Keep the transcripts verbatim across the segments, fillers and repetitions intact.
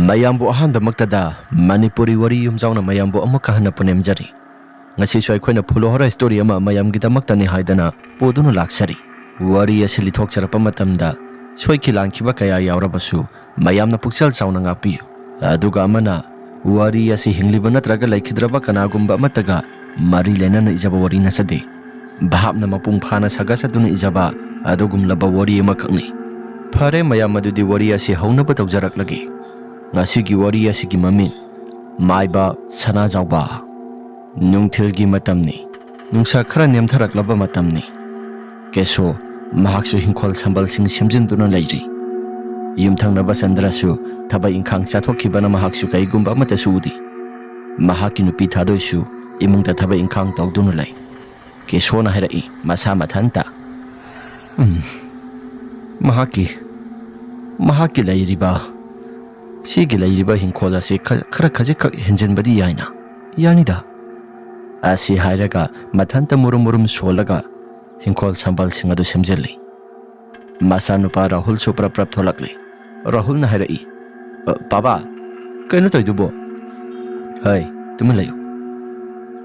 ꯃꯌꯥꯝꯕꯨ ꯑꯍꯥꯟꯕꯃꯛꯇꯗ ꯃꯅꯤꯄꯨꯔꯤ ꯋꯥꯔꯤ ꯌꯨꯝꯖꯥꯎꯅ ꯃꯌꯥꯝꯕꯨ ꯑꯃꯨꯛꯀ ꯍꯟꯅ ꯄꯨꯅꯦꯝꯖꯔꯤ꯫ ꯉꯁꯤꯁꯨ ꯑꯩꯈꯣꯏꯅ ꯐꯨꯂꯣ ꯍꯣꯔꯥ ꯁ꯭ꯇꯣꯔꯤ ꯑꯃ ꯃꯌꯥꯝꯒꯤꯗꯃꯛꯇꯅꯤ ꯍꯥꯏꯗꯅ ꯄꯨꯗꯨꯅ ꯂꯥꯛꯆꯔꯤ꯫ ꯋꯥꯔꯤ ꯑꯁꯤ ꯂꯤꯊꯣꯛꯆꯔꯛꯄ ꯃꯇꯝꯗ ꯁꯣꯏꯈꯤ ꯂꯥꯟꯈꯤꯕ ꯀꯌꯥ ꯌꯥꯎꯔꯕꯁꯨ ꯃꯌꯥꯝꯅ ꯄꯨꯛꯆꯦꯜ ꯆꯥꯎꯅ ꯉꯥꯛꯄꯤꯌꯨ꯫ ꯑꯗꯨꯒ ꯑꯃꯅ, ꯋꯥꯔꯤ ꯑꯁꯤ ꯍꯤꯡꯂꯤꯕ ꯅꯠꯇ꯭ꯔꯒ ꯂꯩꯈꯤꯗ꯭ꯔꯕ ꯀꯅꯥꯒꯨꯝꯕ ꯑꯃꯠꯇꯒ ꯃꯔꯤ ꯂꯩꯅꯅ ꯏꯖꯕ ꯋꯥꯔꯤ ꯅꯠꯆꯗꯦ꯫ ꯚꯥꯞꯅ ꯃꯄꯨꯡ ꯐꯥꯅ ꯁꯥꯒꯠꯆꯗꯨꯅ ꯏꯖꯕ ꯑꯗꯨꯒꯨꯝꯂꯕ ꯋꯥꯔꯤ ꯑꯃꯈꯛꯅꯤ꯫ ꯐꯔꯦ ꯃꯌꯥꯝ, ꯑꯗꯨꯗꯤ ꯋꯥꯔꯤ ꯑꯁꯤ ꯍꯧꯅꯕ ꯇꯧꯖꯔꯛꯂꯒꯦ꯫ ꯉꯁꯤꯒꯤ ꯋꯥꯔꯤ ꯑꯁꯤꯒꯤ ꯃꯃꯤꯡ, ꯃꯥꯏꯕ ꯁꯅꯥꯖꯥꯎꯕ꯫ ꯅꯨꯡꯊꯤꯜꯒꯤ ꯃꯇꯝꯅꯤ꯫ ꯅꯨꯡꯁꯥ ꯈꯔ ꯅꯦꯝꯊꯔꯛꯂꯕ ꯃꯇꯝꯅꯤ꯫ ꯀꯦꯁꯣ, ꯃꯍꯥꯛꯁꯨ ꯍꯤꯡꯈꯣꯜ ꯁꯝꯕꯜꯁꯤꯡ ꯁꯦꯝꯖꯤꯟꯗꯨꯅ ꯂꯩꯔꯤ꯫ ꯌꯨꯝꯊꯪꯅꯕ ꯆꯟꯗ꯭ꯔꯁꯨ ꯊꯕꯛ ꯏꯪꯈꯥꯡ ꯆꯠꯊꯣꯛꯈꯤꯕꯅ ꯃꯍꯥꯛꯁꯨ ꯀꯩꯒꯨꯝꯕ ꯑꯃꯠꯇꯁꯨ ꯎꯗꯦ꯫ ꯃꯍꯥꯛꯀꯤ ꯅꯨꯄꯤ ꯊꯥꯗꯣꯏꯁꯨ ꯏꯃꯨꯡꯗ ꯊꯕꯛ ꯏꯪꯈꯥꯡ ꯇꯧꯗꯨꯅ ꯂꯩ꯫ ꯀꯦꯁꯣꯅ ꯍꯥꯏꯔꯛꯏ ꯃꯁꯥ ꯃꯊꯟꯇ꯫ "ꯎꯝ, ꯃꯍꯥꯛꯀꯤ, ꯃꯍꯥꯛꯀꯤ ꯂꯩꯔꯤꯕ, ꯁꯤꯒꯤ ꯂꯩꯔꯤꯕ ꯍꯤꯡꯈꯣꯜ ꯑꯁꯤ ꯈ-, ꯈꯔ ꯈꯖꯤꯛꯈꯛ ꯍꯦꯟꯖꯤꯟꯕꯗꯤ ꯌꯥꯏꯅ, ꯌꯥꯅꯤꯗ," ꯑꯁꯤ ꯍꯥꯏꯔꯒ ꯃꯊꯟꯇ ꯃꯨꯔꯨꯝ ꯃꯨꯔꯨꯝ ꯁꯣꯜꯂꯒ ꯍꯤꯡꯈꯣꯜ ꯁꯝꯕꯜꯁꯤꯡ ꯑꯗꯨ ꯁꯦꯝꯖꯤꯜꯂꯤ꯫ ꯃꯆꯥꯅꯨꯄꯥ ꯔꯥꯍꯨꯜꯁꯨ ꯄ꯭ꯔꯞ ꯄ꯭ꯔꯞ ꯊꯣꯛꯂꯛꯂꯤ꯫ ꯔꯥꯍꯨꯜꯅ ꯍꯥꯏꯔꯛꯏ, "ꯑ, ꯄꯥꯕꯥ, ꯀꯩꯅꯣ ꯇꯧꯏꯗꯨꯕꯣ?" "ꯍꯩ, ꯇꯨꯃꯤꯟ ꯂꯩꯌꯨ꯫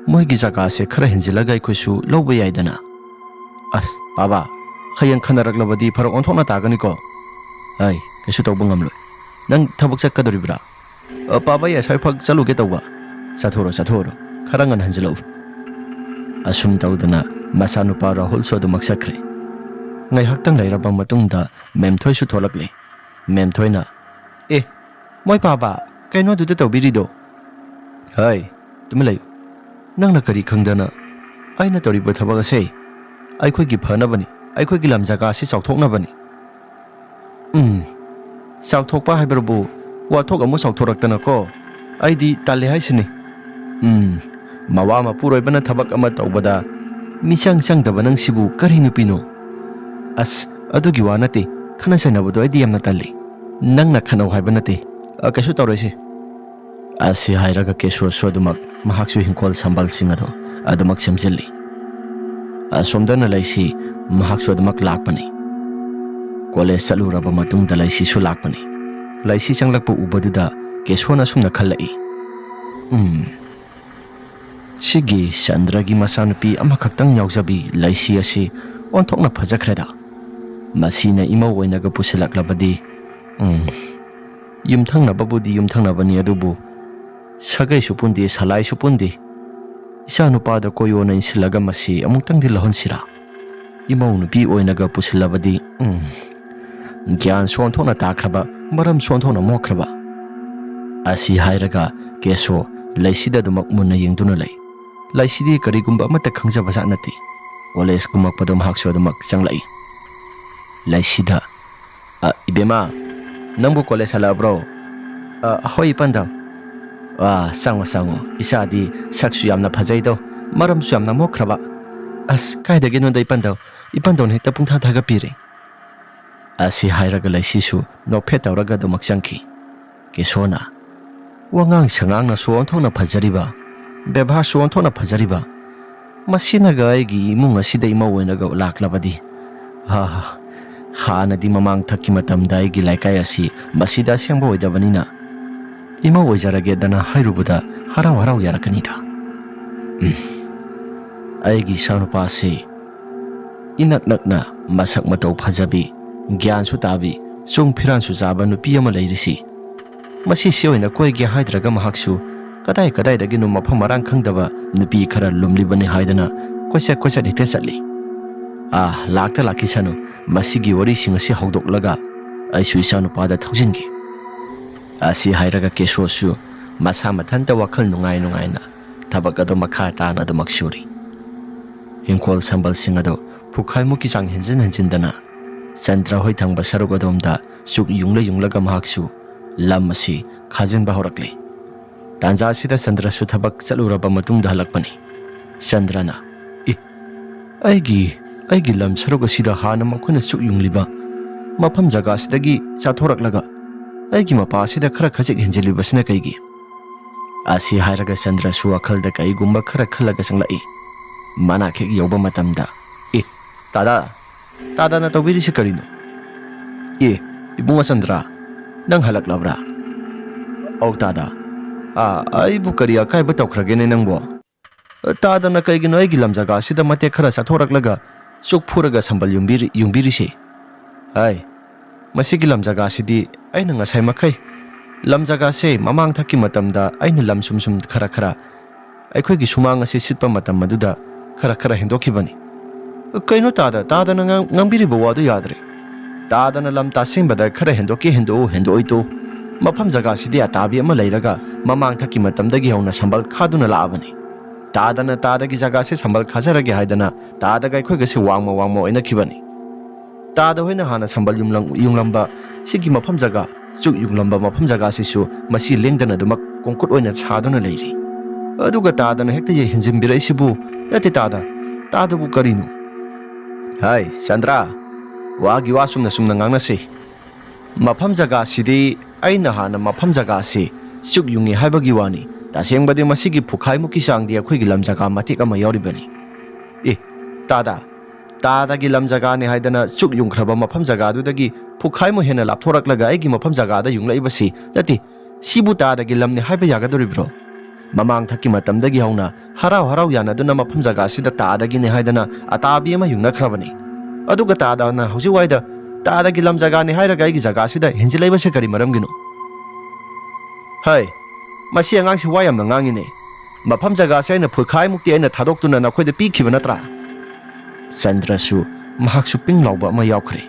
ꯃꯣꯏꯒꯤ ꯖꯒꯥꯁꯦ ꯈꯔ ꯍꯦꯟꯖꯤꯜꯂꯒ ꯑꯩꯈꯣꯏꯁꯨ ꯂꯧꯕ ꯌꯥꯏꯗꯅ꯫" "ꯑꯁ, ꯄꯥꯕꯥ, ꯍꯌꯦꯡ ꯈꯟꯅꯔꯛꯂꯕꯗꯤ ꯐꯔꯛ ꯑꯣꯟꯊꯣꯛꯅ ꯇꯥꯒꯅꯤꯀꯣ꯫" "ꯍꯩ, ꯀꯩꯁꯨ ꯇꯧꯕ ꯉꯝꯂꯣꯏ꯫ ꯅꯪ ꯊꯕꯛ ꯆꯠꯀꯗꯣꯔꯤꯕ꯭ꯔꯥ?" "ꯑ, ꯄꯥꯕꯥ, ꯑꯩ ꯑꯁ꯭ꯋꯥꯏ ꯐꯥꯎ ꯆꯠꯂꯨꯒꯦ ꯇꯧꯕ꯫" "ꯆꯠꯊꯣꯔꯣ, ꯆꯠꯊꯣꯔꯣ꯫ ꯈꯔ ꯉꯟꯅ ꯍꯟꯖꯤꯜꯂꯛꯎ꯫" ꯑꯁꯨꯝ ꯇꯧꯗꯅ ꯃꯆꯥꯅꯨꯄꯥ ꯔꯥꯍꯨꯜꯁꯨ ꯑꯗꯨꯃꯛ ꯆꯠꯈ꯭ꯔꯦ꯫ ꯉꯥꯏꯍꯥꯛꯇꯪ ꯂꯩꯔꯕ ꯃꯇꯨꯡꯗ ꯃꯦꯝꯊꯣꯏꯁꯨ ꯊꯣꯛꯂꯛꯂꯦ꯫ ꯃꯦꯝꯊꯣꯏꯅ, "ꯑꯦ, ꯃꯣꯏ ꯄꯥꯕ, ꯀꯩꯅꯣ ꯑꯗꯨꯗ ꯇꯧꯕꯤꯔꯤꯗꯣ?" "ꯍꯩ, ꯇꯨꯃꯤꯟ ꯂꯩꯌꯨ꯫ ꯅꯪꯅ ꯀꯔꯤ ꯈꯪꯗꯅ? ꯑꯩꯅ ꯇꯧꯔꯤꯕ ꯊꯕꯛ ꯑꯁꯦ ꯑꯩꯈꯣꯏꯒꯤ ꯐꯅꯕꯅꯤ, ꯑꯩꯈꯣꯏꯒꯤ ꯂꯝ ꯖꯒꯥ ꯑꯁꯤ ꯆꯥꯎꯊꯣꯛꯅꯕꯅꯤ꯫" "ꯎꯝ, ꯆꯥꯎꯊꯣꯛꯄ ꯍꯥꯏꯕꯕꯨ ꯋꯥꯊꯣꯛ ꯑꯃꯨꯛ ꯆꯥꯎꯊꯣꯔꯛꯇꯅꯀꯣ꯫ ꯑꯩꯗꯤ ꯇꯜꯂꯦ ꯍꯥꯏꯁꯤꯅꯤ꯫" "ꯎꯝ, ꯃꯋꯥ ꯃꯄꯨꯔꯣꯏꯕꯅ ꯊꯕꯛ ꯑꯃ ꯇꯧꯕꯗ ꯃꯤꯆꯪ ꯆꯪꯗꯕ ꯅꯪꯁꯤꯕꯨ ꯀꯔꯤ ꯅꯨꯄꯤꯅꯣ? ꯑꯁ, ꯑꯗꯨꯒꯤ ꯋꯥ ꯅꯠꯇꯦ꯫ ꯈꯠꯅ ꯆꯩꯅꯕꯗꯣ ꯑꯩꯗꯤ ꯌꯥꯝꯅ ꯇꯜꯂꯤ꯫ ꯅꯪꯅ ꯈꯠꯅꯧ ꯍꯥꯏꯕ ꯅꯠꯇꯦ꯫ ꯑ, ꯀꯩꯁꯨ ꯇꯧꯔꯣꯏꯁꯦ꯫" ꯑꯁꯤ ꯍꯥꯏꯔꯒ ꯀꯦꯁꯣꯁꯨ ꯑꯗꯨꯃꯛ ꯃꯍꯥꯛꯁꯨ ꯍꯤꯡꯈꯣꯜ ꯁꯝꯕꯜꯁꯤꯡ ꯑꯗꯨ ꯑꯗꯨꯃꯛ ꯁꯦꯝꯖꯤꯜꯂꯤ꯫ ꯑꯁꯣꯝꯗꯅ ꯂꯩꯁꯤ ꯃꯍꯥꯛꯁꯨ ꯑꯗꯨꯃꯛ ꯂꯥꯛꯄꯅꯤ꯫ ꯀꯣꯂꯦꯖ ꯆꯠꯂꯨꯔꯕ ꯃꯇꯨꯡꯗ ꯂꯩꯁꯤꯁꯨ ꯂꯥꯛꯄꯅꯤ꯫ ꯂꯩꯁꯤ ꯆꯪꯂꯛꯄ ꯎꯕꯗꯨꯗ ꯀꯦꯁꯣꯅ ꯑꯁꯨꯝꯅ ꯈꯜꯂꯛꯏ, "ꯎꯝ, ꯁꯤꯒꯤ ꯆꯟꯗ꯭ꯔꯒꯤ ꯃꯆꯥꯅꯨꯄꯤ ꯑꯃꯈꯛꯇꯪ ꯌꯥꯎꯖꯕꯤ ꯂꯩꯁꯤ ꯑꯁꯤ ꯑꯣꯟꯊꯣꯛꯅ ꯐꯖꯈ꯭ꯔꯦꯗ꯫ ꯃꯁꯤꯅ ꯏꯃꯧ ꯑꯣꯏꯅꯒ ꯄꯨꯁꯤꯜꯂꯛꯂꯕꯗꯤ, ꯎꯝ, ꯌꯨꯝꯊꯪꯅꯕꯕꯨꯗꯤ ꯌꯨꯝꯊꯪꯅꯕꯅꯤ, ꯑꯗꯨꯕꯨ ꯁꯥꯒꯩꯁꯨ ꯄꯨꯟꯗꯦ, ꯁꯂꯥꯏꯁꯨ ꯄꯨꯟꯗꯦ꯫ ꯏꯆꯥ ꯅꯨꯄꯥꯗ ꯀꯣꯌꯣꯅ ꯏꯟꯁꯤꯜꯂꯒ ꯃꯁꯤ ꯑꯃꯨꯛꯇꯪꯗꯤ ꯂꯧꯍꯟꯁꯤꯔꯥ? ꯏꯃꯧ ꯅꯨꯄꯤ ꯑꯣꯏꯅꯒ ꯄꯨꯁꯤꯜꯂꯕꯗꯤ, ꯎꯝ, ꯒ꯭ꯌꯥꯟꯁꯨ ꯑꯣꯟꯊꯣꯛꯅ ꯇꯥꯈ꯭ꯔꯕ, ꯃꯔꯝꯁꯨ ꯑꯣꯟꯊꯣꯛꯅ ꯃꯣꯛꯈ꯭ꯔꯕ"꯫ ꯑꯁꯤ ꯍꯥꯏꯔꯒ ꯀꯦꯁꯣ ꯂꯩꯁꯤꯗ ꯑꯗꯨꯃꯛ ꯃꯨꯟꯅ ꯌꯦꯡꯗꯨꯅ ꯂꯩ꯫ ꯂꯩꯁꯤꯗꯤ ꯀꯔꯤꯒꯨꯝꯕ ꯑꯃꯠꯇ ꯈꯪꯖꯕꯖꯥꯠ ꯅꯠꯇꯦ꯫ ꯀꯣꯂꯦꯖ ꯀꯨꯝꯃꯛꯄꯗꯣ ꯃꯍꯥꯛꯁꯨ ꯑꯗꯨꯃꯛ ꯆꯪꯂꯛꯏ꯫ ꯂꯩꯁꯤꯗ, "ꯑ, ꯏꯕꯦꯝꯃ, ꯅꯪꯕꯨ ꯀꯣꯂꯦꯖ ꯍꯜꯂꯛꯑꯕ꯭ꯔꯣ?" "ꯑ, ꯍꯣꯏ, ꯏꯄꯟꯗꯧ꯫" "ꯑ, ꯆꯪꯉꯣ, ꯆꯪꯉꯣ꯫ ꯏꯆꯥꯗꯤ ꯁꯛꯁꯨ ꯌꯥꯝꯅ ꯐꯖꯩꯗꯣ, ꯃꯔꯝꯁꯨ ꯌꯥꯝꯅ ꯃꯣꯛꯈ꯭ꯔꯕ꯫" "ꯑꯁ, ꯀꯥꯏꯗꯒꯤꯅꯣꯗ, ꯏꯄꯟꯗꯧ꯫ ꯏꯄꯟꯗꯧꯅ ꯍꯦꯛꯇ ꯄꯨꯡꯊꯥ ꯊꯥꯒꯠꯄꯤꯔꯦ꯫" ꯑꯁꯤ ꯍꯥꯏꯔꯒ ꯂꯩꯁꯤꯁꯨ ꯅꯣꯛꯐꯦꯠ ꯇꯧꯔꯒ ꯑꯗꯨꯃꯛ ꯆꯪꯈꯤ꯫ ꯀꯦꯁꯣꯅ, "ꯋꯥꯉꯥꯡ ꯁꯉꯥꯡꯅꯁꯨ ꯑꯣꯟꯊꯣꯛꯅ ꯐꯖꯔꯤꯕ, ꯕꯦꯕꯥꯔꯁꯨ ꯑꯣꯟꯊꯣꯛꯅ ꯐꯖꯔꯤꯕ, ꯃꯁꯤꯅꯒ ꯑꯩꯒꯤ ꯏꯃꯨꯡ ꯑꯁꯤꯗ ꯏꯃꯧ ꯑꯣꯏꯅꯒ ꯂꯥꯛꯂꯕꯗꯤ, ꯍꯥ, ꯍꯥꯟꯅꯗꯤ ꯃꯃꯥꯡ ꯊꯛꯀꯤ ꯃꯇꯝꯗ ꯑꯩꯒꯤ ꯂꯩꯀꯥꯏ ꯑꯁꯤ ꯃꯁꯤꯗ ꯑꯁꯦꯡꯕ ꯑꯣꯏꯗꯕꯅꯤꯅ ꯏꯃꯧ ꯑꯣꯏꯖꯔꯒꯦꯗꯅ ꯍꯥꯏꯔꯨꯕꯗ ꯍꯔꯥꯎ ꯍꯔꯥꯎ ꯌꯥꯔꯛꯀꯅꯤꯗ꯫ ꯎꯝ, ꯑꯩꯒꯤ ꯏꯆꯥꯅꯨꯄꯥꯁꯤ ꯏꯅꯛ ꯅꯛꯅ ꯃꯁꯛ ꯃꯇꯧ ꯐꯖꯕꯤ, ꯒ꯭ꯌꯥꯟꯁꯨ ꯇꯥꯕꯤ, ꯆꯨꯡ ꯐꯤꯔꯥꯟꯁꯨ ꯆꯥꯕ ꯅꯨꯄꯤ ꯑꯃ ꯂꯩꯔꯤꯁꯤ, ꯃꯁꯤꯁꯤ ꯑꯣꯏꯅ ꯀꯣꯏꯒꯦ ꯍꯥꯏꯗ꯭ꯔꯒ ꯃꯍꯥꯛꯁꯨ ꯀꯗꯥꯏ ꯀꯗꯥꯏꯗꯒꯤꯅꯣ ꯃꯐꯝ ꯃꯔꯥꯡ ꯈꯪꯗꯕ ꯅꯨꯄꯤ ꯈꯔ ꯂꯨꯝꯂꯤꯕꯅꯤ ꯍꯥꯏꯗꯅ ꯀꯣꯏꯆꯠ ꯀꯣꯏꯆꯠ ꯍꯦꯛꯇ ꯆꯠꯂꯤ꯫ ꯑꯥ, ꯂꯥꯛꯇ ꯂꯥꯛꯈꯤꯁꯅꯨ, ꯃꯁꯤꯒꯤ ꯋꯥꯔꯤꯁꯤꯡ ꯑꯁꯤ ꯍꯧꯗꯣꯛꯂꯒ ꯑꯩꯁꯨ ꯏꯆꯥꯅꯨꯄꯥꯗ ꯊꯧꯖꯤꯟꯒꯦ꯫" ꯑꯁꯤ ꯍꯥꯏꯔꯒ ꯀꯦꯁꯣꯁꯨ ꯃꯁꯥ ꯃꯊꯟꯇ ꯋꯥꯈꯜ ꯅꯨꯡꯉꯥꯏ ꯅꯨꯡꯉꯥꯏꯅ ꯊꯕꯛ ꯑꯗꯨ ꯃꯈꯥ ꯇꯥꯅ ꯑꯗꯨꯃꯛ ꯁꯨꯔꯤ꯫ ꯍꯤꯡꯈꯣꯜ ꯁꯝꯕꯜꯁꯤꯡ ꯑꯗꯨ ꯄꯨꯈꯥꯏꯃꯨꯛꯀꯤ ꯆꯥꯡ ꯍꯦꯟꯖꯤꯟ ꯍꯦꯟꯖꯤꯟꯗꯅ ꯆꯟꯗ꯭ꯔ ꯍꯣꯏ ꯊꯪꯕ ꯁꯔꯨꯛ ꯑꯗꯣꯝꯗ ꯆꯨꯛ ꯌꯨꯡꯂ ꯌꯨꯡꯂꯒ ꯃꯍꯥꯛꯁꯨ ꯂꯝ ꯑꯁꯤ ꯈꯥꯖꯤꯟꯕ ꯍꯧꯔꯛꯂꯤ꯫ ꯇꯥꯟꯖꯥ ꯑꯁꯤꯗ ꯆꯟꯗ꯭ꯔꯁꯨ ꯊꯕꯛ ꯆꯠꯂꯨꯔꯕ ꯃꯇꯨꯡꯗ ꯍꯜꯂꯛꯄꯅꯤ꯫ ꯆꯟꯗ꯭ꯔꯅ, "ꯑꯦ, ꯑꯩꯒꯤ, ꯑꯩꯒꯤ ꯂꯝ ꯁꯔꯨꯛ ꯑꯁꯤꯗ ꯍꯥꯟꯅ ꯃꯈꯣꯏꯅ ꯆꯨꯛ ꯌꯨꯡꯂꯤꯕ ꯃꯐꯝ ꯖꯒꯥ ꯑꯁꯤꯗꯒꯤ ꯆꯥꯊꯣꯔꯛꯂꯒ ꯑꯩꯒꯤ ꯃꯄꯥ ꯑꯁꯤꯗ ꯈꯔ ꯈꯖꯤꯛ ꯍꯦꯟꯖꯤꯜꯂꯤꯕꯁꯤꯅ ꯀꯩꯒꯤ?" ꯑꯁꯤ ꯍꯥꯏꯔꯒ ꯆꯟꯗ꯭ꯔꯁꯨ ꯋꯥꯈꯜꯗ ꯀꯩꯒꯨꯝꯕ ꯈꯔ ꯈꯜꯂꯒ ꯆꯪꯂꯛꯏ꯫ ꯃꯅꯥꯛ ꯍꯦꯛ ꯌꯧꯕ ꯃꯇꯝꯗ, "ꯑꯦ, ꯇꯥꯗꯥ, ꯇꯥꯗꯥꯅ ꯇꯧꯕꯤꯔꯤꯁꯤ ꯀꯔꯤꯅꯣ? ꯑꯦ, ꯏꯕꯨꯡꯉꯣ ꯆꯟꯗ꯭ꯔ, "ꯅꯪ ꯍꯜꯂꯛꯂꯕ꯭ꯔꯥ?" "ꯑꯧ ꯇꯥꯗ꯫ ꯑꯥ, ꯑꯩꯕꯨ ꯀꯔꯤ ꯑꯀꯥꯏꯕ ꯇꯧꯈ꯭ꯔꯒꯦꯅꯦ ꯅꯪꯕꯣ? ꯇꯥꯗꯅ ꯀꯩꯒꯤꯅꯣ ꯑꯩꯒꯤ ꯂꯝ ꯖꯒꯥꯁꯤꯗ ꯃꯇꯦꯛ ꯈꯔ ꯆꯠꯊꯣꯔꯛꯂꯒ ꯆꯨꯛ ꯐꯨꯔꯒ ꯁꯝꯕꯜ ꯌꯨꯡꯕꯤꯔꯤ-, ꯌꯨꯡꯕꯤꯔꯤꯁꯦ? ꯍꯥꯏ, ꯃꯁꯤꯒꯤ ꯂꯝ ꯖꯒꯥꯁꯤꯗꯤ ꯑꯩꯅ ꯉꯁꯥꯏ ꯃꯈꯩ ꯂꯝ ꯖꯒꯥꯁꯦ ꯃꯃꯥꯡ ꯊꯛꯀꯤ ꯃꯇꯝꯗ ꯑꯩꯅ ꯂꯝ ꯁꯨꯝ ꯁꯨꯝ ꯈꯔ ꯈꯔ ꯑꯩꯈꯣꯏꯒꯤ ꯁꯨꯃꯥꯡ ꯑꯁꯤ ꯁꯤꯠꯄ ꯃꯇꯝ ꯑꯗꯨꯗ ꯈꯔ ꯈꯔ ꯍꯦꯟꯗꯣꯛꯈꯤꯕꯅꯤ꯫" "ꯀꯩꯅꯣ ꯇꯥꯗ, ꯇꯥꯗꯅ ꯉꯥꯡ-, ꯉꯥꯡꯕꯤꯔꯤꯕ ꯋꯥꯗꯨ ꯌꯥꯗ꯭ꯔꯦ꯫ ꯇꯥꯗꯅ ꯂꯝ ꯇꯥꯁꯦꯡꯕꯗ ꯈꯔ ꯍꯦꯟꯗꯣꯛꯀꯦ ꯍꯦꯟꯗꯣꯛꯎ, ꯍꯦꯟꯗꯣꯛꯑꯣꯏ ꯇꯣꯛꯎ꯫ ꯃꯐꯝ ꯖꯒꯥꯁꯤꯗꯤ ꯑꯇꯥꯕꯤ ꯑꯃ ꯂꯩꯔꯒ ꯃꯃꯥꯡ ꯊꯛꯀꯤ ꯃꯇꯝꯗꯒꯤ ꯍꯧꯅ ꯁꯝꯕꯜ ꯈꯥꯗꯨꯅ ꯂꯥꯛꯑꯕꯅꯤ꯫ ꯇꯥꯗꯅ ꯇꯥꯗꯒꯤ ꯖꯒꯥꯁꯦ ꯁꯝꯕꯜ ꯈꯥꯖꯔꯒꯦ ꯍꯥꯏꯗꯅ ꯇꯥꯗꯒ ꯑꯩꯈꯣꯏꯒꯁꯦ ꯋꯥꯡꯃ ꯋꯥꯡꯃ ꯑꯣꯏꯅꯈꯤꯕꯅꯤ꯫ ꯇꯥꯗ ꯍꯣꯏꯅ ꯍꯥꯟꯅ ꯁꯝꯕꯜ ꯌꯨꯡꯂꯝ-, ꯌꯨꯡꯂꯝꯕ ꯁꯤꯒꯤ ꯃꯐꯝ ꯖꯒꯥ, ꯆꯨꯛ ꯌꯨꯡꯂꯝꯕ ꯃꯐꯝ ꯖꯒꯥꯁꯤꯁꯨ ꯃꯁꯤ ꯂꯦꯡꯗꯅ ꯑꯗꯨꯃꯛ ꯀꯣꯡꯀꯨꯠ ꯑꯣꯏꯅ ꯁꯥꯗꯨꯅ ꯂꯩꯔꯤ꯫ ꯑꯗꯨꯒ ꯇꯥꯗꯅ ꯍꯦꯛꯇ ꯍꯦꯟꯖꯤꯟꯕꯤꯔꯛꯏꯁꯤꯕꯨ? ꯅꯠꯇꯦ ꯇꯥꯗ, ꯇꯥꯗꯕꯨ ꯀꯔꯤꯅꯣ?" "ꯍꯥꯏ ꯆꯟꯗ꯭ꯔ, ꯋꯥꯒꯤ ꯋꯥ ꯆꯨꯝꯅ ꯆꯨꯝꯅ ꯉꯥꯡꯅꯁꯤ꯫ ꯃꯐꯝ ꯖꯒꯥꯁꯤꯗꯤ ꯑꯩꯅ ꯍꯥꯟꯅ ꯃꯐꯝ ꯖꯒꯥꯁꯤ ꯆꯨꯛ ꯌꯨꯡꯉꯤ ꯍꯥꯏꯕꯒꯤ ꯋꯥꯅꯤ꯫ ꯇꯁꯦꯡꯕꯗꯤ ꯃꯁꯤꯒꯤ ꯐꯨꯈꯥꯏꯃꯨꯛꯀꯤ ꯆꯥꯡꯗꯤ ꯑꯩꯈꯣꯏꯒꯤ ꯂꯝ ꯖꯒꯥ ꯃꯇꯦꯛ ꯑꯃ ꯌꯥꯎꯔꯤꯕꯅꯤ꯫" "ꯑꯦ ꯇꯥꯗ, ꯇꯥꯗꯒꯤ ꯂꯝ ꯖꯒꯥꯅꯤ ꯍꯥꯏꯗꯅ ꯆꯨꯛ ꯌꯨꯡꯈ꯭ꯔꯕ ꯃꯐꯝ ꯖꯒꯥꯗꯨꯗꯒꯤ ꯐꯨꯈꯥꯏꯃꯨꯛ ꯍꯦꯟꯅ ꯂꯥꯞꯊꯣꯔꯛꯂꯒ ꯑꯩꯒꯤ ꯃꯐꯝ ꯖꯒꯥꯗ ꯌꯨꯡꯂꯛꯏꯕꯁꯤ? ꯅꯠꯇꯦ, ꯁꯤꯕꯨ ꯇꯥꯗꯒꯤ ꯂꯝꯅꯤ ꯍꯥꯏꯕ ꯌꯥꯒꯗꯧꯔꯤꯕ꯭ꯔꯣ? ꯃꯃꯥꯡ ꯊꯛꯀꯤ ꯃꯇꯝꯗꯒꯤ ꯍꯧꯅ ꯍꯔꯥꯎ ꯍꯔꯥꯎ ꯌꯥꯅꯗꯨꯅ ꯃꯐꯝ ꯖꯒꯥꯁꯤꯗ ꯇꯥꯗꯒꯤꯅꯤ ꯍꯥꯏꯗꯅ ꯑꯇꯥꯕꯤ ꯑꯃ ꯌꯨꯡꯅꯈ꯭ꯔꯕꯅꯤ꯫ ꯑꯗꯨꯒ ꯇꯥꯗꯅ ꯍꯧꯖꯤꯛ ꯋꯥꯏꯗ ꯇꯥꯗꯒꯤ ꯂꯝ ꯖꯒꯥꯅꯤ ꯍꯥꯏꯔꯒ ꯑꯩꯒꯤ ꯖꯒꯥꯁꯤꯗ ꯍꯦꯟꯖꯤꯜꯂꯛꯏꯕꯁꯦ ꯀꯔꯤ ꯃꯔꯝꯒꯤꯅꯣ?" "ꯍꯩ, ꯃꯁꯤ ꯑꯉꯥꯡꯁꯤ ꯋꯥ ꯌꯥꯝꯅ ꯉꯥꯡꯉꯤꯅꯦ꯫ ꯃꯐꯝ ꯖꯒꯥꯁꯦ ꯑꯩꯅ ꯐꯨꯈꯥꯏꯃꯨꯛꯇꯤ ꯑꯩꯅ ꯊꯥꯗꯣꯛꯇꯨꯅ ꯅꯈꯣꯏꯗ ꯄꯤꯈꯤꯕ ꯅꯠꯇ꯭ꯔꯥ?" ꯆꯟꯗ꯭ꯔꯁꯨ ꯃꯍꯥꯛꯁꯨ ꯄꯤꯡ ꯂꯥꯎꯕ ꯑꯃ ꯌꯥꯎꯈ꯭ꯔꯦ꯫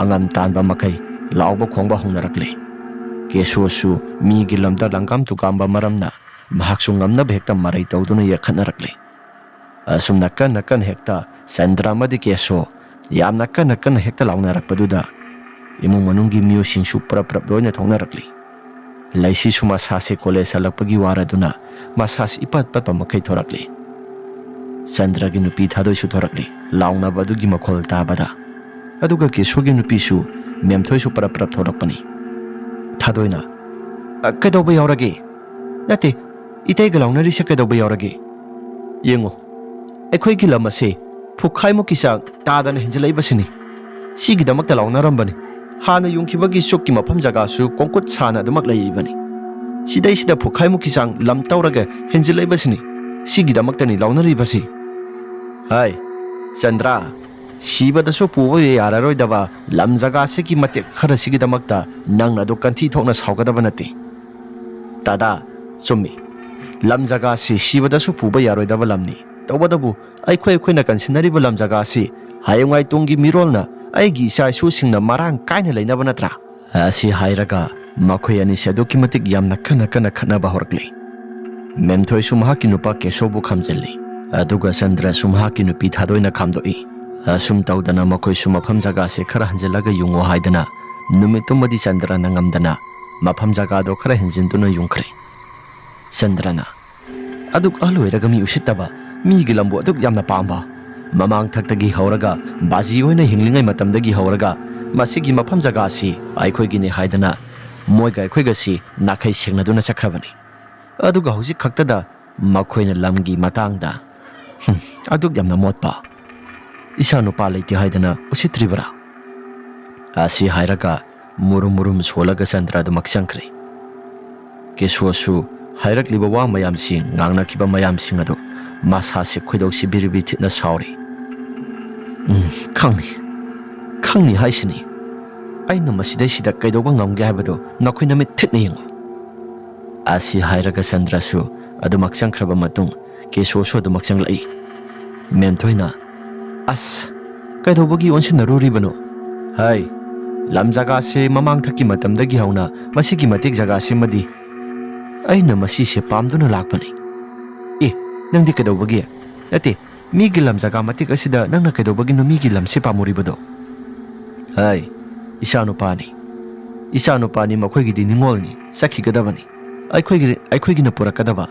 ꯑꯉꯝ ꯇꯥꯟꯕ ꯃꯈꯩ ꯂꯥꯎꯕ ꯈꯣꯡꯕ ꯍꯧꯅꯔꯛꯂꯦ꯫ ꯀꯦꯁꯣꯁꯨ ꯃꯤꯒꯤ ꯂꯝꯗ ꯂꯪꯒꯥꯝ ꯇꯨꯀꯥꯝꯕ ꯃꯔꯝꯅ ꯃꯍꯥꯛꯁꯨ ꯉꯝꯅꯕ ꯍꯦꯛꯇ ꯃꯔꯩ ꯇꯧꯗꯨꯅ ꯌꯦꯛꯈꯠꯅꯔꯛꯂꯦ꯫ ꯑꯁꯨꯝꯅ ꯀꯟꯅ ꯀꯟꯅ ꯍꯦꯛꯇ ꯆꯟꯗ꯭ꯔ ꯑꯃꯗꯤ ꯀꯦꯁꯣ ꯌꯥꯝꯅ ꯀꯟꯅ ꯀꯟꯅ ꯍꯦꯛꯇ ꯂꯥꯎꯅꯔꯛꯄꯗꯨꯗ ꯏꯃꯨꯡ ꯃꯅꯨꯡꯒꯤ ꯃꯤꯑꯣꯏꯁꯤꯡꯁꯨ ꯄꯨꯔꯞ ꯄꯨꯔꯞ ꯂꯣꯏꯅ ꯊꯣꯛꯅꯔꯛꯂꯤ꯫ ꯂꯩꯁꯤꯁꯨ ꯃꯁꯥꯁꯦ ꯀꯣꯂꯦꯖ ꯍꯜꯂꯛꯄꯒꯤ ꯋꯥꯔꯗꯨꯅ ꯃꯁꯥꯁꯤ ꯏꯄꯠ ꯄꯠꯄ ꯃꯈꯩ ꯊꯣꯔꯛꯂꯤ꯫ ꯆꯟꯗ꯭ꯔꯒꯤ ꯅꯨꯄꯤ ꯊꯥꯗꯣꯏꯁꯨ ꯊꯣꯔꯛꯂꯤ꯫ ꯂꯥꯎꯅꯕ ꯑꯗꯨꯒꯤ ꯃꯈꯣꯜ ꯇꯥꯕꯗ꯫ ꯑꯗꯨꯒ ꯀꯦꯁꯣꯒꯤ ꯅꯨꯄꯤꯁꯨ ꯃꯦꯝꯊꯣꯏꯁꯨ ꯄꯔꯞ ꯄꯔꯞ ꯊꯣꯔꯛꯄꯅꯤ꯫ ꯊꯥꯗꯣꯏꯅ, "ꯑ, ꯀꯩꯗꯧꯕ ꯌꯥꯎꯔꯒꯦ? ꯅꯠꯇꯦ, ꯏꯇꯩꯒ ꯂꯥꯎꯅꯔꯤꯁꯦ ꯀꯩꯗꯧꯕ ꯌꯥꯎꯔꯒꯦ? ꯌꯦꯡꯉꯨ, ꯑꯩꯈꯣꯏꯒꯤ ꯂꯝ ꯑꯁꯦ ꯐꯨꯈꯥꯏꯃꯨꯛꯀꯤ ꯆꯥꯡ ꯇꯥꯗꯅ ꯍꯦꯟꯖꯤꯜꯂꯛꯏꯕꯁꯤꯅꯤ꯫ ꯁꯤꯒꯤꯗꯃꯛꯇ ꯂꯥꯎꯅꯔꯝꯕꯅꯤ꯫ ꯍꯥꯟꯅ ꯌꯨꯡꯈꯤꯕꯒꯤ ꯆꯨꯛꯀꯤ ꯃꯐꯝ ꯖꯒꯥꯁꯨ ꯀꯣꯡꯀꯨꯠ ꯁꯥꯅ ꯑꯗꯨꯃꯛ ꯂꯩꯔꯤꯕꯅꯤ꯫ ꯁꯤꯗꯩꯁꯤꯗ ꯐꯨꯈꯥꯏꯃꯨꯛꯀꯤ ꯆꯥꯡ ꯂꯝ ꯇꯧꯔꯒ ꯍꯦꯟꯖꯤꯜꯂꯛꯏꯕꯁꯤꯅꯤ꯫ ꯁꯤꯒꯤꯗꯃꯛꯇꯅꯤ ꯂꯥꯎꯅꯔꯤꯕꯁꯤ꯫ ꯍꯥꯏ, ꯆꯟꯗ꯭ꯔ, ꯁꯤꯕꯗꯁꯨ ꯄꯨꯕ ꯌꯥꯔꯔꯣꯏꯗꯕ ꯂꯝ ꯖꯒꯥꯁꯤꯒꯤ ꯃꯇꯦꯛ ꯈꯔꯁꯤꯒꯤꯗꯃꯛꯇ ꯅꯪꯅ ꯑꯗꯨ ꯀꯟꯊꯤ ꯊꯣꯛꯅ ꯁꯥꯎꯒꯗꯕ ꯅꯠꯇꯦ꯫ ꯇꯥꯗꯥ, ꯆꯨꯝꯃꯤ꯫ ꯂꯝ ꯖꯒꯥꯁꯤ ꯁꯤꯕꯗꯁꯨ ꯄꯨꯕ ꯌꯥꯔꯣꯏꯗꯕ ꯂꯝꯅꯤ꯫ ꯇꯧꯕꯇꯕꯨ ꯑꯩꯈꯣꯏ ꯑꯩꯈꯣꯏꯅ ꯀꯟꯁꯤꯟꯅꯔꯤꯕ ꯂꯝ ꯖꯒꯥꯁꯤ ꯍꯌꯦꯡꯋꯥꯏ ꯇꯨꯡꯒꯤ ꯃꯤꯔꯣꯜꯅ ꯑꯩꯒꯤ ꯏꯆꯥ ꯏꯁꯨꯁꯤꯡꯅ ꯃꯔꯥꯡ ꯀꯥꯏꯅ ꯂꯩꯅꯕ ꯅꯠꯇ꯭ꯔꯥ? ꯑꯁꯤ ꯍꯥꯏꯔꯒ ꯃꯈꯣꯏ ꯑꯅꯤꯁꯤ ꯑꯗꯨꯛꯀꯤ ꯃꯇꯤꯛ ꯌꯥꯝꯅ ꯀꯟꯅ ꯀꯟꯅ ꯈꯠꯅꯕ ꯍꯧꯔꯛꯂꯤ꯫ ꯃꯦꯝꯊꯣꯏꯁꯨ ꯃꯍꯥꯛꯀꯤ ꯅꯨꯄꯥ ꯀꯦꯁꯣꯕꯨ ꯈꯥꯝꯖꯤꯜꯂꯤ, ꯑꯗꯨꯒ ꯆꯟꯗ꯭ꯔꯁꯨ ꯃꯍꯥꯛꯀꯤ ꯅꯨꯄꯤ ꯊꯥꯗꯣꯏꯅ ꯈꯥꯝꯗꯣꯛꯏ꯫ ꯑꯁꯨꯝ ꯇꯧꯗꯅ ꯃꯈꯣꯏꯁꯨ ꯃꯐꯝ ꯖꯒꯥꯁꯦ ꯈꯔ ꯍꯟꯖꯤꯜꯂꯒ ꯌꯨꯡꯉꯣ ꯍꯥꯏꯗꯅ ꯅꯨꯃꯤꯠꯇꯨꯃꯗꯤ ꯆꯟꯗ꯭ꯔꯅ ꯉꯝꯗꯅ ꯃꯐꯝ ꯖꯒꯥꯗꯣ ꯈꯔ ꯍꯦꯟꯖꯤꯟꯗꯨꯅ ꯌꯨꯡꯈ꯭ꯔꯦ꯫ ꯆꯟꯗ꯭ꯔꯅ, "ꯑꯗꯨꯛ ꯑꯍꯜ ꯑꯣꯏꯔꯒ ꯃꯤ ꯎꯁꯤꯠꯇꯕ, ꯃꯤꯒꯤ ꯂꯝꯕꯨ ꯑꯗꯨꯛ ꯌꯥꯝꯅ ꯄꯥꯝꯕ, ꯃꯃꯥꯡ ꯊꯛꯇꯒꯤ ꯍꯧꯔꯒ ꯕꯥꯖꯤ ꯍꯣꯏꯅ ꯍꯤꯡꯂꯤꯉꯩ ꯃꯇꯝꯗꯒꯤ ꯍꯧꯔꯒ ꯃꯁꯤꯒꯤ ꯃꯐꯝ ꯖꯒꯥ ꯑꯁꯤ ꯑꯩꯈꯣꯏꯒꯤꯅꯤ ꯍꯥꯏꯗꯅ ꯃꯣꯏꯒ ꯑꯩꯈꯣꯏꯒꯁꯤ ꯅꯥꯈꯩ ꯁꯦꯡꯅꯗꯨꯅ ꯆꯠꯈ꯭ꯔꯕꯅꯤ꯫ ꯑꯗꯨꯒ ꯍꯧꯖꯤꯛ ꯈꯛꯇꯗ ꯃꯈꯣꯏꯅ ꯂꯝꯒꯤ ꯃꯇꯥꯡꯗ, ꯍꯨꯝ, ꯑꯗꯨꯛ ꯌꯥꯝꯅ ꯃꯣꯠꯄ, ꯏꯆꯥ ꯅꯨꯄꯥ ꯂꯩꯇꯦ ꯍꯥꯏꯗꯅ ꯎꯁꯤꯠꯇ꯭ꯔꯤꯕꯔꯥ?" ꯑꯁꯤ ꯍꯥꯏꯔꯒ ꯃꯨꯔꯨꯝ ꯃꯨꯔꯨꯝ ꯁꯣꯜꯂꯒ ꯆꯟꯗ꯭ꯔ ꯑꯗꯨꯃꯛ ꯆꯪꯈ꯭ꯔꯦ꯫ ꯀꯦꯁꯣꯁꯨ ꯍꯥꯏꯔꯛꯂꯤꯕ ꯋꯥ ꯃꯌꯥꯝꯁꯤ, ꯉꯥꯡꯅꯈꯤꯕ ꯃꯌꯥꯝꯁꯤꯡ ꯑꯗꯨ ꯃꯁꯥꯁꯦ ꯈꯣꯏꯗꯧꯁꯤ ꯕꯤꯔꯤ ꯕꯤꯔꯤ ꯊꯤꯠꯅ ꯁꯥꯎꯔꯤ꯫ "ꯎꯝ, ꯈꯪꯅꯤ, ꯈꯪꯅꯤ ꯍꯥꯏꯁꯤꯅꯤ꯫ ꯑꯩꯅ ꯃꯁꯤꯗꯩꯁꯤꯗ ꯀꯩꯗꯧꯕ ꯉꯝꯒꯦ ꯍꯥꯏꯕꯗꯨ ꯅꯈꯣꯏ ꯅꯃꯤꯠ ꯊꯤꯠꯅ ꯌꯦꯡꯉꯨ"꯫ ꯑꯁꯤ ꯍꯥꯏꯔꯒ ꯆꯟꯗ꯭ꯔꯁꯨ ꯑꯗꯨꯃꯛ ꯆꯪꯈ꯭ꯔꯕ ꯃꯇꯨꯡ ꯀꯦꯁꯣꯁꯨ ꯑꯗꯨꯃꯛ ꯆꯪꯂꯛꯏ꯫ ꯃꯦꯝꯊꯣꯏꯅ, "ꯑꯁ, ꯀꯩꯗꯧꯕꯒꯤ ꯑꯣꯟꯁꯤꯟꯅꯔꯨꯔꯤꯕꯅꯣ? ꯍꯥꯏ, ꯂꯝ ꯖꯒꯥꯁꯦ ꯃꯃꯥꯡ ꯊꯛꯀꯤ ꯃꯇꯝꯗꯒꯤ ꯍꯧꯅ ꯃꯁꯤꯒꯤ ꯃꯇꯦꯛ ꯖꯒꯥꯁꯤꯃꯗꯤ ꯑꯩꯅ ꯃꯁꯤꯁꯦ ꯄꯥꯝꯗꯨꯅ ꯂꯥꯛꯄꯅꯤ꯫ ꯑꯦ, ꯅꯪꯗꯤ ꯀꯩꯗꯧꯕꯒꯤ? ꯅꯠꯇꯦ, ꯃꯤꯒꯤ ꯂꯝ ꯖꯒꯥ ꯃꯇꯦꯛ ꯑꯁꯤꯗ ꯅꯪꯅ ꯀꯩꯗꯧꯕꯒꯤꯅꯣ ꯃꯤꯒꯤ ꯂꯝꯁꯦ ꯄꯥꯝꯃꯨꯔꯤꯕꯗꯣ?" "ꯍꯥꯏ, ꯏꯆꯥ ꯅꯨꯄꯥꯅꯤ꯫ ꯏꯆꯥ ꯅꯨꯄꯥꯅꯤ, ꯃꯈꯣꯏꯒꯤꯗꯤ ꯅꯤꯡꯉꯣꯜꯅꯤ, ꯆꯠꯈꯤꯒꯗꯕꯅꯤ꯫ ꯑꯩꯈꯣꯏꯒꯤ, ꯑꯩꯈꯣꯏꯒꯤꯅ ꯄꯨꯔꯛꯀꯗꯕ꯫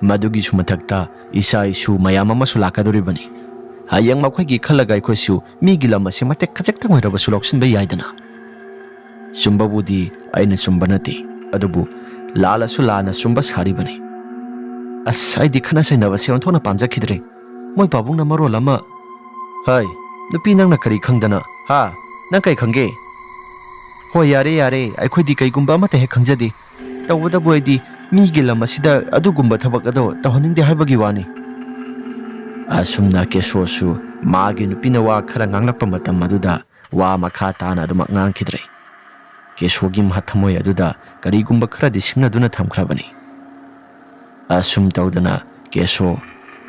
ꯃꯗꯨꯒꯤꯁꯨ ꯃꯊꯛꯇ ꯏꯆꯥ ꯏꯁꯨ ꯃꯌꯥꯝ ꯑꯃꯁꯨ ꯂꯥꯛꯀꯗꯧꯔꯤꯕꯅꯤ꯫ ꯍꯌꯦꯡ ꯃꯈꯣꯏꯒꯤ ꯈꯜꯂꯒ ꯑꯩꯈꯣꯏꯁꯨ ꯃꯤꯒꯤ ꯂꯝ ꯑꯁꯤ ꯃꯇꯦꯛ ꯈꯖꯤꯛꯇꯪ ꯑꯣꯏꯔꯕꯁꯨ ꯂꯧꯁꯤꯟꯕ ꯌꯥꯏꯗꯅ꯫ ꯆꯨꯝꯕꯕꯨꯗꯤ ꯑꯩꯅ ꯆꯨꯝꯕ ꯅꯠꯇꯦ, ꯑꯗꯨꯕꯨ ꯂꯥꯜꯂꯁꯨ ꯂꯥꯟꯅ ꯆꯨꯝꯕ ꯁꯥꯔꯤꯕꯅꯤ꯫ ꯑꯁ, ꯑꯩꯗꯤ ꯈꯠꯅ ꯆꯩꯅꯕꯁꯦ ꯑꯣꯟꯊꯣꯛꯅ ꯄꯥꯝꯖꯈꯤꯗ꯭ꯔꯦ꯫ ꯃꯣꯏ ꯄꯥꯕꯨꯡꯅ ꯃꯔꯣꯜ ꯑꯃ꯫ ꯍꯩ, ꯅꯨꯄꯤ, ꯅꯪꯅ ꯀꯔꯤ ꯈꯪꯗꯅ? ꯍꯥ? ꯅꯪ ꯀꯔꯤ ꯈꯪꯒꯦ? "ꯍꯣꯏ, ꯌꯥꯔꯦ, ꯌꯥꯔꯦ, ꯑꯩꯈꯣꯏꯗꯤ ꯀꯩꯒꯨꯝꯕ ꯑꯃꯠꯇ ꯍꯦꯛ ꯈꯪꯖꯗꯦ꯫ ꯇꯧꯕꯇꯕꯨ ꯑꯩꯗꯤ ꯃꯤꯒꯤ ꯂꯝ ꯑꯁꯤꯗ ꯑꯗꯨꯒꯨꯝꯕ ꯊꯕꯛ ꯑꯗꯣ ꯇꯧꯍꯟꯅꯤꯡꯗꯦ ꯍꯥꯏꯕꯒꯤ ꯋꯥꯅꯤ"꯫ ꯑꯁꯨꯝꯅ ꯀꯦꯁꯣꯁꯨ ꯃꯥꯒꯤ ꯅꯨꯄꯤꯅ ꯋꯥ ꯈꯔ ꯉꯥꯡꯂꯛꯄ ꯃꯇꯝ ꯑꯗꯨꯗ ꯋꯥ ꯃꯈꯥ ꯇꯥꯅ ꯑꯗꯨꯃꯛ ꯉꯥꯡꯈꯤꯗ꯭ꯔꯦ꯫ ꯀꯦꯁꯣꯒꯤ ꯃꯍ-, ꯊꯃꯣꯏ ꯑꯗꯨꯗ ꯀꯔꯤꯒꯨꯝꯕ ꯈꯔꯗꯤ ꯁꯤꯡꯅꯗꯨꯅ ꯊꯝꯈ꯭ꯔꯕꯅꯤ꯫ ꯑꯁꯨꯝ ꯇꯧꯗꯅ ꯀꯦꯁꯣ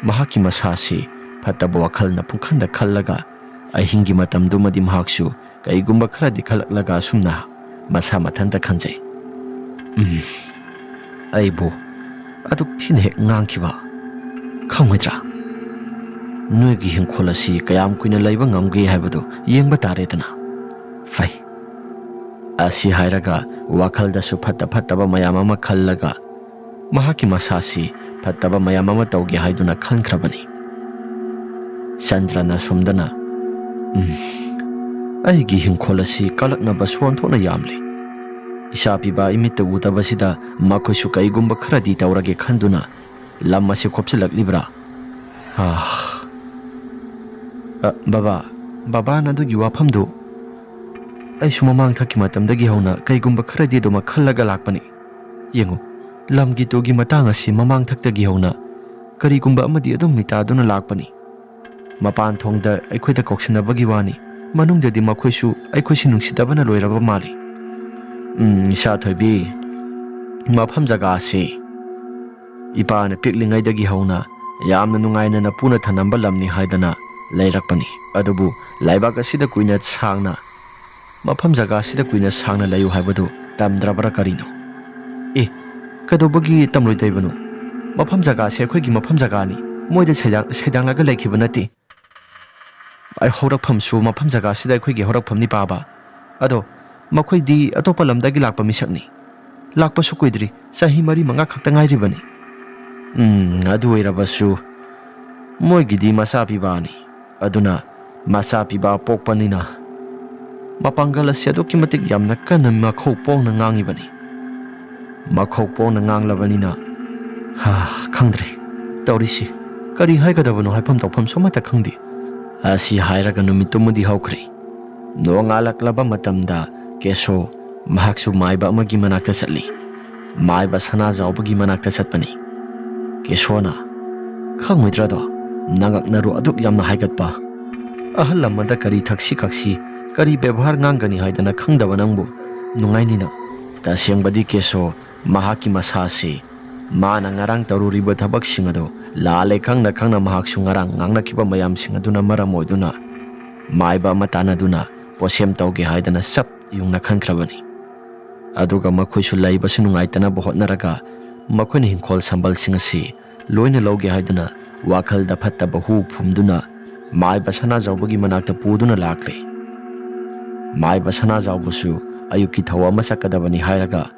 ꯃꯍꯥꯛꯀꯤ ꯃꯁꯥꯁꯤ ꯐꯠꯇꯕ ꯋꯥꯈꯜꯅ ꯄꯨꯡꯈꯟꯗ ꯈꯜꯂꯒ, ꯑꯍꯤꯡꯒꯤ ꯃꯇꯝꯗꯨꯃꯗꯤ ꯃꯍꯥꯛꯁꯨ ꯀꯩꯒꯨꯝꯕ ꯈꯔꯗꯤ ꯈꯜꯂꯛꯂꯒ ꯑꯁꯨꯝꯅ ꯃꯁꯥ ꯃꯊꯟꯇ ꯈꯟꯖꯩ, "ꯎꯝ, ꯑꯩꯕꯨ ꯑꯗꯨꯛ ꯊꯤꯅ ꯍꯦꯛ ꯉꯥꯡꯈꯤꯕ ꯈꯪꯉꯣꯏꯗ꯭ꯔꯥ? ꯅꯣꯏꯒꯤ ꯍꯤꯡꯈꯣꯜ ꯑꯁꯤ ꯀꯌꯥꯝ ꯀꯨꯏꯅ ꯂꯩꯕ ꯉꯝꯒꯦ ꯍꯥꯏꯕꯗꯨ ꯌꯦꯡꯕ ꯇꯥꯔꯦꯗꯅ꯫ ꯐꯩ"꯫ ꯑꯁꯤ ꯍꯥꯏꯔꯒ ꯋꯥꯈꯜꯗꯁꯨ ꯐꯠꯇ ꯐꯠꯇꯕ ꯃꯌꯥꯝ ꯑꯃ ꯈꯜꯂꯒ ꯃꯍꯥꯛꯀꯤ ꯃꯁꯥꯁꯤ ꯐꯠꯇꯕ ꯃꯌꯥꯝ ꯑꯃ ꯇꯧꯒꯦ ꯍꯥꯏꯗꯨꯅ ꯈꯟꯈ꯭ꯔꯕꯅꯤ꯫ ꯆꯟꯗ꯭ꯔꯅ ꯁꯣꯝꯗꯅ, "ꯎꯝ, ꯑꯩꯒꯤ ꯍꯤꯡꯈꯣꯜ ꯑꯁꯤ ꯀꯜꯂꯛꯅꯕꯁꯨ ꯑꯣꯟꯊꯣꯛꯅ ꯌꯥꯝꯂꯦ꯫ ꯏꯆꯥ ꯄꯤꯕ ꯏꯃꯤꯠꯇ ꯎꯗꯕꯁꯤꯗ ꯃꯈꯣꯏꯁꯨ ꯀꯩꯒꯨꯝꯕ ꯈꯔꯗꯤ ꯇꯧꯔꯒꯦ ꯈꯟꯗꯨꯅ ꯂꯝ ꯑꯁꯤ ꯈꯣꯞꯆꯤꯜꯂꯛꯂꯤꯕ꯭ꯔꯥ? ꯑꯥ, ꯑ, ꯕꯕꯥ, ꯕꯕꯥꯅ ꯑꯗꯨꯒꯤ ꯋꯥꯐꯝꯗꯨ ꯑꯩꯁꯨ ꯃꯃꯥꯡ ꯊꯛꯀꯤ ꯃꯇꯝꯗꯒꯤ ꯍꯧꯅ ꯀꯩꯒꯨꯝꯕ ꯈꯔꯗꯤ ꯑꯗꯨꯃꯛ ꯈꯜꯂꯒ ꯂꯥꯛꯄꯅꯤ꯫ ꯌꯦꯡꯉꯨ, ꯂꯝꯒꯤ ꯇꯨꯒꯤ ꯃꯇꯥꯡ ꯑꯁꯤ ꯃꯃꯥꯡ ꯊꯛꯇꯒꯤ ꯍꯧꯅ ꯀꯔꯤꯒꯨꯝꯕ ꯑꯃꯗꯤ ꯑꯗꯨꯝ ꯃꯤꯇꯥꯗꯨꯅ ꯂꯥꯛꯄꯅꯤ꯫ ꯃꯄꯥꯟ ꯊꯣꯡꯗ ꯑꯩꯈꯣꯏꯗ ꯀꯧꯁꯤꯟꯅꯕꯒꯤ ꯋꯥꯅꯤ, ꯃꯅꯨꯡꯗꯗꯤ ꯃꯈꯣꯏꯁꯨ ꯑꯩꯈꯣꯏꯁꯤ ꯅꯨꯡꯁꯤꯗꯕꯅ ꯂꯣꯏꯔꯕ ꯃꯥꯜꯂꯤ"꯫ "ꯎꯝ, ꯏꯆꯥ ꯊꯣꯏꯕꯤ, ꯃꯐꯝ ꯖꯒꯥ ꯑꯁꯤ ꯏꯄꯥꯅ ꯄꯤꯛꯂꯤꯉꯩꯗꯒꯤ ꯍꯧꯅ ꯌꯥꯝꯅ ꯅꯨꯡꯉꯥꯏꯅ ꯅꯄꯨꯅ ꯊꯅꯝꯕ ꯂꯝꯅꯤ ꯍꯥꯏꯗꯅ ꯂꯩꯔꯛꯄꯅꯤ꯫ ꯑꯗꯨꯕꯨ ꯂꯩꯕꯥꯛ ꯑꯁꯤꯗ ꯀꯨꯏꯅ ꯁꯥꯡꯅ, ꯃꯐꯝ ꯖꯒꯥ ꯑꯁꯤꯗ ꯀꯨꯏꯅ ꯁꯥꯡꯅ ꯂꯩꯌꯨ ꯍꯥꯏꯕꯗꯨ ꯇꯝꯗ꯭ꯔꯕ꯭ꯔꯥ ꯀꯔꯤꯅꯣ?" "ꯑꯦ, ꯀꯩꯗꯧꯕꯒꯤ ꯇꯝꯂꯣꯏꯗꯣꯏꯕꯅꯣ? ꯃꯐꯝ ꯖꯒꯥꯁꯦ ꯑꯩꯈꯣꯏꯒꯤ ꯃꯐꯝ ꯖꯒꯥꯅꯤ꯫ ꯃꯣꯏꯗ ꯁꯩꯗꯥꯡ-, ꯁꯩꯗꯥꯡꯂꯒ ꯂꯩꯈꯤꯕ ꯅꯠꯇꯦ꯫ ꯑꯩ ꯍꯧꯔꯛꯐꯝꯁꯨ ꯃꯐꯝ ꯖꯒꯥꯁꯤꯗ ꯑꯩꯈꯣꯏꯒꯤ ꯍꯧꯔꯛꯐꯝꯅꯤ ꯄꯥꯕ꯫ ꯑꯗꯣ ꯃꯈꯣꯏꯗꯤ ꯑꯇꯣꯞꯄ ꯂꯝꯗꯒꯤ ꯂꯥꯛꯄ ꯃꯤꯁꯛꯅꯤ꯫ ꯂꯥꯛꯄꯁꯨ ꯀꯨꯏꯗ꯭ꯔꯤ, ꯆꯍꯤ ꯃꯔꯤ ꯃꯉꯥ ꯈꯛꯇ ꯉꯥꯏꯔꯤꯕꯅꯤ"꯫ "ꯎꯝ, ꯑꯗꯨ ꯑꯣꯏꯔꯕꯁꯨ ꯃꯣꯏꯒꯤꯗꯤ ꯃꯆꯥ ꯄꯤꯕꯥꯅꯤ꯫ ꯑꯗꯨꯅ ꯃꯆꯥ ꯄꯤꯕꯥ ꯄꯣꯛꯄꯅꯤꯅ ꯃꯄꯥꯡꯒꯜ ꯑꯁꯤ ꯑꯗꯨꯛꯀꯤ ꯃꯇꯤꯛ ꯌꯥꯝꯅ ꯀꯟꯅ ꯃꯈꯧ ꯄꯣꯡꯅ ꯉꯥꯡꯉꯤꯕꯅꯤ꯫ ꯃꯈꯧ ꯄꯣꯡꯅ ꯉꯥꯡꯂꯕꯅꯤꯅ, ꯍꯥ, ꯈꯪꯗ꯭ꯔꯦ꯫ ꯇꯧꯔꯤꯁꯤ ꯀꯔꯤ ꯍꯥꯏꯒꯗꯕꯅꯣ, ꯍꯥꯏꯐꯝ ꯇꯧꯐꯝꯁꯨ ꯑꯃꯠꯇ ꯈꯪꯗꯦ"꯫ ꯑꯁꯤ ꯍꯥꯏꯔꯒ ꯅꯨꯃꯤꯠꯇꯨꯃꯗꯤ ꯍꯧꯈ꯭ꯔꯦ꯫ ꯅꯣꯡꯉꯥꯜꯂꯛꯂꯕ ꯃꯇꯝꯗ ꯀꯦꯁꯣ, ꯃꯍꯥꯛꯁꯨ ꯃꯥꯏꯕ ꯑꯃꯒꯤ ꯃꯅꯥꯛꯇ ꯆꯠꯂꯤ꯫ ꯃꯥꯏꯕ ꯁꯅꯥꯖꯥꯎꯕꯒꯤ ꯃꯅꯥꯛꯇ ꯆꯠꯄꯅꯤ꯫ ꯀꯦꯁꯣꯅ, "ꯈꯪꯉꯣꯏꯗ꯭ꯔꯗꯣ? ꯅꯉꯛ ꯅꯔꯨ ꯑꯗꯨꯛ ꯌꯥꯝꯅ ꯍꯥꯏꯒꯠꯄ꯫ ꯑꯍꯜ ꯑꯃꯗ ꯀꯔꯤ ꯊꯛꯁꯤ ꯈꯛꯁꯤ, ꯀꯔꯤ ꯕꯦꯕꯥꯔ ꯉꯥꯡꯒꯅꯤ ꯍꯥꯏꯗꯅ ꯈꯪꯗꯕ ꯅꯪꯕꯨ? ꯅꯨꯡꯉꯥꯏꯅꯤ ꯅꯪ꯫" ꯇꯁꯦꯡꯕꯗꯤ ꯀꯦꯁꯣ, ꯃꯍꯥꯛꯀꯤ ꯃꯁꯥꯁꯤ ꯃꯥꯅ ꯉꯔꯥꯡ ꯇꯧꯔꯨꯔꯤꯕ ꯊꯕꯛꯁꯤꯡ ꯑꯗꯨ ꯂꯥꯜꯂꯦ ꯈꯪꯅ ꯈꯪꯅ ꯃꯍꯥꯛꯁꯨ ꯉꯔꯥꯡ ꯉꯥꯡꯅꯈꯤꯕ ꯃꯌꯥꯝꯁꯤꯡ ꯑꯗꯨꯅ ꯃꯔꯝ ꯑꯣꯏꯗꯨꯅ ꯃꯥꯏꯕ ꯑꯃ ꯇꯥꯟꯅꯗꯨꯅ ꯄꯣꯠꯁꯦꯝ ꯇꯧꯒꯦ ꯍꯥꯏꯗꯅ ꯆꯞ ꯌꯨꯡꯅ ꯈꯟꯈ꯭ꯔꯕꯅꯤ꯫ ꯑꯗꯨꯒ ꯃꯈꯣꯏꯁꯨ ꯂꯩꯕꯁꯨ ꯅꯨꯡꯉꯥꯏꯇꯅꯕ ꯍꯣꯠꯅꯔꯒ ꯃꯈꯣꯏꯅ ꯍꯤꯡꯈꯣꯜ ꯁꯝꯕꯜꯁꯤꯡ ꯑꯁꯤ ꯂꯣꯏꯅ ꯂꯧꯒꯦ ꯍꯥꯏꯗꯨꯅ ꯋꯥꯈꯜꯗ ꯐꯠꯇꯕ ꯍꯨ ꯐꯨꯝꯗꯨꯅ ꯃꯥꯏꯕ ꯁꯅꯥꯖꯥꯎꯕꯒꯤ ꯃꯅꯥꯛꯇ ꯄꯨꯗꯨꯅ ꯂꯥꯛꯂꯦ꯫ ꯃꯥꯏꯕ ꯁꯅꯥꯖꯥꯎꯕꯁꯨ ꯑꯌꯨꯛꯀꯤ ꯊꯧ ꯑꯃ ꯆꯠꯀꯗꯕꯅꯤ ꯍꯥꯏꯔꯒ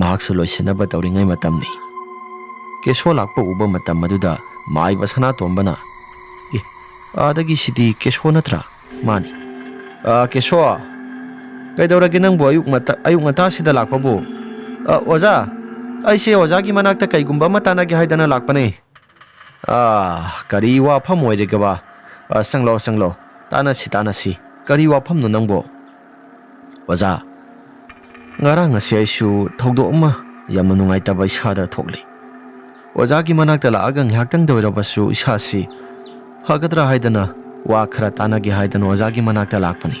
ꯃꯍꯥꯛꯁꯨ ꯂꯣꯏꯁꯤꯟꯅꯕ ꯇꯧꯔꯤꯉꯩ ꯃꯇꯝꯅꯤ꯫ ꯀꯦꯁꯣ ꯂꯥꯛꯄ ꯎꯕ ꯃꯇꯝ ꯑꯗꯨꯗ ꯃꯥꯏꯕ ꯁꯅꯥꯇꯣꯝꯕꯅ, "ꯑꯦ, ꯑꯥꯗꯒꯤ ꯁꯤꯗꯤ ꯀꯦꯁꯣ ꯅꯠꯇ꯭ꯔꯥ?" "ꯃꯥꯅꯤ꯫" "ꯑ, ꯀꯦꯁꯣ, ꯀꯩꯗꯧꯔꯒꯦ ꯅꯪꯕꯨ ꯑꯌꯨꯛ ꯃꯇ-, ꯑꯌꯨꯛ ꯉꯟꯇꯥꯁꯤꯗ ꯂꯥꯛꯄꯕꯨ?" "ꯑ, ꯑꯣꯖꯥ, ꯑꯩꯁꯦ ꯑꯣꯖꯥꯒꯤ ꯃꯅꯥꯛꯇ ꯀꯩꯒꯨꯝꯕ ꯑꯃ ꯇꯥꯟꯅꯒꯦ ꯍꯥꯏꯗꯅ ꯂꯥꯛꯄꯅꯦ꯫" "ꯑ, ꯀꯔꯤ ꯋꯥꯐꯝ ꯑꯣꯏꯔꯒꯦꯕ?" "ꯑ, ꯆꯪꯂꯣ, ꯆꯪꯂꯣ, ꯇꯥꯟꯅꯁꯤ, ꯇꯥꯟꯅꯁꯤ꯫ ꯀꯔꯤ ꯋꯥꯐꯝꯅꯣ ꯅꯪꯕꯣ?" "ꯑꯣꯖꯥ, ꯉꯔꯥꯡ ꯑꯁꯤ ꯑꯩꯁꯨ ꯊꯧꯗꯣꯛ ꯑꯃ ꯌꯥꯝꯅ ꯅꯨꯡꯉꯥꯏꯇꯕ ꯏꯁꯥꯗ ꯊꯣꯛꯂꯤ꯫ ꯑꯣꯖꯥꯒꯤ ꯃꯅꯥꯛꯇ ꯂꯥꯛꯑꯒ ꯉꯥꯏꯍꯥꯛꯇꯪꯗ ꯑꯣꯏꯔꯕꯁꯨ ꯏꯁꯥꯁꯤ ꯐꯒꯗ꯭ꯔꯥ ꯍꯥꯏꯗꯅ ꯋꯥ ꯈꯔ ꯇꯥꯟꯅꯒꯦ ꯍꯥꯏꯗꯅ ꯑꯣꯖꯥꯒꯤ ꯃꯅꯥꯛꯇ ꯂꯥꯛꯄꯅꯤ꯫"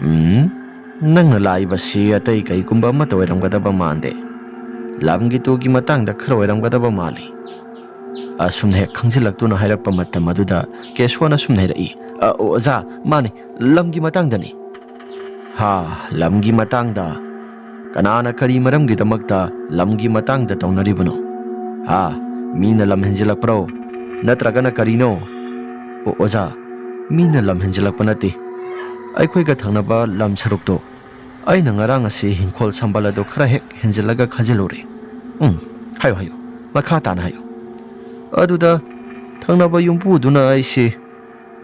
"ꯎꯝ, ꯅꯪꯅ ꯂꯥꯛꯏꯕꯁꯤ ꯑꯇꯩ ꯀꯩꯒꯨꯝꯕ ꯑꯃꯠꯇ ꯑꯣꯏꯔꯝꯒꯗꯕ ꯃꯥꯟꯗꯦ꯫ ꯂꯝꯒꯤ ꯇꯨꯒꯤ ꯃꯇꯥꯡꯗ ꯈꯔ ꯑꯣꯏꯔꯝꯒꯗꯕ ꯃꯥꯜꯂꯤ꯫" ꯑꯁꯨꯝꯅ ꯍꯦꯛ ꯈꯪꯖꯤꯜꯂꯛꯇꯨꯅ ꯍꯥꯏꯔꯛꯄ ꯃꯇꯝ ꯑꯗꯨꯗ ꯀꯦꯁꯣꯅ ꯑꯁꯨꯝꯅ ꯍꯥꯏꯔꯛꯏ, "ꯑ, ꯑꯣꯖꯥ, ꯃꯥꯅꯤ, ꯂꯝꯒꯤ ꯃꯇꯥꯡꯗꯅꯤ꯫" "ꯍꯥ, ꯂꯝꯒꯤ ꯃꯇꯥꯡꯗ? ꯀꯅꯥꯅ ꯀꯔꯤ ꯃꯔꯝꯒꯤꯗꯃꯛꯇ ꯂꯝꯒꯤ ꯃꯇꯥꯡꯗ ꯇꯧꯅꯔꯤꯕꯅꯣ? ꯍꯥ, ꯃꯤꯅ ꯂꯝ ꯍꯦꯟꯖꯤꯜꯂꯛꯄ꯭ꯔꯣ? ꯅꯠꯇ꯭ꯔꯒꯅ ꯀꯔꯤꯅꯣ?" "ꯑꯣ, ꯑꯣꯖꯥ, ꯃꯤꯅ ꯂꯝ ꯍꯦꯟꯖꯤꯜꯂꯛꯄ ꯅꯠꯇꯦ꯫ ꯑꯩꯈꯣꯏꯒ ꯊꯪꯅꯕ ꯂꯝ ꯁꯔꯨꯛꯇꯣ, ꯑꯩꯅ ꯉꯔꯥꯡ ꯑꯁꯤ ꯍꯤꯡꯈꯣꯜ ꯁꯝꯕꯜ ꯑꯗꯨ ꯈꯔ ꯍꯦꯛ ꯍꯦꯟꯖꯤꯜꯂꯒ ꯈꯥꯖꯤꯜꯂꯨꯔꯦ꯫" "ꯎꯝ, ꯍꯥꯏꯌꯨ, ꯍꯥꯏꯌꯨ, ꯃꯈꯥ ꯇꯥꯅ ꯍꯥꯏꯌꯨ꯫" "ꯑꯗꯨꯗ ꯊꯪꯅꯕ ꯌꯨꯝꯕꯨꯗꯨꯅ ꯑꯩꯁꯦ,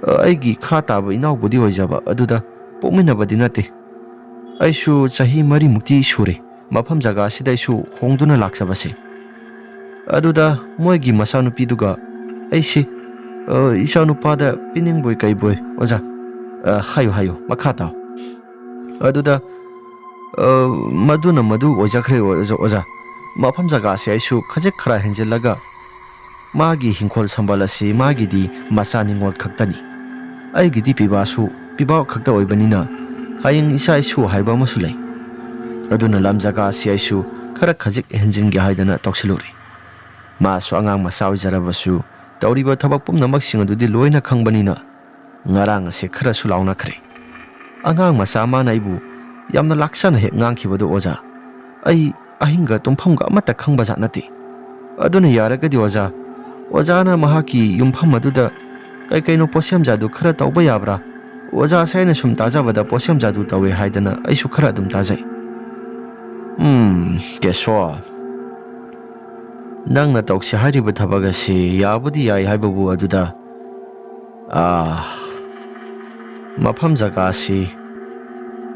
ꯑ, ꯑꯩꯒꯤ ꯈꯥ ꯇꯥꯕ ꯏꯅꯥꯎꯕꯨꯗꯤ ꯑꯣꯏꯖꯕ, ꯑꯗꯨꯗ ꯄꯣꯛꯃꯤꯟꯅꯕꯗꯤ ꯅꯠꯇꯦ꯫ ꯑꯩꯁꯨ ꯆꯍꯤ ꯃꯔꯤꯃꯨꯛꯇꯤ ꯁꯨꯔꯦ ꯃꯐꯝ ꯖꯒꯥ ꯑꯁꯤꯗ ꯑꯩꯁꯨ ꯍꯣꯡꯗꯨꯅ ꯂꯥꯛꯆꯕꯁꯦ꯫ ꯑꯗꯨꯗ ꯃꯣꯏꯒꯤ ꯃꯆꯥꯅꯨꯄꯤꯗꯨꯒ ꯑꯩꯁꯦ, ꯑ, ꯏꯆꯥꯅꯨꯄꯥꯗ ꯄꯤꯅꯤꯡꯕꯣꯏ ꯀꯩꯕꯣꯏ꯫" "ꯑꯣꯖꯥ, ꯑ, ꯍꯥꯏꯌꯨ, ꯍꯥꯏꯌꯨ, ꯃꯈꯥ ꯇꯥꯎ꯫" ꯑꯗꯨꯗ, "ꯑ, ꯃꯗꯨꯅ ꯃꯗꯨ ꯑꯣꯏꯖꯈ꯭ꯔꯦ, ꯑꯣꯖꯥ, ꯑꯣꯖꯥ꯫ ꯃꯐꯝ ꯖꯒꯥꯁꯦ ꯑꯩꯁꯨ ꯈꯖꯤꯛ ꯈꯔ ꯍꯦꯟꯖꯤꯜꯂꯒ ꯃꯥꯒꯤ ꯍꯤꯡꯈꯣꯜ ꯁꯝꯕꯜ ꯑꯁꯤ ꯃꯥꯒꯤꯗꯤ ꯃꯆꯥ ꯅꯤꯉꯣꯜ ꯈꯛꯇꯅꯤ꯫ ꯑꯩꯒꯤꯗꯤ ꯄꯤꯕꯥꯁꯨ ꯄꯤꯕꯥ ꯈꯛꯇ ꯑꯣꯏꯕꯅꯤꯅ ꯍꯌꯦꯡ ꯏꯆꯥ ꯏꯁꯨ ꯍꯥꯏꯕ ꯑꯃꯁꯨ ꯂꯩ꯫ ꯑꯗꯨꯅ ꯂꯝ ꯖꯒꯥ ꯑꯁꯤ ꯑꯩꯁꯨ ꯈꯔ ꯈꯖꯤꯛ ꯍꯦꯟꯖꯤꯟꯒꯦ ꯍꯥꯏꯗꯅ ꯇꯧꯁꯤꯜꯂꯨꯔꯦ꯫ ꯃꯥꯁꯨ ꯑꯉꯥꯡ ꯃꯆꯥ ꯑꯣꯏꯖꯔꯕꯁꯨ ꯇꯧꯔꯤꯕ ꯊꯕꯛ ꯄꯨꯝꯅꯃꯛꯁꯤꯡ ꯑꯗꯨꯗꯤ ꯂꯣꯏꯅ ꯈꯪꯕꯅꯤꯅ ꯉꯔꯥꯡ ꯑꯁꯦ ꯈꯔꯁꯨ ꯂꯥꯎꯅꯈ꯭ꯔꯦ꯫ ꯑꯉꯥꯡ ꯃꯆꯥ ꯑꯃꯅ ꯑꯩꯕꯨ ꯌꯥꯝꯅ ꯂꯥꯛꯆꯅ ꯍꯦꯛ ꯉꯥꯡꯈꯤꯕꯗꯨ, ꯑꯣꯖꯥ, ꯑꯩ ꯑꯍꯤꯡꯒ ꯇꯨꯝꯐꯝꯒ ꯑꯃꯠꯇ ꯈꯪꯕ ꯖꯥꯠ ꯅꯠꯇꯦ꯫ ꯑꯗꯨꯅ ꯌꯥꯔꯒꯗꯤ, ꯑꯣꯖꯥ, ꯑꯣꯖꯥꯅ ꯃꯍꯥꯛꯀꯤ ꯌꯨꯝꯐꯝ ꯑꯗꯨꯗ ꯀꯩ ꯀꯩꯅꯣ ꯄꯣꯠꯁꯦꯝ ꯖꯥꯗꯨ ꯈꯔ ꯇꯧꯕ ꯌꯥꯕ꯭ꯔꯥ? ꯑꯣꯖꯥꯁꯦ ꯑꯩꯅ ꯁꯨꯝ ꯇꯥꯖꯕꯗ ꯄꯣꯠꯁꯦꯝ ꯖꯥꯗꯨ ꯇꯧꯋꯦ ꯍꯥꯏꯗꯅ ꯑꯩꯁꯨ ꯈꯔ ꯑꯗꯨꯝ ꯇꯥꯖꯩ꯫" "ꯎꯝ, ꯀꯦꯁꯣ, ꯅꯪꯅ ꯇꯧꯁꯦ ꯍꯥꯏꯔꯤꯕ ꯊꯕꯛ ꯑꯁꯤ ꯌꯥꯕꯨꯗꯤ ꯌꯥꯏ ꯍꯥꯏꯕꯕꯨ ꯑꯗꯨꯗ, ꯑꯥ, ꯃꯐꯝ ꯖꯒꯥꯁꯤ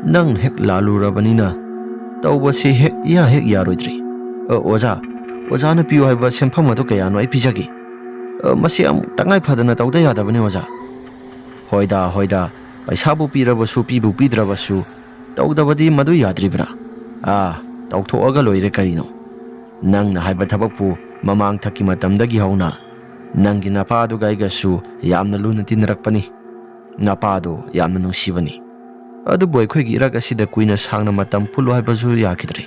ꯅꯪ ꯍꯦꯛ ꯂꯥꯜꯂꯨꯔꯕꯅꯤꯅ ꯇꯧꯕꯁꯤ ꯍꯦꯛ ꯏꯌꯥ ꯍꯦꯛ ꯌꯥꯔꯣꯏꯗ꯭ꯔꯤ꯫ ꯑ, ꯑꯣꯖꯥ, ꯑꯣꯖꯥꯅ ꯄꯤꯌꯨ ꯍꯥꯏꯕ ꯁꯦꯟꯐꯝ ꯑꯗꯨ ꯀꯌꯥꯅꯣ ꯑꯩ ꯄꯤꯖꯒꯦ꯫ ꯑ, ꯃꯁꯤ ꯑꯃꯨꯛ ꯇꯉꯥꯏ ꯐꯗꯅ ꯇꯧꯗ ꯌꯥꯗꯕꯅꯤ, ꯑꯣꯖꯥ꯫" "ꯍꯣꯏꯗ, ꯍꯣꯏꯗ, ꯄꯩꯁꯥꯕꯨ ꯄꯤꯔꯕꯁꯨ ꯄꯤꯕꯨ ꯄꯤꯗ꯭ꯔꯕꯁꯨ ꯇꯧꯗꯕꯗꯤ ꯃꯗꯨ ꯌꯥꯗ꯭ꯔꯤꯕ꯭ꯔꯥ? ꯑꯥ, ꯇꯧꯊꯣꯛꯑꯒ ꯂꯣꯏꯔꯦ ꯀꯔꯤꯅꯣ꯫ ꯅꯪꯅ ꯍꯥꯏꯕ ꯊꯕꯛꯄꯨ ꯃꯃꯥꯡ ꯊꯛꯀꯤ ꯃꯇꯝꯗꯒꯤ ꯍꯧꯅ ꯅꯪꯒꯤ ꯅꯄꯥꯗꯨꯒ ꯑꯩꯒꯁꯨ ꯌꯥꯝꯅ ꯂꯨꯅ ꯇꯤꯟꯅꯔꯛꯄꯅꯤ꯫ ꯅꯄꯥꯗꯨ ꯌꯥꯝꯅ ꯅꯨꯡꯁꯤꯕꯅꯤ꯫ ꯑꯗꯨꯕꯨ ꯑꯩꯈꯣꯏꯒꯤ ꯏꯔꯛ ꯑꯁꯤꯗ ꯀꯨꯏꯅ ꯁꯥꯡꯅ ꯃꯇꯝ ꯄꯨꯜꯂꯨ ꯍꯥꯏꯕꯁꯨ ꯌꯥꯈꯤꯗ꯭ꯔꯦ꯫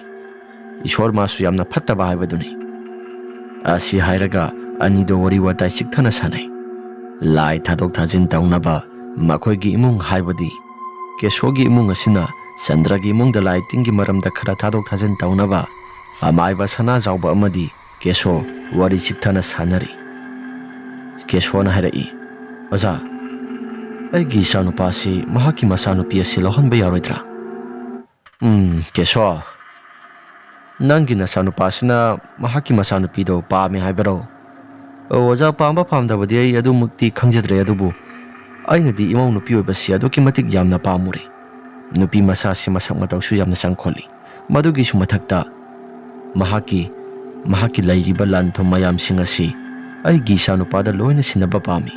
ꯏꯁꯣꯔ ꯃꯥꯁꯨ ꯌꯥꯝꯅ ꯐꯠꯇꯕ ꯍꯥꯏꯕꯗꯨꯅꯤ꯫" ꯑꯁꯤ ꯍꯥꯏꯔꯒ ꯑꯅꯤꯗꯣ ꯋꯥꯔꯤ ꯋꯥꯇꯥꯏ ꯆꯤꯛꯊꯅ ꯁꯥꯟꯅꯩ꯫ ꯂꯥꯏ ꯊꯥꯗꯣꯛ ꯊꯥꯖꯤꯟ ꯇꯧꯅꯕ ꯃꯈꯣꯏꯒꯤ ꯏꯃꯨꯡ, ꯍꯥꯏꯕꯗꯤ ꯀꯦꯁꯣꯒꯤ ꯏꯃꯨꯡ ꯑꯁꯤꯅ ꯆꯟꯗ꯭ꯔꯒꯤ ꯏꯃꯨꯡꯗ ꯂꯥꯏ ꯇꯤꯟꯒꯤ ꯃꯔꯝꯗ ꯈꯔ ꯊꯥꯗꯣꯛ ꯊꯥꯖꯤꯟ ꯇꯧꯅꯕ ꯑꯃꯥꯏꯕ ꯁꯅꯥꯖꯥꯎꯕ ꯑꯃꯗꯤ ꯀꯦꯁꯣ ꯋꯥꯔꯤ ꯆꯤꯛꯊꯅ ꯁꯥꯟꯅꯔꯤ꯫ ꯀꯦꯁꯣꯅ ꯍꯥꯏꯔꯛꯏ, "ꯑꯣꯖꯥ, ꯑꯩꯒꯤ ꯏꯆꯥꯅꯨꯄꯥꯁꯤ ꯃꯍꯥꯛꯀꯤ ꯃꯆꯥꯅꯨꯄꯤ ꯑꯁꯤ ꯂꯧꯍꯟꯕ ꯌꯥꯔꯣꯏꯗ꯭ꯔꯥ?" "ꯎꯝ, ꯀꯦꯁꯣ, ꯅꯪꯒꯤ ꯅꯆꯥꯅꯨꯄꯥꯁꯤꯅ ꯃꯍꯥꯛꯀꯤ ꯃꯆꯥꯅꯨꯄꯤꯗꯣ ꯄꯥꯝꯃꯦ ꯍꯥꯏꯕꯔꯣ?" "ꯑꯣ, ꯑꯣꯖꯥ, ꯄꯥꯝꯕ ꯄꯥꯝꯗꯕꯗꯤ ꯑꯩ ꯑꯗꯨꯃꯛꯇꯤ ꯈꯪꯖꯗ꯭ꯔꯦ, ꯑꯗꯨꯕꯨ ꯑꯩꯅꯗꯤ ꯏꯃꯧ ꯅꯨꯄꯤ ꯑꯣꯏꯕꯁꯤ ꯑꯗꯨꯛꯀꯤ ꯃꯇꯤꯛ ꯌꯥꯝꯅ ꯄꯥꯝꯃꯨꯔꯦ꯫ ꯅꯨꯄꯤ ꯃꯆꯥꯁꯤ ꯃꯁꯛ ꯃꯇꯧꯁꯨ ꯌꯥꯝꯅ ꯆꯪꯈꯣꯜꯂꯤ꯫ ꯃꯗꯨꯒꯤꯁꯨ ꯃꯊꯛꯇ ꯃꯍꯥꯛꯀꯤ, ꯃꯍꯥꯛꯀꯤ ꯂꯩꯔꯤꯕ ꯂꯟ ꯊꯨꯝ ꯃꯌꯥꯝꯁꯤꯡ ꯑꯁꯤ ꯑꯩꯒꯤ ꯏꯆꯥꯅꯨꯄꯥꯗ ꯂꯣꯏꯅ ꯁꯤꯟꯅꯕ ꯄꯥꯝꯃꯤ꯫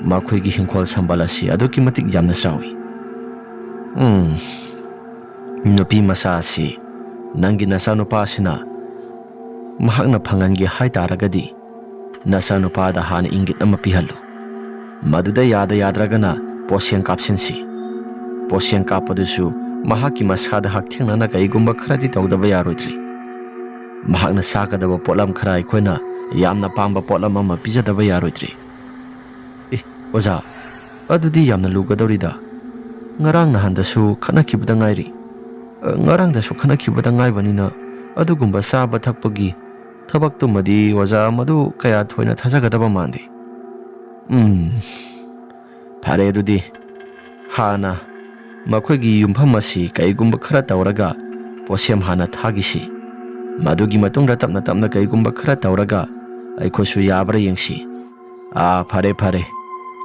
ꯃꯈꯣꯏꯒꯤ ꯍꯤꯡꯈꯣꯜ ꯁꯝꯕꯜ ꯑꯁꯤ ꯑꯗꯨꯛꯀꯤ ꯃꯇꯤꯛ ꯌꯥꯝꯅ ꯆꯥꯎꯏ꯫" ꯎꯝ, ꯅꯨꯄꯤ ꯃꯆꯥ ꯑꯁꯤ ꯅꯪꯒꯤ ꯅꯆꯥꯅꯨꯄꯥꯁꯤꯅ ꯃꯍꯥꯛꯅ ꯐꯪꯍꯟꯒꯦ ꯍꯥꯏ ꯇꯥꯔꯒꯗꯤ, ꯅꯆꯥꯅꯨꯄꯥꯗ ꯍꯥꯟꯅ ꯏꯪꯒꯤꯠ ꯑꯃ ꯄꯤꯍꯜꯂꯨ꯫ ꯃꯗꯨꯗ ꯌꯥꯗ ꯌꯥꯗ꯭ꯔꯒꯅ ꯄꯣꯠꯁꯦꯡ ꯀꯥꯞꯁꯤꯟꯁꯤ꯫ ꯄꯣꯠꯁꯦꯡ ꯀꯥꯞꯄꯗꯨꯁꯨ ꯃꯍꯥꯛꯀꯤ ꯃꯁꯥꯗ ꯍꯛꯊꯦꯡꯅꯅ ꯀꯔꯤꯒꯨꯝꯕ ꯈꯔꯗꯤ ꯇꯧꯗꯕ ꯌꯥꯔꯣꯏꯗ꯭ꯔꯤ꯫ ꯃꯍꯥꯛꯅ ꯆꯥꯒꯗꯕ ꯄꯣꯠꯂꯝ ꯈꯔ ꯑꯩꯈꯣꯏꯅ ꯌꯥꯝꯅ ꯄꯥꯝꯕ ꯄꯣꯠꯂꯝ ꯑꯃ ꯄꯤꯖꯗꯕ ꯌꯥꯔꯣꯏꯗ꯭ꯔꯤ꯫ ꯑꯦ, ꯑꯣꯖꯥ, ꯑꯗꯨꯗꯤ ꯌꯥꯝꯅ ꯂꯨꯒꯗꯧꯔꯤꯗ꯫ ꯉꯔꯥꯡ ꯅꯍꯥꯟꯗꯁꯨ ꯈꯠꯅꯈꯤꯕꯗ ꯉꯥꯏꯔꯤ꯫ ꯑ, ꯉꯔꯥꯡꯗꯁꯨ ꯈꯠꯅꯈꯤꯕꯗ ꯉꯥꯏꯕꯅꯤꯅ ꯑꯗꯨꯒꯨꯝꯕ ꯆꯥꯕ ꯊꯛꯄꯒꯤ ꯊꯕꯛꯇꯨꯃꯗꯤ ꯑꯣꯖꯥ ꯃꯗꯨ ꯀꯌꯥ ꯊꯣꯏꯅ ꯊꯥꯖꯒꯗꯕ ꯃꯥꯟꯗꯦ꯫ ꯎꯝ, ꯐꯔꯦ ꯑꯗꯨꯗꯤ꯫ ꯍꯥꯟꯅ ꯃꯈꯣꯏꯒꯤ ꯌꯨꯝꯐꯝ ꯑꯁꯤ ꯀꯩꯒꯨꯝꯕ ꯈꯔ ꯇꯧꯔꯒ ꯄꯣꯠꯁꯦꯝ ꯍꯥꯟꯅ ꯊꯥꯈꯤꯁꯤ꯫ ꯃꯗꯨꯒꯤ ꯃꯇꯨꯡꯗ ꯇꯞꯅ ꯇꯞꯅ ꯀꯩꯒꯨꯝꯕ ꯈꯔ ꯇꯧꯔꯒ ꯑꯩꯈꯣꯏꯁꯨ ꯌꯥꯕ꯭ꯔꯥ ꯌꯦꯡꯁꯤ꯫ ꯑꯥ, ꯐꯔꯦ, ꯐꯔꯦ꯫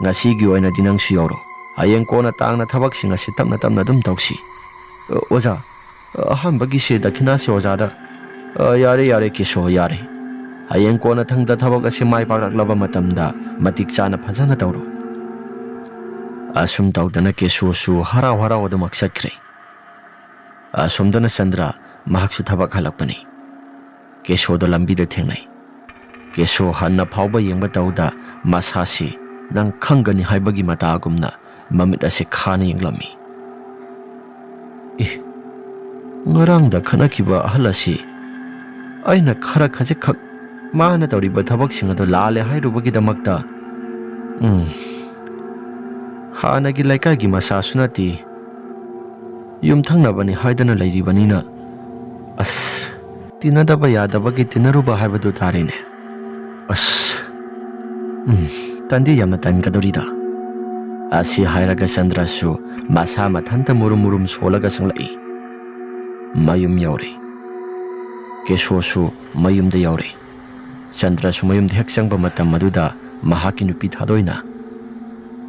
ꯉꯁꯤꯒꯤ ꯑꯣꯏꯅꯗꯤ ꯅꯪꯁꯨ ꯌꯥꯎꯔꯣ꯫ ꯍꯌꯦꯡ ꯀꯣꯟꯅ ꯇꯥꯡꯅ ꯊꯕꯛꯁꯤꯡ ꯑꯁꯤ ꯇꯞꯅ ꯇꯞꯅ ꯑꯗꯨꯝ ꯇꯧꯁꯤ꯫ ꯑ, ꯑꯣꯖꯥ, ꯑ, ꯑꯍꯥꯟꯕꯒꯤꯁꯦ ꯗꯈꯤꯅꯥꯁꯦ ꯑꯣꯖꯥꯗ꯫ ꯑ, ꯌꯥꯔꯦ, ꯌꯥꯔꯦ, ꯀꯦꯁꯣ, ꯌꯥꯔꯦ꯫ ꯍꯌꯦꯡ ꯀꯣꯟꯅꯊꯪꯗ ꯊꯕꯛ ꯑꯁꯤ ꯃꯥꯏ ꯄꯥꯛꯂꯛꯂꯕ ꯃꯇꯝꯗ ꯃꯇꯤꯛ ꯆꯥꯅ ꯐꯖꯅ ꯇꯧꯔꯣ꯫ ꯑꯁꯨꯝ ꯇꯧꯗꯅ ꯀꯦꯁꯣꯁꯨ ꯍꯔꯥꯎ ꯍꯔꯥꯎ ꯑꯗꯨꯃꯛ ꯆꯠꯈ꯭ꯔꯦ꯫ ꯑꯁꯣꯝꯗꯅ ꯆꯟꯗ꯭ꯔ, ꯃꯍꯥꯛꯁꯨ ꯊꯕꯛ ꯍꯜꯂꯛꯄꯅꯤ꯫ ꯀꯦꯁꯣꯗ ꯂꯝꯕꯤꯗ ꯊꯦꯡꯅꯩ꯫ ꯀꯦꯁꯣ ꯍꯟꯅ ꯐꯥꯎꯕ ꯌꯦꯡꯕ ꯇꯧꯗ ꯃꯁꯥꯁꯤ ꯅꯪ ꯈꯪꯒꯅꯤ ꯍꯥꯏꯕꯒꯤ ꯃꯇꯥꯒꯨꯝꯅ ꯃꯃꯤꯠ ꯑꯁꯤ ꯈꯥꯅ ꯌꯦꯡꯂꯝꯃꯤ꯫ "ꯑꯦ, ꯉꯔꯥꯡꯗ ꯈꯠꯅꯈꯤꯕ ꯑꯍꯜ ꯑꯁꯤ ꯑꯩꯅ ꯈꯔ ꯈꯖꯤꯛꯈꯛ ꯃꯥꯅ ꯇꯧꯔꯤꯕ ꯊꯕꯛꯁꯤꯡ ꯑꯗꯨ ꯂꯥꯜꯂꯦ ꯍꯥꯏꯔꯨꯕꯒꯤꯗꯃꯛꯇ, ꯎꯝ, ꯍꯥꯟꯅꯒꯤ ꯂꯩꯀꯥꯏꯒꯤ ꯃꯆꯥꯁꯨ ꯅꯠꯇꯦ, ꯌꯨꯝꯊꯪꯅꯕꯅꯤ ꯍꯥꯏꯗꯅ ꯂꯩꯔꯤꯕꯅꯤꯅ, ꯑꯁ, ꯇꯤꯟꯅꯗꯕ ꯌꯥꯗꯕꯒꯤ ꯇꯤꯟꯅꯔꯨꯕ ꯍꯥꯏꯕꯗꯨ ꯇꯥꯔꯦꯅꯦ꯫ ꯑꯁ, ꯎꯝ, ꯇꯟꯗꯤ ꯌꯥꯝꯅ ꯇꯟꯒꯗꯧꯔꯤꯗ"꯫ ꯑꯁꯤ ꯍꯥꯏꯔꯒ ꯆꯟꯗ꯭ꯔꯁꯨ ꯃꯁꯥ ꯃꯊꯟꯇ ꯃꯨꯔꯨꯝ ꯃꯨꯔꯨꯝ ꯁꯣꯜꯂꯒ ꯆꯪꯂꯛꯏ꯫ ꯃꯌꯨꯝ ꯌꯧꯔꯦ꯫ ꯀꯦꯁꯣꯁꯨ ꯃꯌꯨꯝꯗ ꯌꯧꯔꯦ꯫ ꯆꯟꯗ꯭ꯔꯁꯨ ꯃꯌꯨꯝꯗ ꯍꯦꯛ ꯆꯪꯕ ꯃꯇꯝ ꯑꯗꯨꯗ ꯃꯍꯥꯛꯀꯤ ꯅꯨꯄꯤ ꯊꯥꯗꯣꯏꯅ,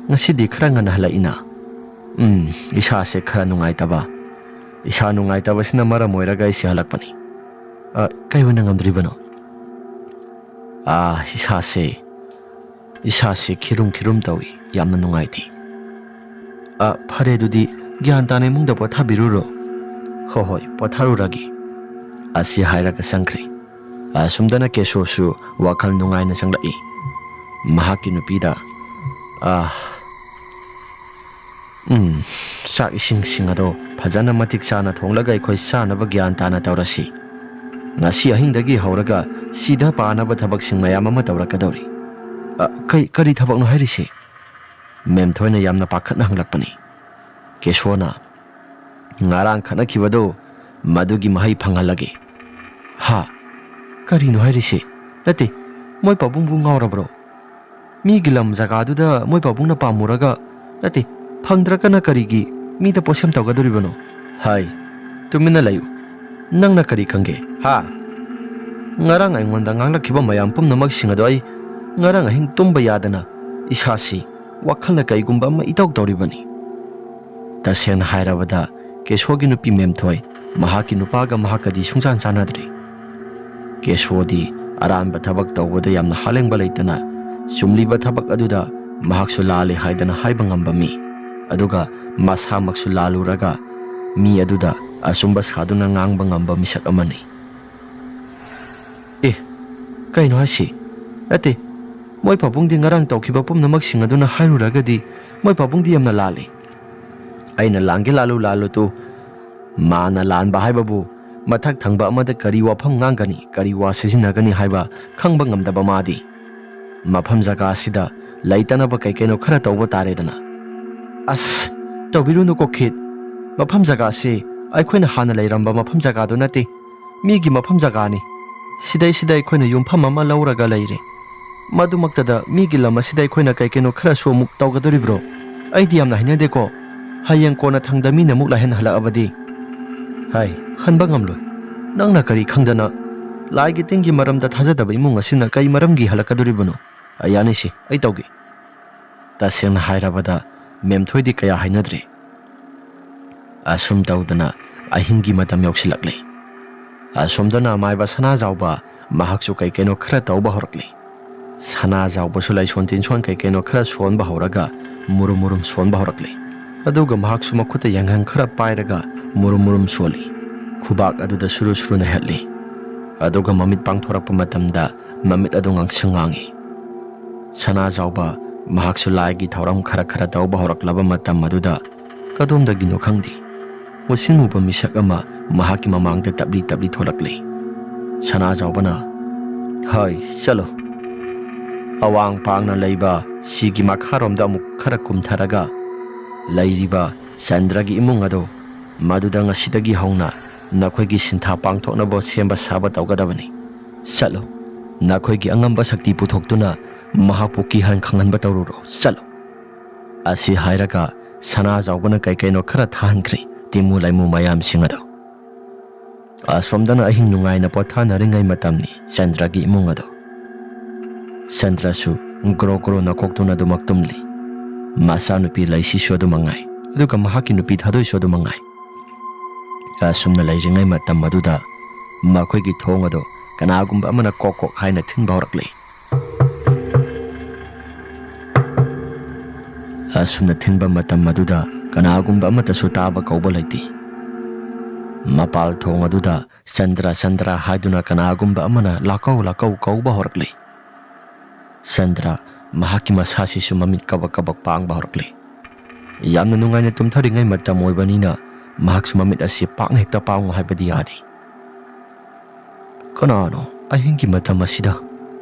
"ꯉꯁꯤꯗꯤ ꯈꯔ ꯉꯟꯅ ꯍꯜꯂꯛꯏꯅ?" "ꯎꯝ, ꯏꯁꯥꯁꯦ ꯈꯔ ꯅꯨꯡꯉꯥꯏꯇꯕ꯫ ꯏꯁꯥ ꯅꯨꯡꯉꯥꯏꯇꯕꯁꯤꯅ ꯃꯔꯝ ꯑꯣꯏꯔꯒ ꯑꯩꯁꯦ ꯍꯜꯂꯛꯄꯅꯤ"꯫ "ꯑ, ꯀꯩ ꯑꯣꯏꯅ ꯉꯝꯗ꯭ꯔꯤꯕꯅꯣ?" "ꯑꯥ, ꯏꯁꯥꯁꯦ, ꯏꯁꯥꯁꯦ ꯈꯤꯔꯨꯝ ꯈꯤꯔꯨꯝ ꯇꯧꯏ, ꯌꯥꯝꯅ ꯅꯨꯡꯉꯥꯏꯇꯦ"꯫ "ꯑ, ꯐꯔꯦ, ꯑꯗꯨꯗꯤ ꯒ꯭ꯌꯥꯟ ꯇꯥꯅ ꯏꯃꯨꯡꯗ ꯄꯣꯊꯥꯕꯤꯔꯨꯔꯣ꯫" "ꯍꯣꯏ, ꯍꯣꯏ, ꯄꯣꯊꯥꯔꯨꯔꯒꯦ꯫" ꯑꯁꯤ ꯍꯥꯏꯔꯒ ꯆꯪꯈ꯭ꯔꯦ꯫ ꯑꯁꯨꯝꯗꯅ ꯀꯦꯁꯣꯁꯨ ꯋꯥꯈꯜ ꯅꯨꯡꯉꯥꯏꯅ ꯆꯪꯂꯛꯏ꯫ ꯃꯍꯥꯛꯀꯤ ꯅꯨꯄꯤꯗ, "ꯑ, ꯎꯝ, ꯆꯥꯛ ꯏꯁꯤꯡꯁꯤꯡ ꯑꯗꯣ ꯐꯖꯅ ꯃꯇꯤꯛ ꯆꯥꯅ ꯊꯣꯡꯂꯒ ꯑꯩꯈꯣꯏ ꯆꯥꯅꯕ ꯒ꯭ꯌꯥꯟ ꯇꯥꯅ ꯇꯧꯔꯁꯤ꯫ ꯉꯁꯤ ꯑꯍꯤꯡꯗꯒꯤ ꯍꯧꯔꯒ ꯁꯤꯗ ꯄꯥꯅꯕ ꯊꯕꯛꯁꯤꯡ ꯃꯌꯥꯝ ꯑꯃ ꯇꯧꯔꯛꯀꯗꯧꯔꯤ꯫" "ꯑ, ꯀꯩ, ꯀꯔꯤ ꯊꯕꯛꯅꯣ ꯍꯥꯏꯔꯤꯁꯦ?" ꯃꯦꯝꯊꯣꯏꯅ ꯌꯥꯝꯅ ꯄꯥꯈꯠꯅ ꯍꯪꯂꯛꯄꯅꯤ꯫ ꯀꯦꯁꯣꯅ, "ꯉꯔꯥꯡ ꯈꯠꯅꯈꯤꯕꯗꯣ, ꯃꯗꯨꯒꯤ ꯃꯍꯩ ꯐꯪꯍꯜꯂꯒꯦ꯫" "ꯍꯥ? ꯀꯔꯤꯅꯣ ꯍꯥꯏꯔꯤꯁꯦ? ꯅꯠꯇꯦ, ꯃꯣꯏ ꯄꯥꯕꯨꯡꯕꯨ ꯉꯥꯎꯔꯕ꯭ꯔꯣ? ꯃꯤꯒꯤ ꯂꯝ ꯖꯒꯥꯗꯨꯗ ꯃꯣꯏ ꯄꯥꯕꯨꯡꯅ ꯄꯥꯝꯃꯨꯔꯒ, ꯅꯠꯇꯦ, ꯐꯪꯗ꯭ꯔꯒꯅ ꯀꯔꯤꯒꯤ ꯃꯤꯗ ꯄꯣꯠꯁꯦꯝ ꯇꯧꯒꯗꯣꯔꯤꯕꯅꯣ?" "ꯍꯥꯏ, ꯇꯨꯃꯤꯟꯅ ꯂꯩꯌꯨ꯫ ꯅꯪꯅ ꯀꯔꯤ ꯈꯪꯒꯦ, ꯍꯥ? ꯉꯔꯥꯡ ꯑꯩꯉꯣꯟꯗ ꯉꯥꯡꯂꯛꯈꯤꯕ ꯃꯌꯥꯝ ꯄꯨꯝꯅꯃꯛꯁꯤꯡ ꯑꯗꯣ ꯑꯩ ꯉꯔꯥꯡ ꯑꯍꯤꯡ ꯇꯨꯝꯕ ꯌꯥꯗꯅ ꯏꯁꯥꯁꯤ ꯋꯥꯈꯜꯅ ꯀꯩꯒꯨꯝꯕ ꯑꯃ ꯏꯇꯧ ꯇꯧꯔꯤꯕꯅꯤ꯫" ꯇꯁꯦꯡꯅ ꯍꯥꯏꯔꯕꯗ, ꯀꯦꯁꯣꯒꯤ ꯅꯨꯄꯤ ꯃꯦꯝꯊꯣꯏ ꯃꯍꯥꯛꯀꯤ ꯅꯨꯄꯥꯒ ꯃꯍꯥꯛꯀꯗꯤ ꯁꯨꯡꯆꯥꯟ ꯆꯥꯟꯅꯗ꯭ꯔꯦ꯫ ꯀꯦꯁꯣꯗꯤ ꯑꯔꯥꯟꯕ ꯊꯕꯛ ꯇꯧꯕꯗ ꯌꯥꯝꯅ ꯍꯥꯂꯦꯡꯕ ꯂꯩꯇꯅ, ꯆꯨꯝꯂꯤꯕ ꯊꯕꯛ ꯑꯗꯨꯗ ꯃꯍꯥꯛꯁꯨ ꯂꯥꯜꯂꯦ ꯍꯥꯏꯗꯅ ꯍꯥꯏꯕ ꯉꯝꯕ ꯃꯤ, ꯑꯗꯨꯒ ꯃꯁꯥꯃꯛꯁꯨ ꯂꯥꯜꯂꯨꯔꯒ ꯃꯤ ꯑꯗꯨꯗ ꯑꯆꯨꯝꯕ ꯁꯥꯗꯨꯅ ꯉꯥꯡꯕ ꯉꯝꯕ ꯃꯤꯁꯛ ꯑꯃꯅꯤ꯫ "ꯑꯦ, ꯀꯩꯅꯣ ꯍꯥꯏꯁꯤ? ꯅꯠꯇꯦ, ꯃꯣꯏ ꯄꯥꯕꯨꯡꯗꯤ ꯉꯔꯥꯡ ꯇꯧꯈꯤꯕ ꯄꯨꯝꯅꯃꯛꯁꯤꯡ ꯑꯗꯨꯅ ꯍꯥꯏꯔꯨꯔꯒꯗꯤ ꯃꯣꯏ ꯄꯥꯕꯨꯡꯗꯤ ꯌꯥꯝꯅ ꯂꯥꯜꯂꯤ꯫" "ꯑꯩꯅ ꯂꯥꯟꯒꯦ ꯂꯥꯜꯂꯨ ꯂꯥꯜꯂꯨ ꯇꯨ, ꯃꯥꯅ ꯂꯥꯟꯕ ꯍꯥꯏꯕꯕꯨ ꯃꯊꯛ ꯊꯪꯕ ꯑꯃꯗ ꯀꯔꯤ ꯋꯥꯐꯝ ꯉꯥꯡꯒꯅꯤ, ꯀꯔꯤ ꯋꯥ ꯁꯤꯖꯤꯟꯅꯒꯅꯤ ꯍꯥꯏꯕ ꯈꯪꯕ ꯉꯝꯗꯕ ꯃꯥꯗꯤ꯫ ꯃꯐꯝ ꯖꯒꯥ ꯑꯁꯤꯗ ꯂꯩꯇꯅꯕ ꯀꯩ ꯀꯩꯅꯣ ꯈꯔ ꯇꯧꯕ ꯇꯥꯔꯦꯗꯅ꯫" "ꯑꯁ, ꯇꯧꯕꯤꯔꯨꯅꯨ ꯀꯣꯈꯤꯠ꯫ ꯃꯐꯝ ꯖꯒꯥꯁꯤ ꯑꯩꯈꯣꯏꯅ ꯍꯥꯟꯅ ꯂꯩꯔꯝꯕ ꯃꯐꯝ ꯖꯒꯥꯗꯨ ꯅꯠꯇꯦ, ꯃꯤꯒꯤ ꯃꯐꯝ ꯖꯒꯥꯅꯤ꯫ ꯁꯤꯗꯩꯁꯤꯗ ꯑꯩꯈꯣꯏꯅ ꯌꯨꯝꯐꯝ ꯑꯃ ꯂꯧꯔꯒ ꯂꯩꯔꯦ꯫ ꯃꯗꯨꯃꯛꯇꯗ ꯃꯤꯒꯤ ꯂꯝ ꯑꯁꯤꯗ ꯑꯩꯈꯣꯏꯅ ꯀꯩ ꯀꯩꯅꯣ ꯈꯔꯁꯨ ꯑꯃꯨꯛ ꯇꯧꯒꯗꯣꯔꯤꯕ꯭ꯔꯣ? ꯑꯩꯗꯤ ꯌꯥꯝꯅ ꯍꯩꯅꯗꯦꯀꯣ꯫ ꯍꯌꯦꯡ ꯀꯣꯟꯅ ꯊꯪꯗ ꯃꯤꯅ ꯑꯃꯨꯛ ꯂꯥꯏꯍꯟ ꯍꯜꯂꯛꯑꯕꯗꯤ?" "ꯍꯥꯏ, ꯍꯟꯕ ꯉꯝꯂꯣꯏ꯫ ꯅꯪꯅ ꯀꯔꯤ ꯈꯪꯗꯅ? ꯂꯥꯏꯒꯤ ꯇꯤꯟꯒꯤ ꯃꯔꯝꯗ ꯊꯥꯖꯗꯕ ꯏꯃꯨꯡ ꯑꯁꯤꯅ ꯀꯩ ꯃꯔꯝꯒꯤ ꯍꯜꯂꯛꯀꯗꯣꯔꯤꯕꯅꯣ? ꯑ, ꯌꯥꯅꯤꯁꯦ, ꯑꯩ ꯇꯧꯒꯦ꯫" ꯇꯁꯦꯡꯅ ꯍꯥꯏꯔꯕꯗ, ꯃꯦꯝꯊꯣꯏꯗꯤ ꯀꯌꯥ ꯍꯩꯅꯗ꯭ꯔꯦ꯫ ꯑꯁꯨꯝ ꯇꯧꯗꯅ ꯑꯍꯤꯡꯒꯤ ꯃꯇꯝ ꯌꯧꯁꯤꯜꯂꯛꯂꯦ꯫ ꯑꯁꯣꯝꯗꯅ ꯑꯃꯥꯏꯕ ꯁꯅꯥꯖꯥꯎꯕ ꯃꯍꯥꯛꯁꯨ ꯀꯩ ꯀꯩꯅꯣ ꯈꯔ ꯇꯧꯕ ꯍꯧꯔꯛꯂꯦ꯫ ꯁꯅꯥꯖꯥꯎꯕꯁꯨ ꯂꯥꯏꯁꯣꯟ ꯇꯤꯟꯁꯣꯟ ꯀꯩ ꯀꯩꯅꯣ ꯈꯔ ꯁꯣꯟꯕ ꯍꯧꯔꯒ ꯃꯨꯔꯨꯝ ꯃꯨꯔꯨꯝ ꯁꯣꯟꯕ ꯍꯧꯔꯛꯂꯦ꯫ ꯑꯗꯨꯒ ꯃꯍꯥꯛꯁꯨ ꯃꯈꯨꯠꯇ ꯌꯥꯡꯈꯪ ꯈꯔ ꯄꯥꯏꯔꯒ ꯃꯨꯔꯨꯝ ꯃꯨꯔꯨꯝ ꯁꯣꯜꯂꯤ꯫ ꯈꯨꯕꯥꯛ ꯑꯗꯨꯗ ꯁꯨꯔꯨ ꯁꯨꯔꯨ ꯅꯩꯍꯠꯂꯤ꯫ ꯑꯗꯨꯒ ꯃꯃꯤꯠ ꯄꯥꯡꯊꯣꯔꯛꯄ ꯃꯇꯝꯗ ꯃꯃꯤꯠ ꯑꯗꯨ ꯉꯥꯡꯁꯪ ꯉꯥꯡꯏ꯫ ꯁꯅꯥꯖꯥꯎꯕ ꯃꯍꯥꯛꯁꯨ ꯂꯥꯏꯒꯤ ꯊꯧꯔꯝ ꯈꯔ ꯈꯔ ꯇꯧꯕ ꯍꯧꯔꯛꯂꯕ ꯃꯇꯝ ꯑꯗꯨꯗ ꯀꯗꯣꯝꯗꯒꯤꯅꯣ ꯈꯪꯗꯦ, ꯃꯨꯁꯤꯟ ꯃꯨꯕ ꯃꯤꯁꯛ ꯑꯃ ꯃꯍꯥꯛꯀꯤ ꯃꯃꯥꯡꯗ ꯇꯞꯂꯤ ꯇꯞꯂꯤ ꯊꯣꯛꯂꯛꯂꯤ꯫ ꯁꯅꯥꯖꯥꯎꯕꯅ, "ꯍꯣꯏ, ꯆꯠꯂꯣ꯫ ꯑꯋꯥꯡ ꯄꯥꯡꯅ ꯂꯩꯕ ꯁꯤꯒꯤ ꯃꯈꯥꯔꯣꯝꯗ ꯑꯃꯨꯛ ꯈꯔ ꯀꯨꯝꯊꯔꯒ ꯂꯩꯔꯤꯕ ꯆꯟꯗ꯭ꯔꯒꯤ ꯏꯃꯨꯡ ꯑꯗꯨ, ꯃꯗꯨꯗ ꯉꯁꯤꯗꯒꯤ ꯍꯧꯅ ꯅꯈꯣꯏꯒꯤ ꯁꯤꯟꯊꯥ ꯄꯥꯡꯊꯣꯛꯅꯕ ꯁꯦꯝꯕ ꯁꯥꯕ ꯇꯧꯒꯗꯕꯅꯤ꯫ ꯆꯠꯂꯣ, ꯅꯈꯣꯏꯒꯤ ꯑꯉꯝꯕ ꯁꯛꯇꯤ ꯄꯨꯊꯣꯛꯇꯨꯅ ꯃꯍꯥꯛꯄꯨ ꯀꯤꯍꯟ ꯈꯪꯍꯟꯕ ꯇꯧꯔꯨꯔꯣ, ꯆꯠꯂꯣ"꯫ ꯑꯁꯤ ꯍꯥꯏꯔꯒ ꯁꯅꯥꯖꯥꯎꯕꯅ ꯀꯩ ꯀꯩꯅꯣ ꯈꯔ ꯊꯥꯍꯟꯈ꯭ꯔꯦ ꯇꯤꯃꯨ ꯂꯩꯃꯨ ꯃꯌꯥꯝꯁꯤꯡ ꯑꯗꯨ꯫ ꯑꯁꯣꯝꯗꯅ ꯑꯍꯤꯡ ꯅꯨꯡꯉꯥꯏꯅ ꯄꯣꯊꯥꯅꯔꯤꯉꯩ ꯃꯇꯝꯅꯤ ꯆꯟꯗ꯭ꯔꯒꯤ ꯏꯃꯨꯡ ꯑꯗꯨ꯫ ꯆꯟꯗ꯭ꯔꯁꯨ ꯒ꯭ꯔꯣ ꯒ꯭ꯔꯣ ꯅꯀꯣꯛꯇꯨꯅ ꯑꯗꯨꯃꯛ ꯇꯨꯝꯂꯤ꯫ ꯃꯆꯥꯅꯨꯄꯤ ꯂꯩꯁꯤꯁꯨ ꯑꯗꯨ ꯃꯉꯥꯏ, ꯑꯗꯨꯒ ꯃꯍꯥꯛꯀꯤ ꯅꯨꯄꯤ ꯊꯥꯗꯣꯏꯁꯨ ꯑꯗꯨ ꯃꯉꯥꯏ꯫ ꯑꯁꯨꯝꯅ ꯂꯩꯔꯤꯉꯩ ꯃꯇꯝ ꯑꯗꯨꯗ ꯃꯈꯣꯏꯒꯤ ꯊꯣꯡ ꯑꯗꯨ ꯀꯅꯥꯒꯨꯝꯕ ꯑꯃꯅ ꯀꯣꯛ ꯀꯣꯛ ꯍꯥꯏꯅ ꯊꯤꯟꯕ ꯍꯧꯔꯛꯂꯤ꯫ ꯑꯁꯨꯝꯅ ꯊꯤꯟꯕ ꯃꯇꯝ ꯑꯗꯨꯗ ꯀꯅꯥꯒꯨꯝꯕ ꯑꯃꯠꯇꯁꯨ ꯇꯥꯕ ꯀꯧꯕ ꯂꯩꯇꯦ꯫ ꯃꯄꯥꯜ ꯊꯣꯡ ꯑꯗꯨꯗ "ꯆꯟꯗ꯭ꯔ, ꯆꯟꯗ꯭ꯔ" ꯍꯥꯏꯗꯨꯅ ꯀꯅꯥꯒꯨꯝꯕ ꯑꯃꯅ "ꯂꯥꯛꯀꯧ, ꯂꯥꯛꯀꯧ" ꯀꯧꯕ ꯍꯧꯔꯛꯂꯤ꯫ ꯆꯟꯗ꯭ꯔ ꯃꯍꯥꯛꯀꯤ ꯃꯁꯥꯁꯤꯁꯨ ꯃꯃꯤꯠ ꯀꯕꯛ ꯀꯕꯛ ꯄꯥꯡꯕ ꯍꯧꯔꯛꯂꯤ꯫ ꯌꯥꯝꯅ ꯅꯨꯡꯉꯥꯏꯅ ꯇꯨꯝꯊꯔꯤꯉꯩ ꯃꯇꯝ ꯑꯣꯏꯕꯅꯤꯅ ꯃꯍꯥꯛꯁꯨ ꯃꯃꯤꯠ ꯑꯁꯤ ꯄꯥꯛꯅ ꯍꯦꯛꯇ ꯄꯥꯡꯉꯨ ꯍꯥꯏꯕꯗꯤ ꯌꯥꯗꯦ꯫ "ꯀꯅꯥꯅꯣ ꯑꯍꯤꯡꯒꯤ ꯃꯇꯝ ꯑꯁꯤꯗ,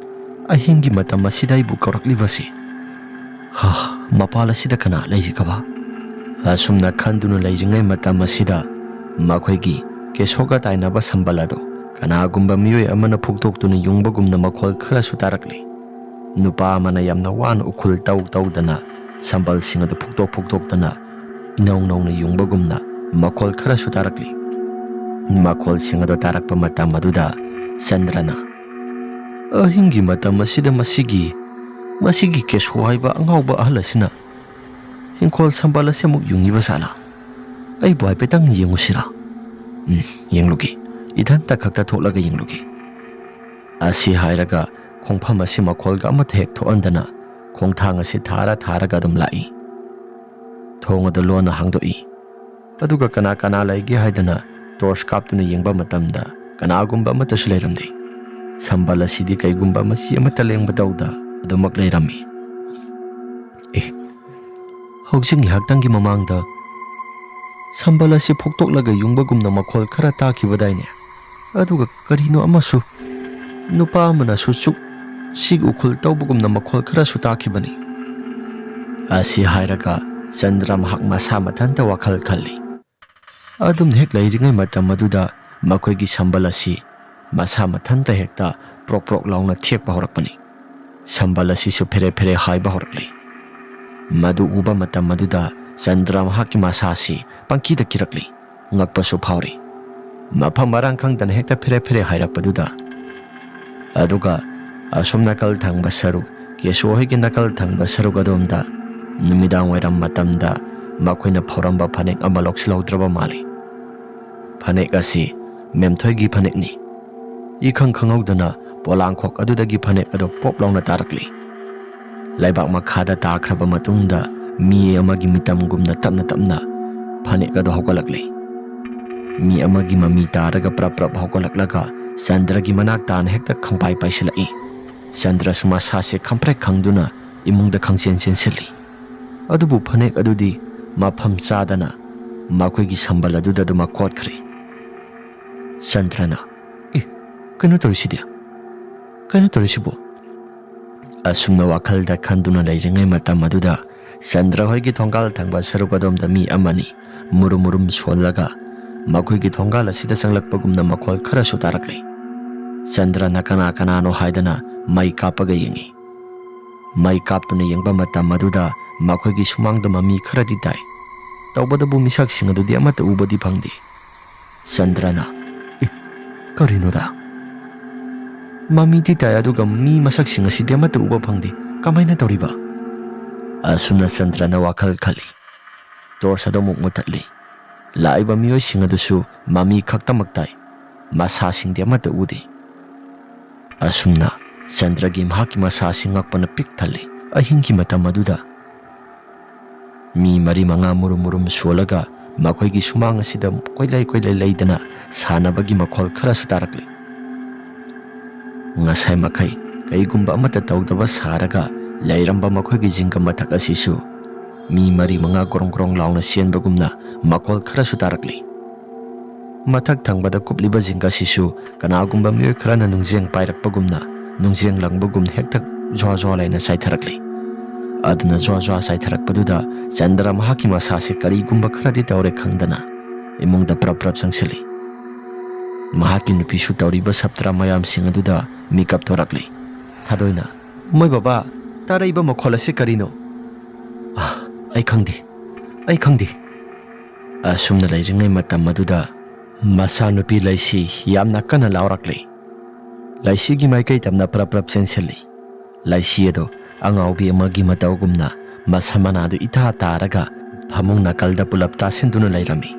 ꯑꯍꯤꯡꯒꯤ ꯃꯇꯝ ꯑꯁꯤꯗ ꯑꯩꯕꯨ ꯀꯧꯔꯛꯂꯤꯕꯁꯤ? ꯍꯥ, ꯃꯄꯥꯜ ꯑꯁꯤꯗ ꯀꯅꯥ ꯂꯩꯔꯤꯒꯕ?" ꯑꯁꯨꯝꯅ ꯈꯟꯗꯨꯅ ꯂꯩꯔꯤꯉꯩ ꯃꯇꯝ ꯑꯁꯤꯗ ꯃꯈꯣꯏꯒꯤ ꯀꯦꯁꯣꯒ ꯇꯥꯏꯅꯕ ꯁꯝꯕꯜ ꯑꯗꯨ ꯀꯅꯥꯒꯨꯝꯕ ꯃꯤꯑꯣꯏ ꯑꯃꯅ ꯐꯨꯛꯇꯣꯛꯇꯨꯅ ꯌꯨꯡꯕꯒꯨꯝꯅ ꯃꯈꯣꯜ ꯈꯔꯁꯨ ꯇꯥꯔꯛꯂꯤ꯫ ꯅꯨꯄꯥ ꯑꯃꯅ ꯌꯥꯝꯅ ꯋꯥꯅ ꯎꯈꯨꯜ ꯇꯧ ꯇꯧꯗꯅ ꯁꯝꯕꯜꯁꯤꯡ ꯑꯗꯨ ꯐꯨꯛꯇꯣꯛ ꯐꯨꯛꯇꯣꯛꯇꯅ ꯏꯅꯧ ꯅꯧꯅ ꯌꯨꯡꯕꯒꯨꯝꯅ ꯃꯈꯣꯜ ꯈꯔꯁꯨ ꯇꯥꯔꯛꯂꯤ꯫ ꯃꯈꯣꯜꯁꯤꯡ ꯑꯗꯨ ꯇꯥꯔꯛꯄ ꯃꯇꯝ ꯑꯗꯨꯗ ꯆꯟꯗ꯭ꯔꯅ, "ꯑꯍꯤꯡꯒꯤ ꯃꯇꯝ ꯑꯁꯤꯗ ꯃꯁꯤꯒꯤ, ꯃꯁꯤꯒꯤ ꯀꯦꯁꯣ ꯍꯥꯏꯕ ꯑꯉꯥꯎꯕ ꯑꯍꯜ ꯑꯁꯤꯅ ꯍꯤꯡꯈꯣꯜ ꯁꯝꯕꯜ ꯑꯁꯤ ꯑꯃꯨꯛ ꯌꯨꯡꯉꯤꯕ ꯖꯥꯠꯂꯥ? ꯑꯩꯕꯨ ꯍꯥꯏꯐꯦꯠꯇꯪ ꯌꯦꯡꯉꯨꯁꯤꯔꯥ? ꯎꯝ, ꯌꯦꯡꯂꯨꯒꯦ꯫ ꯏꯊꯟꯇ ꯈꯛꯇ ꯊꯣꯛꯂꯒ ꯌꯦꯡꯂꯨꯒꯦ"꯫ ꯑꯁꯤ ꯍꯥꯏꯔꯒ ꯈꯣꯡꯐꯝ ꯑꯁꯤ ꯃꯈꯣꯜꯒ ꯑꯃꯠꯇ ꯍꯦꯛ ꯊꯣꯛꯍꯟꯗꯅ ꯈꯣꯡꯊꯥꯡ ꯑꯁꯤ ꯊꯥꯔ ꯊꯥꯔꯒ ꯑꯗꯨꯝ ꯂꯥꯛꯏ꯫ ꯊꯣꯡ ꯑꯗꯨ ꯂꯣꯟꯅ ꯍꯥꯡꯗꯣꯛꯏ꯫ ꯑꯗꯨꯒ ꯀꯅꯥ ꯀꯅꯥ ꯂꯩꯒꯦ ꯍꯥꯏꯗꯅ ꯇꯣꯔꯆ ꯀꯥꯞꯇꯨꯅ ꯌꯦꯡꯕ ꯃꯇꯝꯗ ꯀꯅꯥꯒꯨꯝꯕ ꯑꯃꯠꯇꯁꯨ ꯂꯩꯔꯝꯗꯦ꯫ ꯁꯝꯕꯜ ꯑꯁꯤꯗꯤ ꯀꯩꯒꯨꯝꯕ ꯃꯆꯤ ꯑꯃꯠꯇ ꯂꯦꯡꯕ ꯇꯧꯗ ꯑꯗꯨꯃꯛ ꯂꯩꯔꯝꯃꯤ꯫ ꯑꯦ, ꯍꯧꯖꯤꯛ ꯉꯥꯏꯍꯥꯛꯇꯪꯒꯤ ꯃꯃꯥꯡꯗ ꯁꯝꯕꯜ ꯑꯁꯤ ꯐꯨꯛꯇꯣꯛꯂꯒ ꯌꯨꯡꯕꯒꯨꯝꯅ ꯃꯈꯣꯜ ꯈꯔ ꯇꯥꯈꯤꯕꯗꯥꯏꯅꯦ? ꯑꯗꯨꯒ ꯀꯔꯤꯅꯣ ꯑꯃꯁꯨ, ꯅꯨꯄꯥ ꯑꯃꯅꯁꯨ ꯆꯨꯛ ꯆꯤꯛ ꯎꯈꯨꯜ ꯇꯧꯕꯒꯨꯝꯅ ꯃꯈꯣꯜ ꯈꯔꯁꯨ ꯇꯥꯈꯤꯕꯅꯤ꯫ ꯑꯁꯤ ꯍꯥꯏꯔꯒ ꯆꯟꯗ꯭ꯔ ꯃꯍꯥꯛ ꯃꯁꯥ ꯃꯊꯟꯇ ꯋꯥꯈꯜ ꯈꯜꯂꯤ꯫ ꯑꯗꯨꯝ ꯍꯦꯛ ꯂꯩꯔꯤꯉꯩ ꯃꯇꯝ ꯑꯗꯨꯗ ꯃꯈꯣꯏꯒꯤ ꯁꯝꯕꯜ ꯑꯁꯤ ꯃꯁꯥ ꯃꯊꯟꯇ ꯍꯦꯛꯇ ꯄ꯭ꯔꯣꯛ ꯄ꯭ꯔꯣꯛ ꯂꯥꯎꯅ ꯊꯦꯛꯄ ꯍꯧꯔꯛꯄꯅꯤ꯫ ꯁꯝꯕꯜ ꯑꯁꯤꯁꯨ ꯐꯦꯔꯦ ꯐꯦꯔꯦ ꯍꯥꯏꯕ ꯍꯧꯔꯛꯂꯤ꯫ ꯃꯗꯨ ꯎꯕ ꯃꯇꯝ ꯑꯗꯨꯗ ꯆꯟꯗ꯭ꯔ ꯃꯍꯥꯛꯀꯤ ꯃꯁꯥꯁꯤ ꯄꯪꯀꯤꯗ ꯀꯤꯔꯛꯂꯤ꯫ ꯉꯛꯄꯁꯨ ꯐꯥꯎꯔꯤ꯫ ꯃꯐꯝ ꯃꯔꯥꯡ ꯈꯪꯗꯅ ꯍꯦꯛꯇ ꯐꯦꯔꯦ ꯐꯦꯔꯦ ꯍꯥꯏꯔꯛꯄꯗꯨꯗ꯫ ꯑꯗꯨꯒ ꯑꯁꯣꯝ ꯅꯥꯀꯜ ꯊꯪꯕ ꯁꯔꯨꯛ, ꯀꯦꯁꯣ ꯍꯣꯏꯒꯤ ꯅꯥꯀꯜ ꯊꯪꯕ ꯁꯔꯨꯛ ꯑꯗꯣꯝꯗ ꯅꯨꯃꯤꯗꯥꯡ ꯋꯥꯏꯔꯝ ꯃꯇꯝꯗ ꯃꯈꯣꯏꯅ ꯐꯧꯔꯝꯕ ꯐꯅꯦꯛ ꯑꯃ ꯂꯧꯁꯤꯜꯍꯧꯗ꯭ꯔꯕ ꯃꯥꯜꯂꯤ꯫ ꯐꯅꯦꯛ ꯑꯁꯤ ꯃꯦꯝꯊꯣꯏꯒꯤ ꯐꯅꯦꯛꯅꯤ꯫ ꯏꯈꯪ ꯈꯪꯍꯧꯗꯅ ꯄꯣꯂꯥꯡꯈꯣꯛ ꯑꯗꯨꯗꯒꯤ ꯐꯅꯦꯛ ꯑꯗꯨ ꯄꯣꯞ ꯂꯥꯎꯅ ꯇꯥꯔꯛꯂꯤ꯫ ꯂꯩꯕꯥꯛ ꯃꯈꯥꯗ ꯇꯥꯈ꯭ꯔꯕ ꯃꯇꯨꯡꯗ ꯃꯤ ꯑꯃꯒꯤ ꯃꯤꯇꯝꯒꯨꯝꯅ ꯇꯞꯅ ꯇꯞꯅ ꯐꯅꯦꯛ ꯑꯗꯨ ꯍꯧꯒꯠꯂꯛꯂꯤ꯫ ꯃꯤ ꯑꯃꯒꯤ ꯃꯃꯤ ꯇꯥꯔꯒ ꯄ꯭ꯔꯞ ꯄ꯭ꯔꯞ ꯍꯧꯒꯠꯂꯛꯂꯒ ꯆꯟꯗ꯭ꯔꯒꯤ ꯃꯅꯥꯛ ꯇꯥꯅ ꯍꯦꯛꯇ ꯈꯪꯄꯥꯏ ꯄꯥꯏꯁꯤꯜꯂꯛꯏ꯫ ꯆꯟꯗ꯭ꯔꯁꯨ ꯃꯁꯥꯁꯦ ꯈꯪꯄ꯭ꯔꯦꯛ ꯈꯪꯗꯨꯅ ꯏꯃꯨꯡꯗ ꯈꯪꯆꯦꯟ ꯆꯦꯟꯁꯤꯜꯂꯤ꯫ ꯑꯗꯨꯕꯨ ꯐꯅꯦꯛ ꯑꯗꯨꯗꯤ ꯃꯐꯝ ꯆꯥꯗꯅ ꯃꯈꯣꯏꯒꯤ ꯁꯝꯕꯜ ꯑꯗꯨꯗ ꯑꯗꯨꯃꯛ ꯀꯣꯠꯈ꯭ꯔꯦ꯫ ꯆꯟꯗ꯭ꯔꯅ, "ꯑꯦ, ꯀꯩꯅꯣ ꯇꯧꯔꯤꯁꯤꯗꯤ? ꯀꯩꯅꯣ ꯇꯧꯔꯤꯁꯤꯕꯨ?" ꯑꯁꯨꯝꯅ ꯋꯥꯈꯜꯗ ꯈꯟꯗꯨꯅ ꯂꯩꯔꯤꯉꯩ ꯃꯇꯝ ꯑꯗꯨꯗ ꯆꯟꯗ꯭ꯔ ꯍꯣꯏꯒꯤ ꯊꯣꯡꯒꯥꯜ ꯊꯪꯕ ꯁꯔꯨꯛ ꯑꯗꯣꯝꯗ ꯃꯤ ꯑꯃꯅꯤ ꯃꯨꯔꯨꯝ ꯃꯨꯔꯨꯝ ꯁꯣꯜꯂꯒ ꯃꯈꯣꯏꯒꯤ ꯊꯣꯡꯒꯥꯜ ꯑꯁꯤꯗ ꯆꯪꯂꯛꯄꯒꯨꯝꯅ ꯃꯈꯣꯜ ꯈꯔꯁꯨ ꯇꯥꯔꯛꯂꯤ꯫ ꯆꯟꯗ꯭ꯔꯅ ꯀꯅꯥ ꯀꯅꯥꯅꯣ ꯍꯥꯏꯗꯅ ꯃꯩ ꯀꯥꯞꯄꯒ ꯌꯦꯡꯉꯤ꯫ ꯃꯩ ꯀꯥꯞꯇꯨꯅ ꯌꯦꯡꯕ ꯃꯇꯝ ꯑꯗꯨꯗ ꯃꯈꯣꯏꯒꯤ ꯁꯨꯃꯥꯡꯗ ꯃꯃꯤ ꯈꯔꯗꯤ ꯇꯥꯏ꯫ ꯇꯧꯕꯇꯕꯨ ꯃꯤꯁꯛꯁꯤꯡ ꯑꯗꯨꯗꯤ ꯑꯃꯠꯇ ꯎꯕꯗꯤ ꯐꯪꯗꯦ꯫ ꯆꯟꯗ꯭ꯔꯅ, "ꯑꯦ, ꯀꯔꯤꯅꯣꯗ? ꯃꯃꯤꯗꯤ ꯇꯥꯏ, ꯑꯗꯨꯒ ꯃꯤ ꯃꯁꯛꯁꯤꯡ ꯑꯁꯤꯗꯤ ꯑꯃꯠꯇ ꯎꯕ ꯐꯪꯗꯦ꯫ ꯀꯃꯥꯏꯅ ꯇꯧꯔꯤꯕ?" ꯑꯁꯨꯝꯅ ꯆꯟꯗ꯭ꯔꯅ ꯋꯥꯈꯜ ꯈꯜꯂꯤ꯫ ꯇꯣꯔꯆ ꯑꯗꯨ ꯑꯃꯨꯛ ꯃꯨꯊꯠꯂꯤ꯫ ꯂꯥꯛꯏꯕ ꯃꯤꯑꯣꯏꯁꯤꯡ ꯑꯗꯨꯁꯨ ꯃꯃꯤ ꯈꯛꯇꯃꯛ ꯇꯥꯏ꯫ ꯃꯁꯥꯁꯤꯡꯗꯤ ꯑꯃꯠꯇ ꯎꯗꯦ꯫ ꯑꯁꯨꯝꯅ ꯆꯟꯗ꯭ꯔꯒꯤ ꯃꯍꯥꯛꯀꯤ ꯃꯁꯥꯁꯤ ꯉꯛꯄꯅ ꯄꯤꯛ ꯊꯜꯂꯤ꯫ ꯑꯍꯤꯡꯒꯤ ꯃꯇꯝ ꯑꯗꯨꯗ ꯃꯤ ꯃꯔꯤ ꯃꯉꯥ ꯃꯨꯔꯨꯝ ꯃꯨꯔꯨꯝ ꯁꯣꯜꯂꯒ ꯃꯈꯣꯏꯒꯤ ꯁꯨꯃꯥꯡ ꯑꯁꯤꯗ ꯀꯣꯏꯂꯩ ꯀꯣꯏꯂꯩ ꯂꯩꯗꯅ ꯁꯥꯟꯅꯕꯒꯤ ꯃꯈꯣꯜ ꯈꯔꯁꯨ ꯇꯥꯔꯛꯂꯤ꯫ ꯉꯁꯥꯏ ꯃꯈꯩ ꯀꯩꯒꯨꯝꯕ ꯑꯃꯠꯇ ꯇꯧꯗꯕ ꯁꯥꯔꯒ ꯂꯩꯔꯝꯕ ꯃꯈꯣꯏꯒꯤ ꯖꯤꯡꯒ ꯃꯊꯛ ꯑꯁꯤꯁꯨ ꯃꯤ ꯃꯔꯤ ꯃꯉꯥ ꯒ꯭ꯔꯣꯡ ꯒ꯭ꯔꯣꯡ ꯂꯥꯎꯅ ꯆꯦꯟꯕꯒꯨꯝꯅ ꯃꯈꯣꯜ ꯈꯔꯁꯨ ꯇꯥꯔꯛꯂꯤ꯫ ꯃꯊꯛ ꯊꯪꯕꯗ ꯀꯨꯞꯂꯤꯕ ꯖꯤꯡꯒ ꯑꯁꯤꯁꯨ ꯀꯅꯥꯒꯨꯝꯕ ꯃꯤꯑꯣꯏ ꯈꯔꯅ ꯅꯨꯡꯖꯦꯡ ꯄꯥꯏꯔꯛꯄꯒꯨꯝꯅ, ꯅꯨꯡꯖꯦꯡ ꯂꯪꯕꯒꯨꯝ ꯍꯦꯛꯇ ꯖ꯭ꯋꯥ ꯖ꯭ꯋꯥ ꯂꯥꯏꯅ ꯆꯥꯏꯊꯔꯛꯂꯤ꯫ ꯑꯗꯨꯅ ꯖ꯭ꯋꯥ ꯖ꯭ꯋꯥ ꯆꯥꯏꯊꯔꯛꯄꯗꯨꯗ ꯆꯟꯗ꯭ꯔ ꯃꯍꯥꯛꯀꯤ ꯃꯁꯥꯁꯦ ꯀꯔꯤꯒꯨꯝꯕ ꯈꯔꯗꯤ ꯇꯧꯔꯦ ꯈꯪꯗꯅ ꯏꯃꯨꯡꯗ ꯄ꯭ꯔꯞ ꯄ꯭ꯔꯞ ꯆꯪꯁꯤꯜꯂꯤ꯫ ꯃꯍꯥꯛꯀꯤ ꯅꯨꯄꯤꯁꯨ ꯇꯧꯔꯤꯕ ꯁꯞꯇ꯭ꯔ ꯃꯌꯥꯝꯁꯤꯡ ꯑꯗꯨꯗ ꯃꯤꯀꯞ ꯊꯣꯔꯛꯂꯤ꯫ ꯊꯥꯗꯣꯏꯅ, "ꯃꯣꯏ ꯕꯕꯥ, ꯇꯥꯔꯛꯏꯕ ꯃꯈꯣꯜ ꯑꯁꯤ ꯀꯔꯤꯅꯣ?" "ꯑꯥ, ꯑꯩ ꯈꯪꯗꯦ, ꯑꯩ ꯈꯪꯗꯦ꯫" ꯑꯁꯨꯝꯅ ꯂꯩꯔꯤꯉꯩ ꯃꯇꯝ ꯑꯗꯨꯗ ꯃꯆꯥꯅꯨꯄꯤ ꯂꯩꯁꯤ ꯌꯥꯝꯅ ꯀꯟꯅ ꯂꯥꯎꯔꯛꯂꯤ꯫ ꯂꯩꯁꯤꯒꯤ ꯃꯥꯏꯀꯩ ꯇꯝꯅ ꯄ꯭ꯔꯞ ꯄ꯭ꯔꯞ ꯆꯦꯟꯁꯤꯜꯂꯤ꯫ ꯂꯩꯁꯤ ꯑꯗꯨ ꯑꯉꯥꯎꯕꯤ ꯑꯃꯒꯤ ꯃꯇꯧꯒꯨꯝꯅ ꯃꯁꯝ ꯃꯅꯥꯗꯨ ꯏꯇꯥ ꯇꯥꯔꯒ ꯐꯃꯨꯡ ꯅꯥꯀꯜꯗ ꯄꯨꯂꯞ ꯇꯥꯁꯤꯟꯗꯨꯅ ꯂꯩꯔꯝꯃꯤ꯫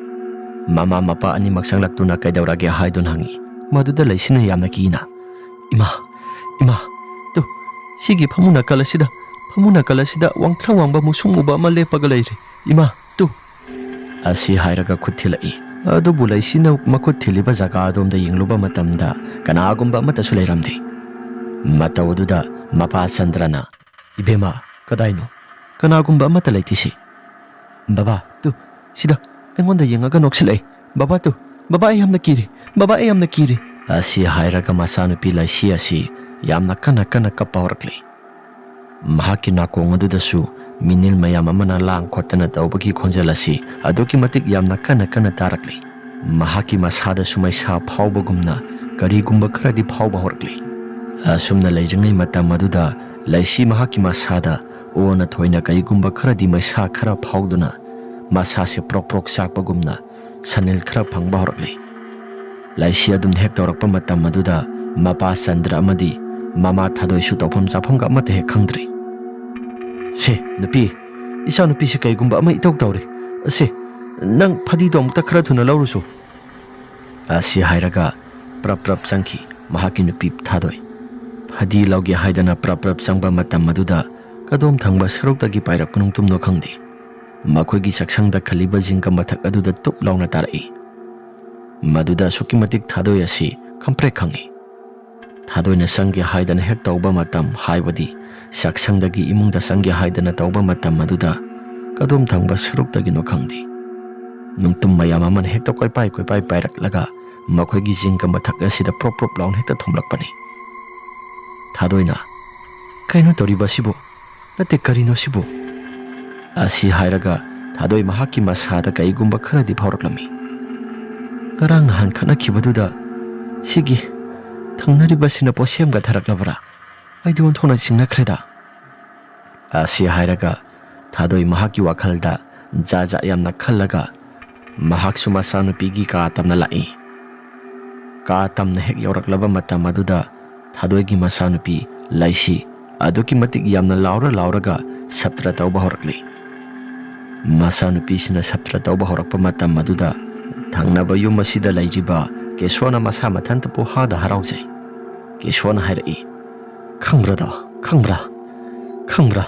ꯃꯃꯥ ꯃꯄꯥ ꯑꯅꯤꯃꯛ ꯆꯪꯂꯛꯇꯨꯅ "ꯀꯩꯗꯧꯔꯒꯦ?" ꯍꯥꯏꯗꯨꯅ ꯍꯪꯉꯤ꯫ ꯃꯗꯨꯗ ꯂꯩꯁꯤꯅ ꯌꯥꯝꯅ ꯀꯤꯅ, "ꯏꯃꯥ, ꯏꯃꯥ, ꯇꯨ, ꯁꯤꯒꯤ ꯐꯃꯨꯡ ꯅꯥꯀꯜ ꯑꯁꯤꯗ, ꯐꯃꯨꯡ ꯅꯥꯀꯜ ꯑꯁꯤꯗ ꯋꯥꯡꯊ꯭ꯔꯪ ꯋꯥꯡꯕ ꯃꯨꯁꯨꯝ ꯃꯨꯕ ꯑꯃ ꯂꯦꯞꯄꯒ ꯂꯩꯔꯦ, ꯏꯃꯥ, ꯇꯨ꯫" ꯑꯁꯤ ꯍꯥꯏꯔꯒ ꯈꯨꯠ ꯊꯤꯜꯂꯛꯏ꯫ ꯑꯗꯨꯕꯨ ꯂꯩꯁꯤꯅ ꯃꯈꯨꯠ ꯊꯤꯜꯂꯤꯕ ꯖꯒꯥ ꯑꯗꯣꯝꯗ ꯌꯦꯡꯂꯨꯕ ꯃꯇꯝꯗ ꯀꯅꯥꯒꯨꯝꯕ ꯑꯃꯠꯇꯁꯨ ꯂꯩꯔꯝꯗꯦ꯫ ꯃꯇꯧ ꯑꯗꯨꯗ ꯃꯄꯥ ꯆꯟꯗ꯭ꯔꯅ, "ꯏꯕꯦꯝꯃ, ꯀꯗꯥꯏꯅꯣ? ꯀꯅꯥꯒꯨꯝꯕ ꯑꯃꯠꯇ ꯂꯩꯇꯦ ꯁꯤ꯫ ꯕꯕꯥ, ꯇꯨ, ꯁꯤꯗ ꯑꯩꯉꯣꯟꯗ ꯌꯦꯡꯉꯒ ꯅꯣꯛꯁꯤꯜꯂꯛꯑꯦ꯫ ꯕꯕꯥ, ꯇꯨ, ꯕꯕꯥ, ꯑꯩ ꯌꯥꯝꯅ ꯀꯤꯔꯦ꯫ ꯕꯕꯥ, ꯑꯩ ꯌꯥꯝꯅ ꯀꯤꯔꯦ꯫" ꯑꯁꯤ ꯍꯥꯏꯔꯒ ꯃꯆꯥꯅꯨꯄꯤ ꯂꯩꯁꯤ ꯑꯁꯤ ꯌꯥꯝꯅ ꯀꯟꯅ ꯀꯟꯅ ꯀꯞꯄ ꯍꯧꯔꯛꯂꯤ꯫ ꯃꯍꯥꯛꯀꯤ ꯅꯥꯀꯣꯡ ꯑꯗꯨꯗꯁꯨ ꯃꯤꯅꯤꯜ ꯃꯌꯥꯝ ꯑꯃꯅ ꯂꯥꯡ ꯈꯣꯠꯇꯅ ꯇꯧꯕꯒꯤ ꯈꯣꯟꯖꯦꯜ ꯑꯁꯤ ꯑꯗꯨꯛꯀꯤ ꯃꯇꯤꯛ ꯌꯥꯝꯅ ꯀꯟꯅ ꯀꯟꯅ ꯇꯥꯔꯛꯂꯤ꯫ ꯃꯍꯥꯛꯀꯤ ꯃꯁꯥꯗꯁꯨ ꯃꯩꯁꯥ ꯐꯥꯎꯕꯒꯨꯝꯅ ꯀꯔꯤꯒꯨꯝꯕ ꯈꯔꯗꯤ ꯐꯥꯎꯕ ꯍꯧꯔꯛꯂꯤ꯫ ꯑꯁꯨꯝꯅ ꯂꯩꯔꯤꯉꯩ ꯃꯇꯝ ꯑꯗꯨꯗ ꯂꯩꯁꯤ ꯃꯍꯥꯛꯀꯤ ꯃꯁꯥꯗ ꯑꯣꯟꯅ ꯊꯣꯏꯅ ꯀꯔꯤꯒꯨꯝꯕ ꯈꯔꯗꯤ ꯃꯩꯁꯥ ꯈꯔ ꯐꯥꯎꯗꯨꯅ ꯃꯁꯥꯁꯦ ꯄ꯭ꯔꯣꯛ ꯄ꯭ꯔꯣꯛ ꯆꯥꯛꯄꯒꯨꯝꯅ ꯁꯅꯤꯜ ꯈꯔ ꯐꯪꯕ ꯍꯧꯔꯛꯂꯤ꯫ ꯂꯩꯁꯤ ꯑꯗꯨꯝ ꯍꯦꯛ ꯇꯧꯔꯛꯄ ꯃꯇꯝ ꯑꯗꯨꯗ ꯃꯄꯥ ꯆꯟꯗ꯭ꯔ ꯑꯃꯗꯤ ꯃꯃꯥ ꯊꯥꯗꯣꯏꯁꯨ ꯇꯧꯐꯝ ꯆꯥꯐꯝꯒ ꯑꯃꯠꯇ ꯍꯦꯛ ꯈꯪꯗ꯭ꯔꯤ꯫ "ꯁꯦ, ꯅꯨꯄꯤ, ꯏꯆꯥꯅꯨꯄꯤꯁꯦ ꯀꯩꯒꯨꯝꯕ ꯑꯃ ꯏꯇꯧ ꯇꯧꯔꯦ꯫ ꯁꯦ, ꯅꯪ ꯐꯗꯤꯗꯣ ꯑꯃꯨꯛꯇ ꯈꯔ ꯊꯨꯅ ꯂꯧꯔꯨꯁꯨ꯫" ꯑꯁꯤ ꯍꯥꯏꯔꯒ ꯄ꯭ꯔꯞ ꯄ꯭ꯔꯞ ꯆꯪꯈꯤ ꯃꯍꯥꯛꯀꯤ ꯅꯨꯄꯤ ꯊꯥꯗꯣꯏ꯫ ꯐꯗꯤ ꯂꯧꯒꯦ ꯍꯥꯏꯗꯅ ꯄ꯭ꯔꯞ ꯄ꯭ꯔꯞ ꯆꯪꯕ ꯃꯇꯝ ꯑꯗꯨꯗ ꯀꯗꯣꯝ ꯊꯪꯕ ꯁꯔꯨꯛꯇꯒꯤ ꯄꯥꯏꯔꯛꯄ ꯅꯨꯡꯇꯨꯝꯅꯣ ꯈꯪꯗꯦ꯫ ꯃꯈꯣꯏꯒꯤ ꯆꯥꯛꯁꯪꯗ ꯈꯜꯂꯤꯕ ꯖꯤꯡꯒ ꯃꯊꯛ ꯑꯗꯨꯗ ꯇꯨꯞ ꯂꯥꯎꯅ ꯇꯥꯔꯛꯏ꯫ ꯃꯗꯨꯗ ꯑꯁꯨꯛꯀꯤ ꯃꯇꯤꯛ ꯊꯥꯗꯣꯏ ꯑꯁꯤ ꯈꯪꯄ꯭ꯔꯦꯛ ꯈꯪꯏ꯫ ꯊꯥꯗꯣꯏꯅ ꯆꯪꯒꯦ ꯍꯥꯏꯗꯅ ꯍꯦꯛ ꯇꯧꯕ ꯃꯇꯝ, ꯍꯥꯏꯕꯗꯤ ꯆꯥꯛꯁꯪꯗꯒꯤ ꯏꯃꯨꯡꯗ ꯆꯪꯒꯦ ꯍꯥꯏꯗꯅ ꯇꯧꯕ ꯃꯇꯝ ꯑꯗꯨꯗ, ꯀꯗꯣꯝ ꯊꯪꯕ ꯁꯔꯨꯛꯇꯒꯤꯅꯣ ꯈꯪꯗꯦ, ꯅꯨꯡꯇꯨꯝ ꯃꯌꯥꯝ ꯑꯃꯅ ꯍꯦꯛꯇ ꯀꯣꯏꯄꯥꯏ ꯀꯣꯏꯄꯥꯏ ꯄꯥꯏꯔꯛꯂꯒ ꯃꯈꯣꯏꯒꯤ ꯖꯤꯡꯒ ꯃꯊꯛ ꯑꯁꯤꯗ ꯄ꯭ꯔꯣꯞ ꯄ꯭ꯔꯣꯞ ꯂꯥꯎꯅ ꯍꯦꯛꯇ ꯊꯣꯝꯂꯛꯄꯅꯤ꯫ ꯊꯥꯗꯣꯏꯅ, "ꯀꯩꯅꯣ ꯇꯧꯔꯤꯕꯁꯤꯕꯨ? ꯅꯠꯇꯦ, ꯀꯔꯤꯅꯣ ꯁꯤꯕꯨ?" ꯑꯁꯤ ꯍꯥꯏꯔꯒ ꯊꯥꯗꯣꯏ ꯃꯍꯥꯛꯀꯤ ꯃꯁꯥꯗ ꯀꯩꯒꯨꯝꯕ ꯈꯔꯗꯤ ꯐꯥꯎꯔꯛꯂꯝꯃꯤ꯫ "ꯉꯔꯥꯡ ꯅꯍꯥꯟ ꯈꯠꯅꯈꯤꯕꯗꯨꯗ ꯁꯤꯒꯤ ꯊꯪꯅꯔꯤꯕꯁꯤꯅ ꯄꯣꯠꯁꯦꯝꯒ ꯊꯥꯔꯛꯂꯕ꯭ꯔꯥ? ꯑꯩꯗꯤ ꯑꯣꯟꯊꯣꯛꯅ ꯆꯤꯡꯅꯈ꯭ꯔꯦꯗ"꯫ ꯑꯁꯤ ꯍꯥꯏꯔꯒ ꯊꯥꯗꯣꯏ ꯃꯍꯥꯛꯀꯤ ꯋꯥꯈꯜꯗ ꯖꯥꯠ ꯖꯥꯠ ꯌꯥꯝꯅ ꯈꯜꯂꯒ ꯃꯍꯥꯛꯁꯨ ꯃꯆꯥꯅꯨꯄꯤꯒꯤ ꯀꯥ ꯇꯝꯅ ꯂꯥꯛꯏ꯫ ꯀꯥ ꯇꯝꯅ ꯍꯦꯛ ꯌꯧꯔꯛꯂꯕ ꯃꯇꯝ ꯑꯗꯨꯗ ꯊꯥꯗꯣꯏꯒꯤ ꯃꯆꯥꯅꯨꯄꯤ ꯂꯩꯁꯤ ꯑꯗꯨꯛꯀꯤ ꯃꯇꯤꯛ ꯌꯥꯝꯅ ꯂꯥꯎꯔ ꯂꯥꯎꯔꯒ ꯁꯞꯇ꯭ꯔ ꯇꯧꯕ ꯍꯧꯔꯛꯂꯤ꯫ ꯃꯆꯥꯅꯨꯄꯤꯁꯤꯅ ꯁꯞꯇ꯭ꯔ ꯇꯧꯕ ꯍꯧꯔꯛꯄ ꯃꯇꯝ ꯑꯗꯨꯗ ꯊꯪꯅꯕ ꯌꯨꯝ ꯑꯁꯤꯗ ꯂꯩꯔꯤꯕ ꯀꯦꯁꯣꯅ ꯃꯁꯥ ꯃꯊꯟꯇ ꯄꯨꯍꯥꯗ ꯍꯔꯥꯎꯖꯩ꯫ ꯀꯦꯁꯣꯅ ꯍꯥꯏꯔꯛꯏ, "ꯈꯪꯕ꯭ꯔꯥꯗꯣ? ꯈꯪꯕ꯭ꯔꯥ? ꯈꯪꯕ꯭ꯔꯥ?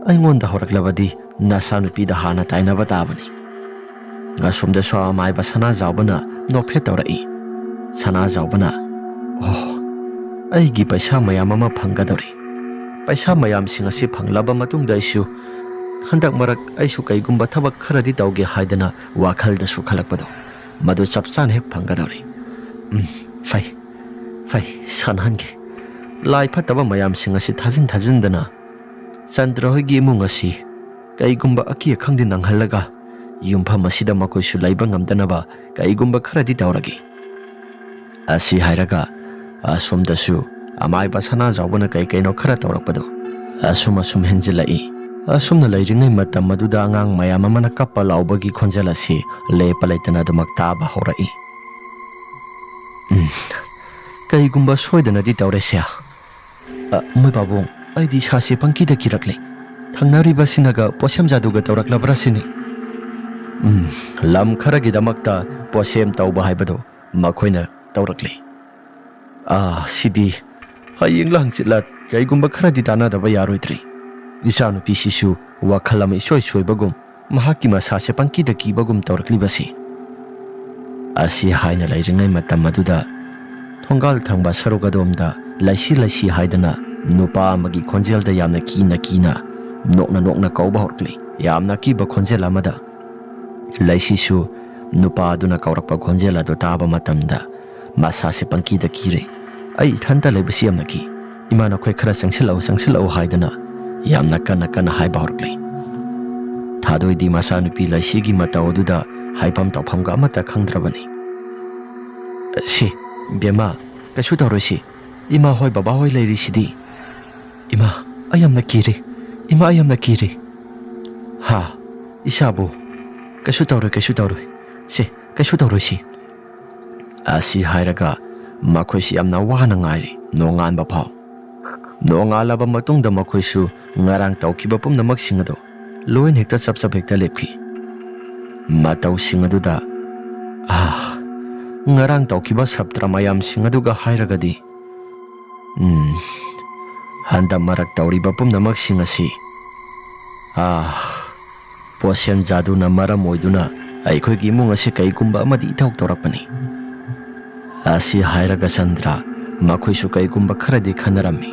ꯑꯩꯉꯣꯟꯗ ꯍꯧꯔꯛꯂꯕꯗꯤ ꯅꯆꯥꯅꯨꯄꯤꯗ ꯍꯥꯟꯅ ꯇꯥꯏꯅꯕ ꯇꯥꯕꯅꯤ"꯫ ꯑꯁꯣꯝꯗꯁꯨ ꯑꯃꯥꯏꯕ ꯁꯅꯥꯖꯥꯎꯕꯅ ꯅꯣꯛꯐꯦꯠ ꯇꯧꯔꯛꯏ꯫ ꯁꯅꯥꯖꯥꯎꯕꯅ, "ꯑꯣ, ꯑꯩꯒꯤ ꯄꯩꯁꯥ ꯃꯌꯥꯝ ꯑꯃ ꯐꯪꯒꯗꯧꯔꯤ꯫ ꯄꯩꯁꯥ ꯃꯌꯥꯝꯁꯤꯡ ꯑꯁꯤ ꯐꯪꯂꯕ ꯃꯇꯨꯡꯗ ꯑꯩꯁꯨ ꯍꯟꯗꯛ ꯃꯔꯛ ꯑꯩꯁꯨ ꯀꯩꯒꯨꯝꯕ ꯊꯕꯛ ꯈꯔꯗꯤ ꯇꯧꯒꯦ ꯍꯥꯏꯗꯅ ꯋꯥꯈꯜꯗꯁꯨ ꯈꯜꯂꯛꯄꯗꯣ, ꯃꯗꯨ ꯆꯞ ꯆꯥꯅ ꯍꯦꯛ ꯐꯪꯒꯗꯧꯔꯤ꯫ ꯎꯝ, ꯐꯩ, ꯐꯩ, ꯁꯥꯟꯅꯍꯟꯒꯦ꯫ ꯂꯥꯏ ꯐꯠꯇꯕ ꯃꯌꯥꯝꯁꯤꯡ ꯑꯁꯤ ꯊꯥꯖꯤꯟ ꯊꯥꯖꯤꯟꯗꯅ ꯆꯟꯗ꯭ꯔ ꯍꯣꯏꯒꯤ ꯏꯃꯨꯡ ꯑꯁꯤ ꯀꯩꯒꯨꯝꯕ ꯑꯀꯤ ꯑꯈꯪꯗꯤ ꯅꯪꯍꯜꯂꯒ ꯌꯨꯝꯐꯝ ꯑꯁꯤꯗ ꯃꯈꯣꯏꯁꯨ ꯂꯩꯕ ꯉꯝꯗꯅꯕ ꯀꯩꯒꯨꯝꯕ ꯈꯔꯗꯤ ꯇꯧꯔꯒꯦ"꯫ ꯑꯁꯤ ꯍꯥꯏꯔꯒ ꯑꯁꯣꯝꯗꯁꯨ ꯑꯃꯥꯏꯕ ꯁꯅꯥꯖꯥꯎꯕꯅ ꯀꯩ ꯀꯩꯅꯣ ꯈꯔ ꯇꯧꯔꯛꯄꯗꯨ ꯑꯁꯨꯝ ꯑꯁꯨꯝ ꯍꯦꯟꯖꯤꯜꯂꯛꯏ꯫ ꯑꯁꯨꯝꯅ ꯂꯩꯔꯤꯉꯩ ꯃꯇꯝ ꯑꯗꯨꯗ ꯑꯉꯥꯡ ꯃꯌꯥꯝ ꯑꯃꯅ ꯀꯞꯄ ꯂꯥꯎꯕꯒꯤ ꯈꯣꯟꯖꯦꯜ ꯑꯁꯤ ꯂꯦꯞꯄ ꯂꯩꯇꯅ ꯑꯗꯨꯃꯛ ꯇꯥꯕ ꯍꯧꯔꯛꯏ꯫ "ꯎꯝ, ꯀꯩꯒꯨꯝꯕ ꯁꯣꯏꯗꯅꯗꯤ ꯇꯧꯔꯦꯁꯦ꯫ ꯑ, ꯃꯣꯏ ꯄꯥꯕꯨꯡ, ꯑꯩꯗꯤ ꯏꯁꯥꯁꯦ ꯄꯪꯀꯤꯗ ꯀꯤꯔꯛꯂꯦ꯫ ꯊꯪꯅꯔꯤꯕꯁꯤꯅꯒ ꯄꯣꯠꯁꯦꯝ ꯖꯥꯗꯨꯒ ꯇꯧꯔꯛꯂꯕ꯭ꯔꯥ ꯁꯤꯅꯤ꯫ ꯎꯝ, ꯂꯝ ꯈꯔꯒꯤꯗꯃꯛꯇ ꯄꯣꯠꯁꯦꯝ ꯇꯧꯕ ꯍꯥꯏꯕꯗꯨ ꯃꯈꯣꯏꯅ ꯇꯧꯔꯛꯂꯦ꯫ ꯑꯥ, ꯁꯤꯗꯤ ꯍꯌꯦꯡꯂ ꯍꯪꯆꯤꯠꯂ ꯀꯩꯒꯨꯝꯕ ꯈꯔꯗꯤ ꯇꯥꯟꯅꯗꯕ ꯌꯥꯔꯣꯏꯗ꯭ꯔꯤ꯫ ꯏꯆꯥꯅꯨꯄꯤꯁꯤꯁꯨ ꯋꯥꯈꯜ ꯑꯃ ꯏꯁꯣꯏ ꯁꯣꯏꯕꯒꯨꯝ, ꯃꯍꯥꯛꯀꯤ ꯃꯁꯥꯁꯦ ꯄꯪꯀꯤꯗ ꯀꯤꯕꯒꯨꯝ ꯇꯧꯔꯛꯂꯤꯕꯁꯤ꯫ ꯑꯁꯤ ꯍꯥꯏꯅ ꯂꯩꯔꯤꯉꯩ ꯃꯇꯝ ꯑꯗꯨꯗ ꯊꯣꯡꯒꯥꯜ ꯊꯪꯕ ꯁꯔꯨꯛ ꯑꯗꯣꯝꯗ ꯂꯩꯁꯤ ꯂꯩꯁꯤ ꯍꯥꯏꯗꯅ ꯅꯨꯄꯥ ꯑꯃꯒꯤ ꯈꯣꯟꯖꯦꯜꯗ ꯌꯥꯝꯅ ꯀꯤꯅ ꯀꯤꯅ, ꯅꯣꯛꯅ ꯅꯣꯛꯅ ꯀꯧꯕ ꯍꯧꯔꯛꯂꯤ꯫ ꯌꯥꯝꯅ ꯑꯀꯤꯕ ꯈꯣꯟꯖꯦꯜ ꯑꯃꯗ꯫ ꯂꯩꯁꯤꯁꯨ ꯅꯨꯄꯥ ꯑꯗꯨꯅ ꯀꯧꯔꯛꯄ ꯈꯣꯟꯖꯦꯜ ꯑꯗꯨ ꯇꯥꯕ ꯃꯇꯝꯗ ꯃꯁꯥꯁꯦ ꯄꯪꯀꯤꯗ ꯀꯤꯔꯦ꯫ "ꯑꯩ ꯏꯊꯟꯇ ꯂꯩꯕꯁꯤ ꯌꯥꯝꯅ ꯀꯤ꯫ ꯏꯃꯥ, ꯅꯈꯣꯏ ꯈꯔ ꯆꯪꯁꯤꯜꯂꯛꯎ, ꯆꯪꯁꯤꯜꯂꯛꯎ" ꯍꯥꯏꯗꯅ ꯌꯥꯝꯅ ꯀꯟꯅ ꯀꯟꯅ ꯍꯥꯏꯕ ꯍꯧꯔꯛꯂꯦ꯫ ꯊꯥꯗꯣꯏꯗꯤ ꯃꯆꯥꯅꯨꯄꯤ ꯂꯩꯁꯤꯒꯤ ꯃꯇꯧ ꯑꯗꯨꯗ ꯍꯥꯏꯐꯝ ꯇꯧꯐꯝꯒ ꯑꯃꯠꯇ ꯈꯪꯗ꯭ꯔꯕꯅꯤ꯫ "ꯁꯤ, ꯕꯦꯝꯃ, ꯀꯩꯁꯨ ꯇꯧꯔꯣꯏꯁꯤ꯫ ꯏꯃꯥ ꯍꯣꯏ, ꯕꯕꯥ ꯍꯣꯏ ꯂꯩꯔꯤꯁꯤꯗꯤ꯫ ꯏꯃꯥ, ꯑꯩ ꯌꯥꯝꯅ ꯀꯤꯔꯦ꯫ ꯏꯃꯥ, ꯑꯩ ꯌꯥꯝꯅ ꯀꯤꯔꯦ꯫ ꯍꯥ, ꯏꯆꯥꯕꯨ? ꯀꯩꯁꯨ ꯇꯧꯔꯣꯏ, ꯀꯩꯁꯨ ꯇꯧꯔꯣꯏ꯫ ꯁꯦ, ꯀꯩꯁꯨ ꯇꯧꯔꯣꯏꯁꯤ"꯫ ꯑꯁꯤ ꯍꯥꯏꯔꯒ ꯃꯈꯣꯏꯁꯤ ꯌꯥꯝꯅ ꯋꯥꯅ ꯉꯥꯏꯔꯤ, ꯅꯣꯡꯉꯥꯟꯕ ꯐꯥꯎ꯫ ꯅꯣꯡꯉꯥꯜꯂꯕ ꯃꯇꯨꯡꯗ ꯃꯈꯣꯏꯁꯨ ꯉꯔꯥꯡ ꯇꯧꯈꯤꯕ ꯄꯨꯝꯅꯃꯛꯁꯤꯡ ꯑꯗꯨ ꯂꯣꯏꯅ ꯍꯦꯛꯇ ꯆꯞ ꯆꯞ ꯍꯦꯛꯇ ꯂꯦꯞꯈꯤ꯫ ꯃꯇꯧꯁꯤꯡ ꯑꯗꯨꯗ, ꯑꯥ, ꯉꯔꯥꯡ ꯇꯧꯈꯤꯕ ꯁꯥꯇ꯭ꯔ ꯃꯌꯥꯝꯁꯤꯡ ꯑꯗꯨꯒ ꯍꯥꯏꯔꯒꯗꯤ, ꯎꯝ, ꯍꯟꯗꯛ ꯃꯔꯛ ꯇꯧꯔꯤꯕ ꯄꯨꯝꯅꯃꯛꯁꯤꯡ ꯑꯁꯤ, ꯑꯥ, ꯄꯣꯠꯁꯦꯝ ꯖꯥꯗꯨꯅ ꯃꯔꯝ ꯑꯣꯏꯗꯨꯅ ꯑꯩꯈꯣꯏꯒꯤ ꯏꯃꯨꯡ ꯑꯁꯤ ꯀꯩꯒꯨꯝꯕ ꯑꯃꯗꯤ ꯏꯇꯧ ꯇꯧꯔꯛꯄꯅꯤ꯫ ꯑꯁꯤ ꯍꯥꯏꯔꯒ ꯆꯟꯗ꯭ꯔ ꯃꯈꯣꯏꯁꯨ ꯀꯩꯒꯨꯝꯕ ꯈꯔꯗꯤ ꯈꯟꯅꯔꯝꯃꯤ꯫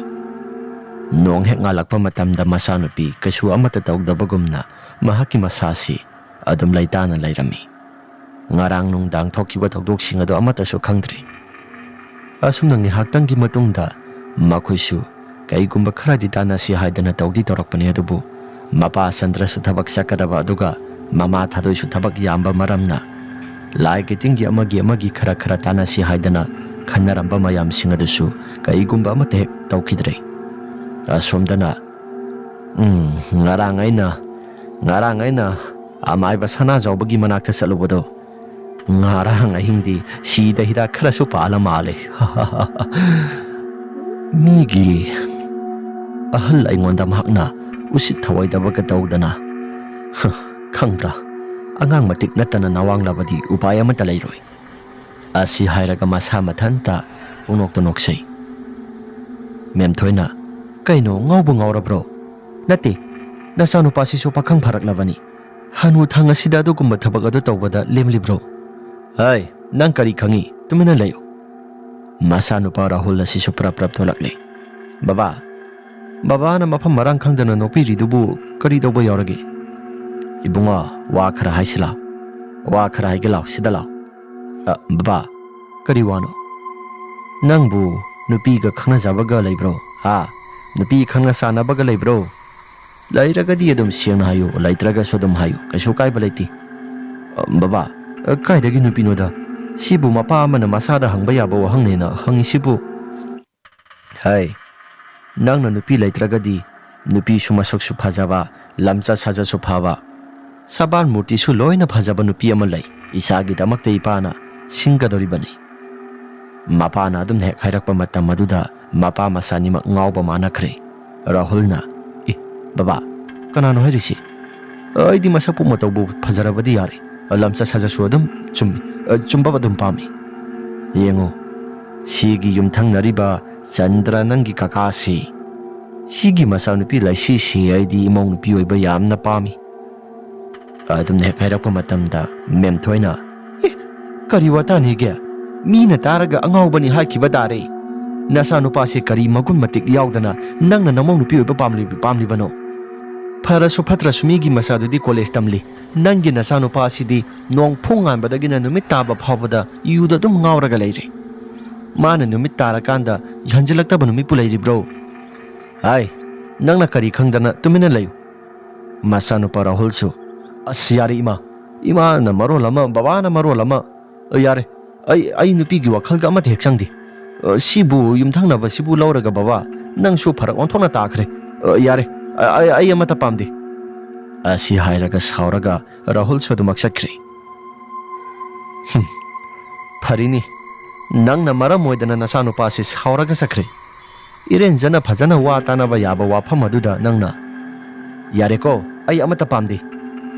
ꯅꯣꯡ ꯍꯦꯛ ꯉꯥꯜꯂꯛꯄ ꯃꯇꯝꯗ ꯃꯆꯥꯅꯨꯄꯤ ꯀꯩꯁꯨ ꯑꯃꯠꯇ ꯇꯧꯗꯕꯒꯨꯝꯅ ꯃꯍꯥꯛꯀꯤ ꯃꯁꯥꯁꯤ ꯑꯗꯨꯝ ꯂꯩꯇꯥꯅ ꯂꯩꯔꯝꯃꯤ꯫ ꯉꯔꯥꯡ ꯅꯨꯡꯗꯥꯡ ꯊꯣꯛꯈꯤꯕ ꯊꯧꯗꯣꯛꯁꯤꯡ ꯑꯗꯨ ꯑꯃꯠꯇꯁꯨ ꯈꯪꯗ꯭ꯔꯤ꯫ ꯑꯁꯨꯝꯅ ꯉꯥꯏꯍꯥꯛꯇꯪꯒꯤ ꯃꯇꯨꯡꯗ ꯃꯈꯣꯏꯁꯨ ꯀꯩꯒꯨꯝꯕ ꯈꯔꯗꯤ ꯇꯥꯟꯅꯁꯤ ꯍꯥꯏꯗꯅ ꯇꯧꯗꯤ ꯇꯧꯔꯛꯄꯅꯤ, ꯑꯗꯨꯕꯨ ꯃꯄꯥ ꯆꯟꯗ꯭ꯔꯁꯨ ꯊꯕꯛ ꯆꯠꯀꯗꯕ, ꯑꯗꯨꯒ ꯃꯃꯥ ꯊꯥꯗꯣꯏꯁꯨ ꯊꯕꯛ ꯌꯥꯝꯕ ꯃꯔꯝꯅ ꯂꯥꯏ ꯀꯇꯤꯡꯒꯤ ꯑꯃꯒꯤ ꯑꯃꯒꯤ ꯈꯔ ꯈꯔ ꯇꯥꯟꯅꯁꯤ ꯍꯥꯏꯗꯅ ꯈꯟꯅꯔꯝꯕ ꯃꯌꯥꯝꯁꯤꯡ ꯑꯗꯨꯁꯨ ꯀꯩꯒꯨꯝꯕ ꯑꯃꯠꯇ ꯍꯦꯛ ꯇꯧꯈꯤꯗ꯭ꯔꯦ꯫ ꯑꯁꯣꯝꯗꯅ, ꯎꯝ, ꯉꯔꯥꯡ ꯑꯩꯅ, ꯉꯔꯥꯡ ꯑꯩꯅ ꯑꯃꯥꯏꯕ ꯁꯅꯥꯖꯥꯎꯕꯒꯤ ꯃꯅꯥꯛꯇ ꯆꯠꯂꯨꯕꯗꯣ, ꯉꯔꯥꯡ ꯑꯍꯤꯡꯗꯤ ꯁꯤꯗ ꯍꯤꯗꯥꯛ ꯈꯔꯁꯨ ꯄꯥꯜꯂ ꯃꯥꯜꯂꯦ꯫ ꯃꯤꯒꯤ ꯑꯍꯜ ꯑꯩꯉꯣꯟꯗ ꯃꯍꯥꯛꯅ ꯎꯁꯤꯠ ꯊꯑꯣꯏꯗꯕꯒ ꯇꯧꯗꯅ, ꯈꯪꯕ꯭ꯔꯥ, ꯑꯉꯥꯡ ꯃꯇꯤꯛ ꯅꯠꯇꯅ ꯅꯋꯥꯡꯂꯕꯗꯤ ꯎꯄꯥꯏ ꯑꯃꯠꯇ ꯂꯩꯔꯣꯏ꯫ ꯑꯁꯤ ꯍꯥꯏꯔꯒ ꯃꯁꯥ ꯃꯊꯟꯇ ꯄꯨꯡꯅꯣꯛꯇ ꯅꯣꯛꯆꯩ꯫ ꯃꯦꯝꯊꯣꯏꯅ, "ꯀꯩꯅꯣ, ꯉꯥꯎꯕꯨ ꯉꯥꯎꯔꯕ꯭ꯔꯣ?" "ꯅꯠꯇꯦ, ꯅꯆꯥꯅꯨꯄꯥꯁꯤꯁꯨ ꯄꯥꯈꯪ ꯐꯔꯛꯂꯕꯅꯤ꯫ ꯍꯅꯨ ꯊꯪ ꯑꯁꯤꯗ ꯑꯗꯨꯒꯨꯝꯕ ꯊꯕꯛ ꯑꯗꯨ ꯇꯧꯕꯗ ꯂꯦꯝꯂꯤꯕ꯭ꯔꯣ? ꯍꯩ, ꯅꯪ ꯀꯔꯤ ꯈꯪꯏ? ꯇꯨꯃꯤꯟꯅ ꯂꯩꯌꯨ꯫ ꯃꯆꯥꯅꯨꯄꯥ ꯔꯥꯍꯨꯜ ꯑꯁꯤꯁꯨ ꯄ꯭ꯔꯞ ꯄ꯭ꯔꯞ ꯊꯣꯛꯂꯛꯂꯦ꯫ "ꯕꯕꯥ, ꯕꯕꯥꯅ ꯃꯐꯝ ꯃꯔꯥꯡ ꯈꯪꯗꯅ ꯅꯣꯛꯄꯤꯔꯤꯗꯨꯕꯨ ꯀꯔꯤ ꯇꯧꯕ ꯌꯥꯎꯔꯒꯦ?" "ꯏꯕꯨꯡꯉꯣ, ꯋꯥ ꯈꯔ ꯍꯥꯏꯁꯤ ꯂꯥꯎ꯫ ꯋꯥ ꯈꯔ ꯍꯥꯏꯒꯦ ꯂꯥꯎ, ꯁꯤꯗ ꯂꯥꯎ꯫" "ꯑ, ꯕꯕꯥ, ꯀꯔꯤ ꯋꯥꯅꯣ? ꯅꯪꯕꯨ ꯅꯨꯄꯤꯒ ꯈꯪꯅꯖꯕꯒ ꯂꯩꯕ꯭ꯔꯣ? ꯍꯥ? ꯅꯨꯄꯤ ꯈꯪꯅ ꯆꯥꯟꯅꯕꯒ ꯂꯩꯕ꯭ꯔꯣ? ꯂꯩꯔꯒꯗꯤ ꯑꯗꯨꯝ ꯁꯦꯡꯅ ꯍꯥꯏꯌꯨ, ꯂꯩꯇ꯭ꯔꯒꯁꯨ ꯑꯗꯨꯝ ꯍꯥꯏꯌꯨ, ꯀꯩꯁꯨ ꯀꯥꯏꯕ ꯂꯩꯇꯦ꯫" "ꯑ, ꯕꯕꯥ, ꯑ, ꯀꯥꯏꯗꯒꯤ ꯅꯨꯄꯤꯅꯣꯗ? ꯁꯤꯕꯨ ꯃꯄꯥ ꯑꯃꯅ ꯃꯆꯥꯗ ꯍꯪꯕ ꯌꯥꯕ ꯋꯥꯍꯪꯅꯦꯅ ꯍꯪꯉꯤꯁꯤꯕꯨ?" "ꯍꯩ, ꯅꯪꯅ ꯅꯨꯄꯤ ꯂꯩꯇ꯭ꯔꯒꯗꯤ ꯅꯨꯄꯤꯁꯨ ꯃꯁꯛꯁꯨ ꯐꯖꯕ, ꯂꯝꯆꯠ ꯁꯥꯖꯠꯁꯨ ꯐꯕ, ꯁꯕꯥꯟ ꯃꯨꯔꯇꯤꯁꯨ ꯂꯣꯏꯅ ꯐꯖꯕ ꯅꯨꯄꯤ ꯑꯃ ꯂꯩ, ꯏꯆꯥꯒꯤꯗꯃꯛꯇ ꯏꯄꯥꯅ ꯁꯤꯟꯒꯗꯧꯔꯤꯕꯅꯤ꯫" ꯃꯄꯥꯅ ꯑꯗꯨꯝ ꯍꯦꯛ ꯍꯥꯏꯔꯛꯄ ꯃꯇꯝ ꯑꯗꯨꯗ ꯃꯄꯥ ꯃꯆꯥ ꯑꯅꯤꯃꯛ ꯉꯥꯎꯕ ꯃꯥꯟꯅꯈ꯭ꯔꯦ꯫ ꯔꯥꯍꯨꯜꯅ, "ꯑꯦ, ꯕꯕꯥ, ꯀꯅꯥꯅꯣ ꯍꯥꯏꯔꯤꯁꯤ? ꯑꯩꯗꯤ ꯃꯁꯛꯄꯨ ꯃꯇꯧꯕꯨ ꯐꯖꯔꯕꯗꯤ ꯌꯥꯔꯦ꯫ ꯂꯝꯆꯠ ꯁꯥꯖꯠꯁꯨ ꯑꯗꯨꯝ ꯆꯨꯝꯃꯤ, ꯆꯨꯝꯕ ꯑꯗꯨꯝ ꯄꯥꯝꯃꯤ꯫ ꯌꯦꯡꯉꯨ, ꯁꯤꯒꯤ ꯌꯨꯝꯊꯪꯅꯔꯤꯕ ꯆꯟꯗ꯭ꯔ, ꯅꯪꯒꯤ ꯀꯀꯥꯁꯤ, ꯁꯤꯒꯤ ꯃꯆꯥꯅꯨꯄꯤ ꯂꯩꯁꯤꯁꯤ ꯑꯩꯗꯤ ꯏꯃꯧ ꯅꯨꯄꯤ ꯑꯣꯏꯕ ꯌꯥꯝꯅ ꯄꯥꯝꯃꯤ꯫" ꯑꯗꯨꯝꯅ ꯍꯦꯛ ꯍꯥꯏꯔꯛꯄ ꯃꯇꯝꯗ ꯃꯦꯝꯊꯣꯏꯅ, "ꯑꯦ, ꯀꯔꯤ ꯋꯥꯇꯥꯅꯤꯒꯦ? ꯃꯤꯅ ꯇꯥꯔꯒ ꯑꯉꯥꯎꯕꯅꯤ ꯍꯥꯏꯈꯤꯕ ꯇꯥꯔꯦ꯫ ꯅꯆꯥꯅꯨꯄꯥꯁꯦ ꯀꯔꯤ ꯃꯒꯨꯟ ꯃꯇꯤꯛ ꯌꯥꯎꯗꯅ ꯅꯪꯅ ꯅꯃꯧ ꯅꯨꯄꯤ ꯑꯣꯏꯕ ꯄꯥꯝꯂꯤ-, ꯄꯥꯝꯂꯤꯕꯅꯣ? ꯐꯔꯁꯨ ꯐꯠꯇ꯭ꯔꯁꯨ ꯃꯤꯒꯤ ꯃꯆꯥꯗꯨꯗꯤ ꯀꯣꯂꯦꯖ ꯇꯝꯂꯤ꯫ ꯅꯪꯒꯤ ꯅꯆꯥꯅꯨꯄꯥ ꯑꯁꯤꯗꯤ ꯅꯣꯡ ꯐꯨꯡꯉꯥꯟꯕꯗꯒꯤꯅ ꯅꯨꯃꯤꯠ ꯇꯥꯕ ꯐꯥꯎꯕꯗ ꯌꯨꯗ ꯑꯗꯨꯝ ꯉꯥꯎꯔꯒ ꯂꯩꯔꯦ꯫ ꯃꯥꯅ ꯅꯨꯃꯤꯠ ꯇꯥꯔꯀꯥꯟꯗ ꯍꯟꯖꯤꯜꯂꯛꯇꯕ ꯅꯨꯃꯤꯠꯄꯨ ꯂꯩꯔꯤꯕ꯭ꯔꯣ?" "ꯍꯥꯏ, ꯅꯪꯅ ꯀꯔꯤ ꯈꯪꯗꯅ? ꯇꯨꯃꯤꯟꯅ ꯂꯩꯌꯨ꯫" ꯃꯆꯥꯅꯨꯄꯥ ꯔꯥꯍꯨꯜꯁꯨ, "ꯑꯁ, ꯌꯥꯔꯦ ꯏꯃꯥ, ꯏꯃꯥꯅ ꯃꯔꯣꯜ ꯑꯃ, ꯕꯕꯥꯅ ꯃꯔꯣꯜ ꯑꯃ꯫ ꯑ, ꯌꯥꯔꯦ, ꯑꯩ, ꯑꯩ ꯅꯨꯄꯤꯒꯤ ꯋꯥꯈꯜꯒ ꯑꯃꯠꯇ ꯍꯦꯛ ꯆꯪꯗꯦ꯫ ꯑ, ꯁꯤꯕꯨ ꯌꯨꯝꯊꯪꯅꯕꯁꯤꯕꯨ ꯂꯧꯔꯒ ꯕꯕꯥ, ꯅꯪꯁꯨ ꯐꯔꯛ ꯑꯣꯟꯊꯣꯛꯅ ꯇꯥꯈ꯭ꯔꯦ꯫ ꯑ, ꯌꯥꯔꯦ, ꯑ, ꯑꯩ, ꯑꯩ ꯑꯃꯠꯇ ꯄꯥꯝꯗꯦ꯫" ꯑꯁꯤ ꯍꯥꯏꯔꯒ ꯁꯥꯎꯔꯒ ꯔꯥꯍꯨꯜꯁꯨ ꯑꯗꯨꯃꯛ ꯆꯠꯈ꯭ꯔꯦ꯫ "ꯍꯨꯝ, ꯐꯔꯤꯅꯤ, ꯅꯪꯅ ꯃꯔꯝ ꯑꯣꯏꯗꯅ ꯅꯆꯥꯅꯨꯄꯥꯁꯤ ꯁꯥꯎꯔꯒ ꯆꯠꯈ꯭ꯔꯦ꯫ ꯏꯔꯦꯟꯖꯅ ꯐꯖꯅ ꯋꯥ ꯇꯥꯅꯕ ꯌꯥꯕ ꯋꯥꯐꯝ ꯑꯗꯨꯗ ꯅꯪꯅ, 'ꯌꯥꯔꯦꯀꯣ, ꯑꯩ ꯑꯃꯠꯇ ꯄꯥꯝꯗꯦ꯫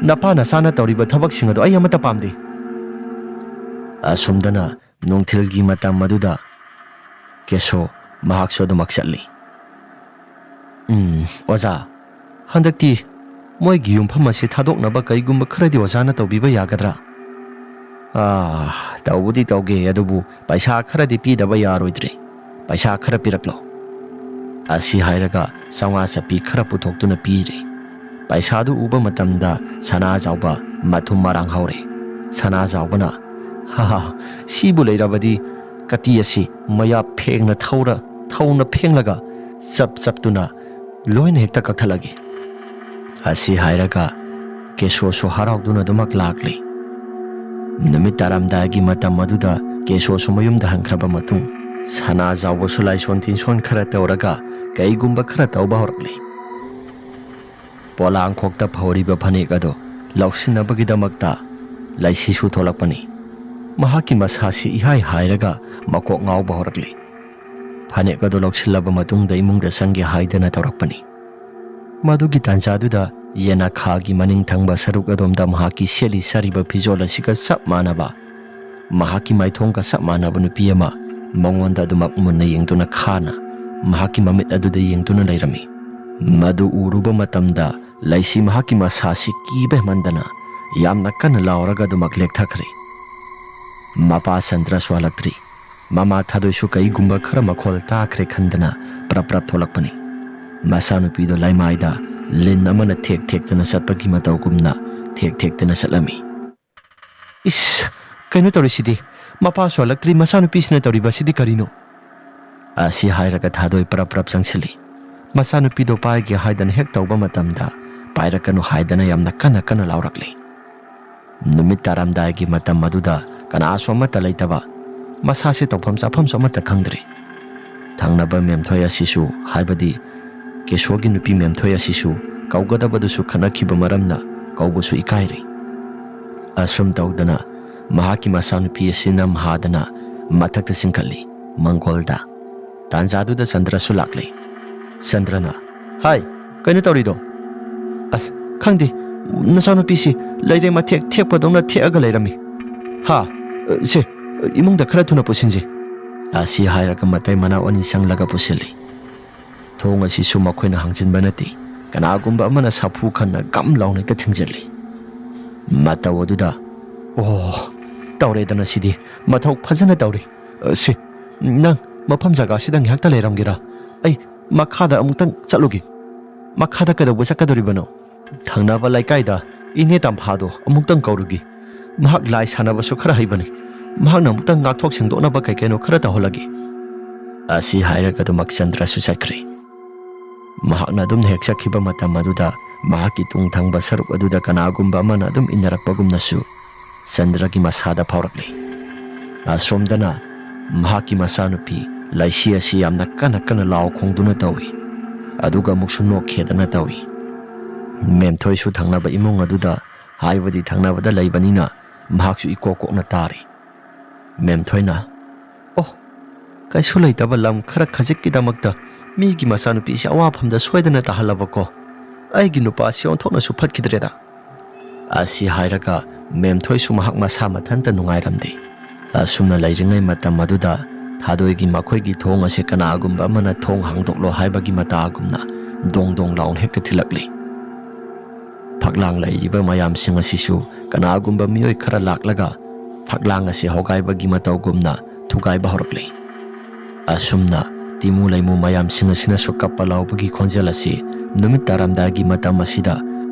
ꯅꯄꯥ ꯅꯆꯥꯅ ꯇꯧꯔꯤꯕ ꯊꯕꯛꯁꯤꯡ ꯑꯗꯣ ꯑꯩ ꯑꯃꯠꯇ ꯄꯥꯝꯗꯦ.'" ꯑꯁꯨꯝꯗꯅ ꯅꯨꯡꯊꯤꯜꯒꯤ ꯃꯇꯝ ꯑꯗꯨꯗ ꯀꯦꯁꯣ ꯃꯍꯥꯛꯁꯨ ꯑꯗꯨꯃꯛ ꯆꯠꯂꯤ꯫ "ꯎꯝ, ꯑꯣꯖꯥ, "ꯍꯟꯗꯛꯇꯤ ꯃꯣꯏꯒꯤ ꯌꯨꯝꯐꯝ ꯑꯁꯤ ꯊꯥꯗꯣꯛꯅꯕ ꯀꯩꯒꯨꯝꯕ ꯈꯔꯗꯤ ꯑꯣꯖꯥꯅ ꯇꯧꯕꯤꯕ ꯌꯥꯒꯗ꯭ꯔꯥ?" "ꯑꯥ, ꯇꯧꯕꯨꯗꯤ ꯇꯧꯒꯦ, ꯑꯗꯨꯕꯨ ꯄꯩꯁꯥ ꯈꯔꯗꯤ ꯄꯤꯗꯕ ꯌꯥꯔꯣꯏꯗ꯭ꯔꯦ꯫ ꯄꯩꯁꯥ ꯈꯔ ꯄꯤꯔꯛꯂꯣ꯫" ꯑꯁꯤ ꯍꯥꯏꯔꯒ ꯆꯥꯝꯃꯉꯥ ꯆꯞꯄꯤ ꯈꯔ ꯄꯨꯊꯣꯛꯇꯨꯅ ꯄꯤꯔꯦ꯫ ꯄꯩꯁꯥꯗꯨ ꯎꯕ ꯃꯇꯝꯗ ꯁꯅꯥꯖꯥꯎꯕ ꯃꯊꯨꯝ ꯃꯔꯥꯡ ꯍꯧꯔꯦ꯫ ꯁꯅꯥꯖꯥꯎꯕꯅ, "ꯍꯥ ꯍꯥ, ꯁꯤꯕꯨ ꯂꯩꯔꯕꯗꯤ ꯀꯇꯤ ꯑꯁꯤ ꯃꯌꯥ ꯐꯦꯡꯅ ꯊꯧꯔ, ꯊꯧꯅ ꯐꯦꯡꯂꯒ ꯆꯞ ꯆꯞꯇꯨꯅ ꯂꯣꯏꯅ ꯍꯦꯛꯇ ꯀꯛꯊꯠꯂꯒꯦ꯫" ꯑꯁꯤ ꯍꯥꯏꯔꯒ ꯀꯦꯁꯣꯁꯨ ꯍꯔꯥꯎꯗꯨꯅ ꯑꯗꯨꯃꯛ ꯂꯥꯛꯂꯤ꯫ ꯅꯨꯃꯤꯠ ꯇꯥꯔꯝꯗꯥꯏꯒꯤ ꯃꯇꯝ ꯑꯗꯨꯗ ꯀꯦꯁꯣꯁꯨ ꯃꯌꯨꯝꯗ ꯍꯟꯈ꯭ꯔꯕ ꯃꯇꯨꯡ, ꯁꯅꯥꯖꯥꯎꯕꯁꯨ ꯂꯥꯏꯁꯣꯟ ꯇꯤꯟꯁꯣꯟ ꯈꯔ ꯇꯧꯔꯒ ꯀꯩꯒꯨꯝꯕ ꯈꯔ ꯇꯧꯕ ꯍꯧꯔꯛꯂꯤ꯫ ꯄꯣꯂꯥꯡꯈꯣꯛꯇ ꯐꯧꯔꯤꯕ ꯐꯅꯦꯛ ꯑꯗꯨ ꯂꯧꯁꯤꯟꯅꯕꯒꯤꯗꯃꯛꯇ ꯂꯩꯁꯤꯁꯨ ꯊꯣꯛꯂꯛꯄꯅꯤ꯫ ꯃꯍꯥꯛꯀꯤ ꯃꯁꯥꯁꯤ ꯏꯍꯥꯏ ꯍꯥꯏꯔꯒ ꯃꯀꯣꯛ ꯉꯥꯎꯕ ꯍꯧꯔꯛꯂꯤ꯫ ꯐꯅꯦꯛ ꯑꯗꯨ ꯂꯧꯁꯤꯜꯂꯕ ꯃꯇꯨꯡꯗ ꯏꯃꯨꯡꯗ ꯆꯪꯒꯦ ꯍꯥꯏꯗꯅ ꯇꯧꯔꯛꯄꯅꯤ꯫ ꯃꯗꯨꯒꯤ ꯇꯥꯟꯖꯥꯗꯨꯗ ꯌꯦꯅꯈꯥꯒꯤ ꯃꯅꯤꯡ ꯊꯪꯕ ꯁꯔꯨꯛ ꯑꯗꯣꯝꯗ ꯃꯍꯥꯛꯀꯤ ꯁꯦꯠꯂꯤ ꯆꯥꯔꯤꯕ ꯐꯤꯖꯣꯜ ꯑꯁꯤꯒ ꯆꯞ ꯃꯥꯟꯅꯕ, ꯃꯍꯥꯛꯀꯤ ꯃꯥꯏꯊꯣꯡꯒ ꯆꯞ ꯃꯥꯟꯅꯕ ꯅꯨꯄꯤ ꯑꯃ ꯃꯉꯣꯟꯗ ꯑꯗꯨꯃꯛ ꯃꯨꯟꯅ ꯌꯦꯡꯗꯨꯅ ꯈꯥꯅ ꯃꯍꯥꯛꯀꯤ ꯃꯃꯤꯠ ꯑꯗꯨꯗ ꯌꯦꯡꯗꯨꯅ ꯂꯩꯔꯝꯃꯤ꯫ ꯃꯗꯨ ꯎꯔꯨꯕ ꯃꯇꯝꯗ ꯂꯩꯁꯤ ꯃꯍꯥꯛꯀꯤ ꯃꯁꯥꯁꯤ ꯀꯤꯕ ꯍꯦꯟꯃꯟꯗꯅ ꯌꯥꯝꯅ ꯀꯟꯅ ꯂꯥꯎꯔꯒ ꯑꯗꯨꯃꯛ ꯂꯦꯛꯊꯈ꯭ꯔꯦ꯫ ꯃꯄꯥ ꯆꯟꯗ꯭ꯔꯁꯨ ꯍꯜꯂꯛꯇ꯭ꯔꯤ꯫ ꯃꯃꯥ ꯊꯥꯗꯣꯏꯁꯨ ꯀꯩꯒꯨꯝꯕ ꯈꯔ ꯃꯈꯣꯜ ꯇꯥꯈ꯭ꯔꯦ ꯈꯟꯗꯅ ꯄ꯭ꯔꯞ ꯄ꯭ꯔꯞ ꯊꯣꯛꯂꯛꯄꯅꯤ꯫ ꯃꯆꯥꯅꯨꯄꯤꯗꯣ ꯂꯩꯃꯥꯏꯗ ꯂꯤꯟ ꯑꯃꯅ ꯊꯦꯛ ꯊꯦꯛꯇꯅ ꯆꯠꯄꯒꯤ ꯃꯇꯧꯒꯨꯝꯅ ꯊꯦꯛ ꯊꯦꯛꯇꯅ ꯆꯠꯂꯝꯃꯤ꯫ "ꯏꯁ, ꯀꯩꯅꯣ ꯇꯧꯔꯤꯁꯤꯗꯤ? ꯃꯄꯥꯁꯨ ꯍꯜꯂꯛꯇ꯭ꯔꯤ, ꯃꯆꯥꯅꯨꯄꯤꯁꯤꯅ ꯇꯧꯔꯤꯕꯁꯤꯗꯤ ꯀꯔꯤꯅꯣ?" ꯑꯁꯤ ꯍꯥꯏꯔꯒ ꯊꯥꯗꯣꯏ ꯄ꯭ꯔꯞ ꯄ꯭ꯔꯞ ꯆꯪꯁꯤꯜꯂꯤ꯫ ꯃꯆꯥꯅꯨꯄꯤꯗꯣ ꯄꯥꯏꯒꯦ ꯍꯥꯏꯗꯅ ꯍꯦꯛ ꯇꯧꯕ ꯃꯇꯝꯗ, "ꯄꯥꯏꯔꯛꯀꯅꯨ" ꯍꯥꯏꯗꯅ ꯌꯥꯝꯅ ꯀꯟꯅ ꯀꯟꯅ ꯂꯥꯎꯔꯛꯂꯤ꯫ ꯅꯨꯃꯤꯠ ꯇꯥꯔꯝꯗꯥꯏꯒꯤ ꯃꯇꯝ ꯑꯗꯨꯗ ꯀꯅꯥꯁꯨ ꯑꯃꯠꯇ ꯂꯩꯇꯕ, ꯃꯁꯥꯁꯦ ꯇꯧꯐꯝ ꯆꯥꯐꯝꯁꯨ ꯑꯃꯠꯇ ꯈꯪꯗ꯭ꯔꯦ꯫ ꯊꯪꯅꯕ ꯃꯦꯝꯊꯣꯏ ꯑꯁꯤꯁꯨ, ꯍꯥꯏꯕꯗꯤ ꯀꯦꯁꯣꯒꯤ ꯅꯨꯄꯤ ꯃꯦꯝꯊꯣꯏ ꯑꯁꯤꯁꯨ, ꯀꯧꯒꯗꯕꯗꯨꯁꯨ ꯈꯠꯅꯈꯤꯕ ꯃꯔꯝꯅ ꯀꯧꯕꯁꯨ ꯏꯀꯥꯏꯔꯦ꯫ ꯑꯁꯨꯝ ꯇꯧꯗꯅ ꯃꯍꯥꯛꯀꯤ ꯃꯆꯥꯅꯨꯄꯤ ꯑꯁꯤꯅ ꯃꯍꯥꯗꯅ ꯃꯊꯛꯇ ꯆꯤꯡꯈꯠꯂꯤ, ꯃꯪꯒꯣꯜꯗ꯫ ꯇꯥꯟꯖꯥꯗꯨꯗ ꯆꯟꯗ꯭ꯔꯁꯨ ꯂꯥꯛꯂꯦ꯫ ꯆꯟꯗ꯭ꯔꯅ, "ꯍꯥꯏ, ꯀꯩꯅꯣ ꯇꯧꯔꯤꯗꯣ?" "ꯑꯁ, ꯈꯪꯗꯦ, ꯅꯆꯥꯅꯨꯄꯤꯁꯤ ꯂꯩꯔꯦ ꯃꯊꯦꯛ ꯊꯦꯛꯄꯗꯧꯅ ꯊꯦꯛꯑꯒ ꯂꯩꯔꯝꯃꯤ꯫ ꯍꯥ, ꯁꯦ, ꯏꯃꯨꯡꯗ ꯈꯔ ꯊꯨꯅ ꯄꯨꯁꯤꯟꯁꯦ꯫" ꯑꯁꯤ ꯍꯥꯏꯔꯒ ꯃꯇꯩ ꯃꯅꯥꯎ ꯑꯅꯤ ꯆꯪꯂꯒ ꯄꯨꯁꯤꯜꯂꯤ꯫ ꯊꯣꯡ ꯑꯁꯤꯁꯨ ꯃꯈꯣꯏꯅ ꯍꯥꯡꯖꯤꯟꯕ ꯅꯠꯇꯦ꯫ ꯀꯅꯥꯒꯨꯝꯕ ꯑꯃꯅ ꯁꯥꯐꯨ ꯈꯟꯅ ꯒꯝ ꯂꯥꯎꯅ ꯍꯦꯛꯇ ꯊꯤꯡꯖꯤꯜꯂꯤ꯫ ꯃꯇꯧ ꯑꯗꯨꯗ, "ꯑꯣ, ꯇꯧꯔꯦꯗꯅ ꯁꯤꯗꯤ, ꯃꯊꯧ ꯐꯖꯅ ꯇꯧꯔꯤ꯫ ꯑ, ꯁꯤ, ꯅꯪ ꯃꯐꯝ ꯖꯒꯥꯁꯤꯗ ꯉꯥꯏꯍꯥꯛꯇ ꯂꯩꯔꯝꯒꯦꯔꯥ? ꯑꯩ ꯃꯈꯥꯗ ꯑꯃꯨꯛꯇꯪ ꯆꯠꯂꯨꯒꯦ꯫" "ꯃꯈꯥꯗ ꯀꯩꯗꯧꯕ ꯆꯠꯀꯗꯧꯔꯤꯕꯅꯣ?" "ꯊꯪꯅꯕ ꯂꯩꯀꯥꯏꯗ ꯏꯅꯦ ꯇꯝꯐꯥꯗꯣ ꯑꯃꯨꯛꯇꯪ ꯀꯧꯔꯨꯒꯦ꯫ ꯃꯍꯥꯛ ꯂꯥꯏ ꯁꯥꯟꯅꯕꯁꯨ ꯈꯔ ꯍꯩꯕꯅꯤ꯫ ꯃꯍꯥꯛꯅ ꯑꯃꯨꯛꯇꯪ ꯉꯥꯛꯊꯣꯛ ꯁꯦꯡꯗꯣꯛꯅꯕ ꯀꯩ ꯀꯩꯅꯣ ꯈꯔ ꯇꯧꯍꯜꯂꯒꯦ꯫" ꯑꯁꯤ ꯍꯥꯏꯔꯒ ꯑꯗꯨꯃꯛ ꯆꯟꯗ꯭ꯔꯁꯨ ꯆꯠꯈ꯭ꯔꯦ꯫ ꯃꯍꯥꯛꯅ ꯑꯗꯨꯝ ꯍꯦꯛ ꯆꯠꯈꯤꯕ ꯃꯇꯝ ꯑꯗꯨꯗ ꯃꯍꯥꯛꯀꯤ ꯇꯨꯡ ꯊꯪꯕ ꯁꯔꯨꯛ ꯑꯗꯨꯗ ꯀꯅꯥꯒꯨꯝꯕ ꯑꯃꯅ ꯑꯗꯨꯝ ꯏꯟꯅꯔꯛꯄꯒꯨꯝꯅꯁꯨ ꯆꯟꯗ꯭ꯔꯒꯤ ꯃꯁꯥꯗ ꯐꯥꯎꯔꯛꯂꯤ꯫ ꯑꯁꯣꯝꯗꯅ ꯃꯍꯥꯛꯀꯤ ꯃꯆꯥꯅꯨꯄꯤ ꯂꯩꯁꯤ ꯑꯁꯤ ꯌꯥꯝꯅ ꯀꯟꯅ ꯀꯟꯅ ꯂꯥꯎ ꯈꯣꯡꯗꯨꯅ ꯇꯧꯏ꯫ ꯑꯗꯨꯒ ꯑꯃꯨꯛꯁꯨ ꯅꯣꯛꯈꯦꯗꯅ ꯇꯧꯏ꯫ ꯃꯦꯝꯊꯣꯏꯁꯨ ꯊꯪꯅꯕ ꯏꯃꯨꯡ ꯑꯗꯨꯗ, ꯍꯥꯏꯕꯗꯤ ꯊꯪꯅꯕꯗ ꯂꯩꯕꯅꯤꯅ, ꯃꯍꯥꯛꯁꯨ ꯏꯀꯣꯛ ꯀꯣꯛꯅ ꯇꯥꯔꯤ꯫ ꯃꯦꯝꯊꯣꯏꯅ, "ꯑꯣ, ꯀꯩꯁꯨ ꯂꯩꯇꯕ ꯂꯝ ꯈꯔ ꯈꯖꯤꯛꯀꯤꯗꯃꯛꯇ ꯃꯤꯒꯤ ꯃꯆꯥꯅꯨꯄꯤꯁꯤ ꯑꯋꯥꯐꯝꯗ ꯁꯣꯏꯗꯅ ꯇꯥꯍꯜꯂꯕꯀꯣ꯫ ꯑꯩꯒꯤ ꯅꯨꯄꯥꯁꯤ ꯑꯣꯟꯊꯣꯛꯅꯁꯨ ꯐꯠꯈꯤꯗ꯭ꯔꯦꯗ꯫" ꯑꯁꯤ ꯍꯥꯏꯔꯒ ꯃꯦꯝꯊꯣꯏꯁꯨ ꯃꯍꯥꯛ ꯃꯁꯥ ꯃꯊꯟꯇ ꯅꯨꯡꯉꯥꯏꯔꯝꯗꯦ꯫ ꯑꯁꯨꯝꯅ ꯂꯩꯔꯤꯉꯩ ꯃꯇꯝ ꯑꯗꯨꯗ ꯊꯥꯗꯣꯏꯒꯤ ꯃꯈꯣꯏꯒꯤ ꯊꯣꯡ ꯑꯁꯤ ꯀꯅꯥꯒꯨꯝꯕ ꯑꯃꯅ ꯊꯣꯡ ꯍꯥꯡꯗꯣꯛꯂꯣ ꯍꯥꯏꯕꯒꯤ ꯃꯇꯥꯒꯨꯝꯅ ꯗꯣꯡ ꯗꯣꯡ ꯂꯥꯎꯅ ꯍꯦꯛꯇ ꯊꯤꯜꯂꯛꯂꯤ꯫ ꯐꯛꯂꯥꯡ ꯂꯩꯔꯤꯕ ꯃꯌꯥꯝꯁꯤꯡ ꯑꯁꯤꯁꯨ ꯀꯅꯥꯒꯨꯝꯕ ꯃꯤꯑꯣꯏ ꯈꯔ ꯂꯥꯛꯂꯒ ꯐꯛꯂꯥꯡ ꯑꯁꯤ ꯍꯣꯒꯥꯏꯕꯒꯤ ꯃꯇꯧꯒꯨꯝꯅ ꯊꯨꯒꯥꯏꯕ ꯍꯧꯔꯛꯂꯤ꯫ ꯑꯁꯨꯝꯅ ꯇꯤꯃꯨ ꯂꯩꯃꯨ ꯃꯌꯥꯝꯁꯤꯡ ꯑꯁꯤꯅꯁꯨ ꯀꯞꯄ ꯂꯥꯎꯕꯒꯤ ꯈꯣꯟꯖꯦꯜ ꯑꯁꯤ ꯅꯨꯃꯤꯠ ꯇꯥꯔꯝꯗꯥꯏꯒꯤ ꯃꯇꯝ ꯑꯁꯤꯗ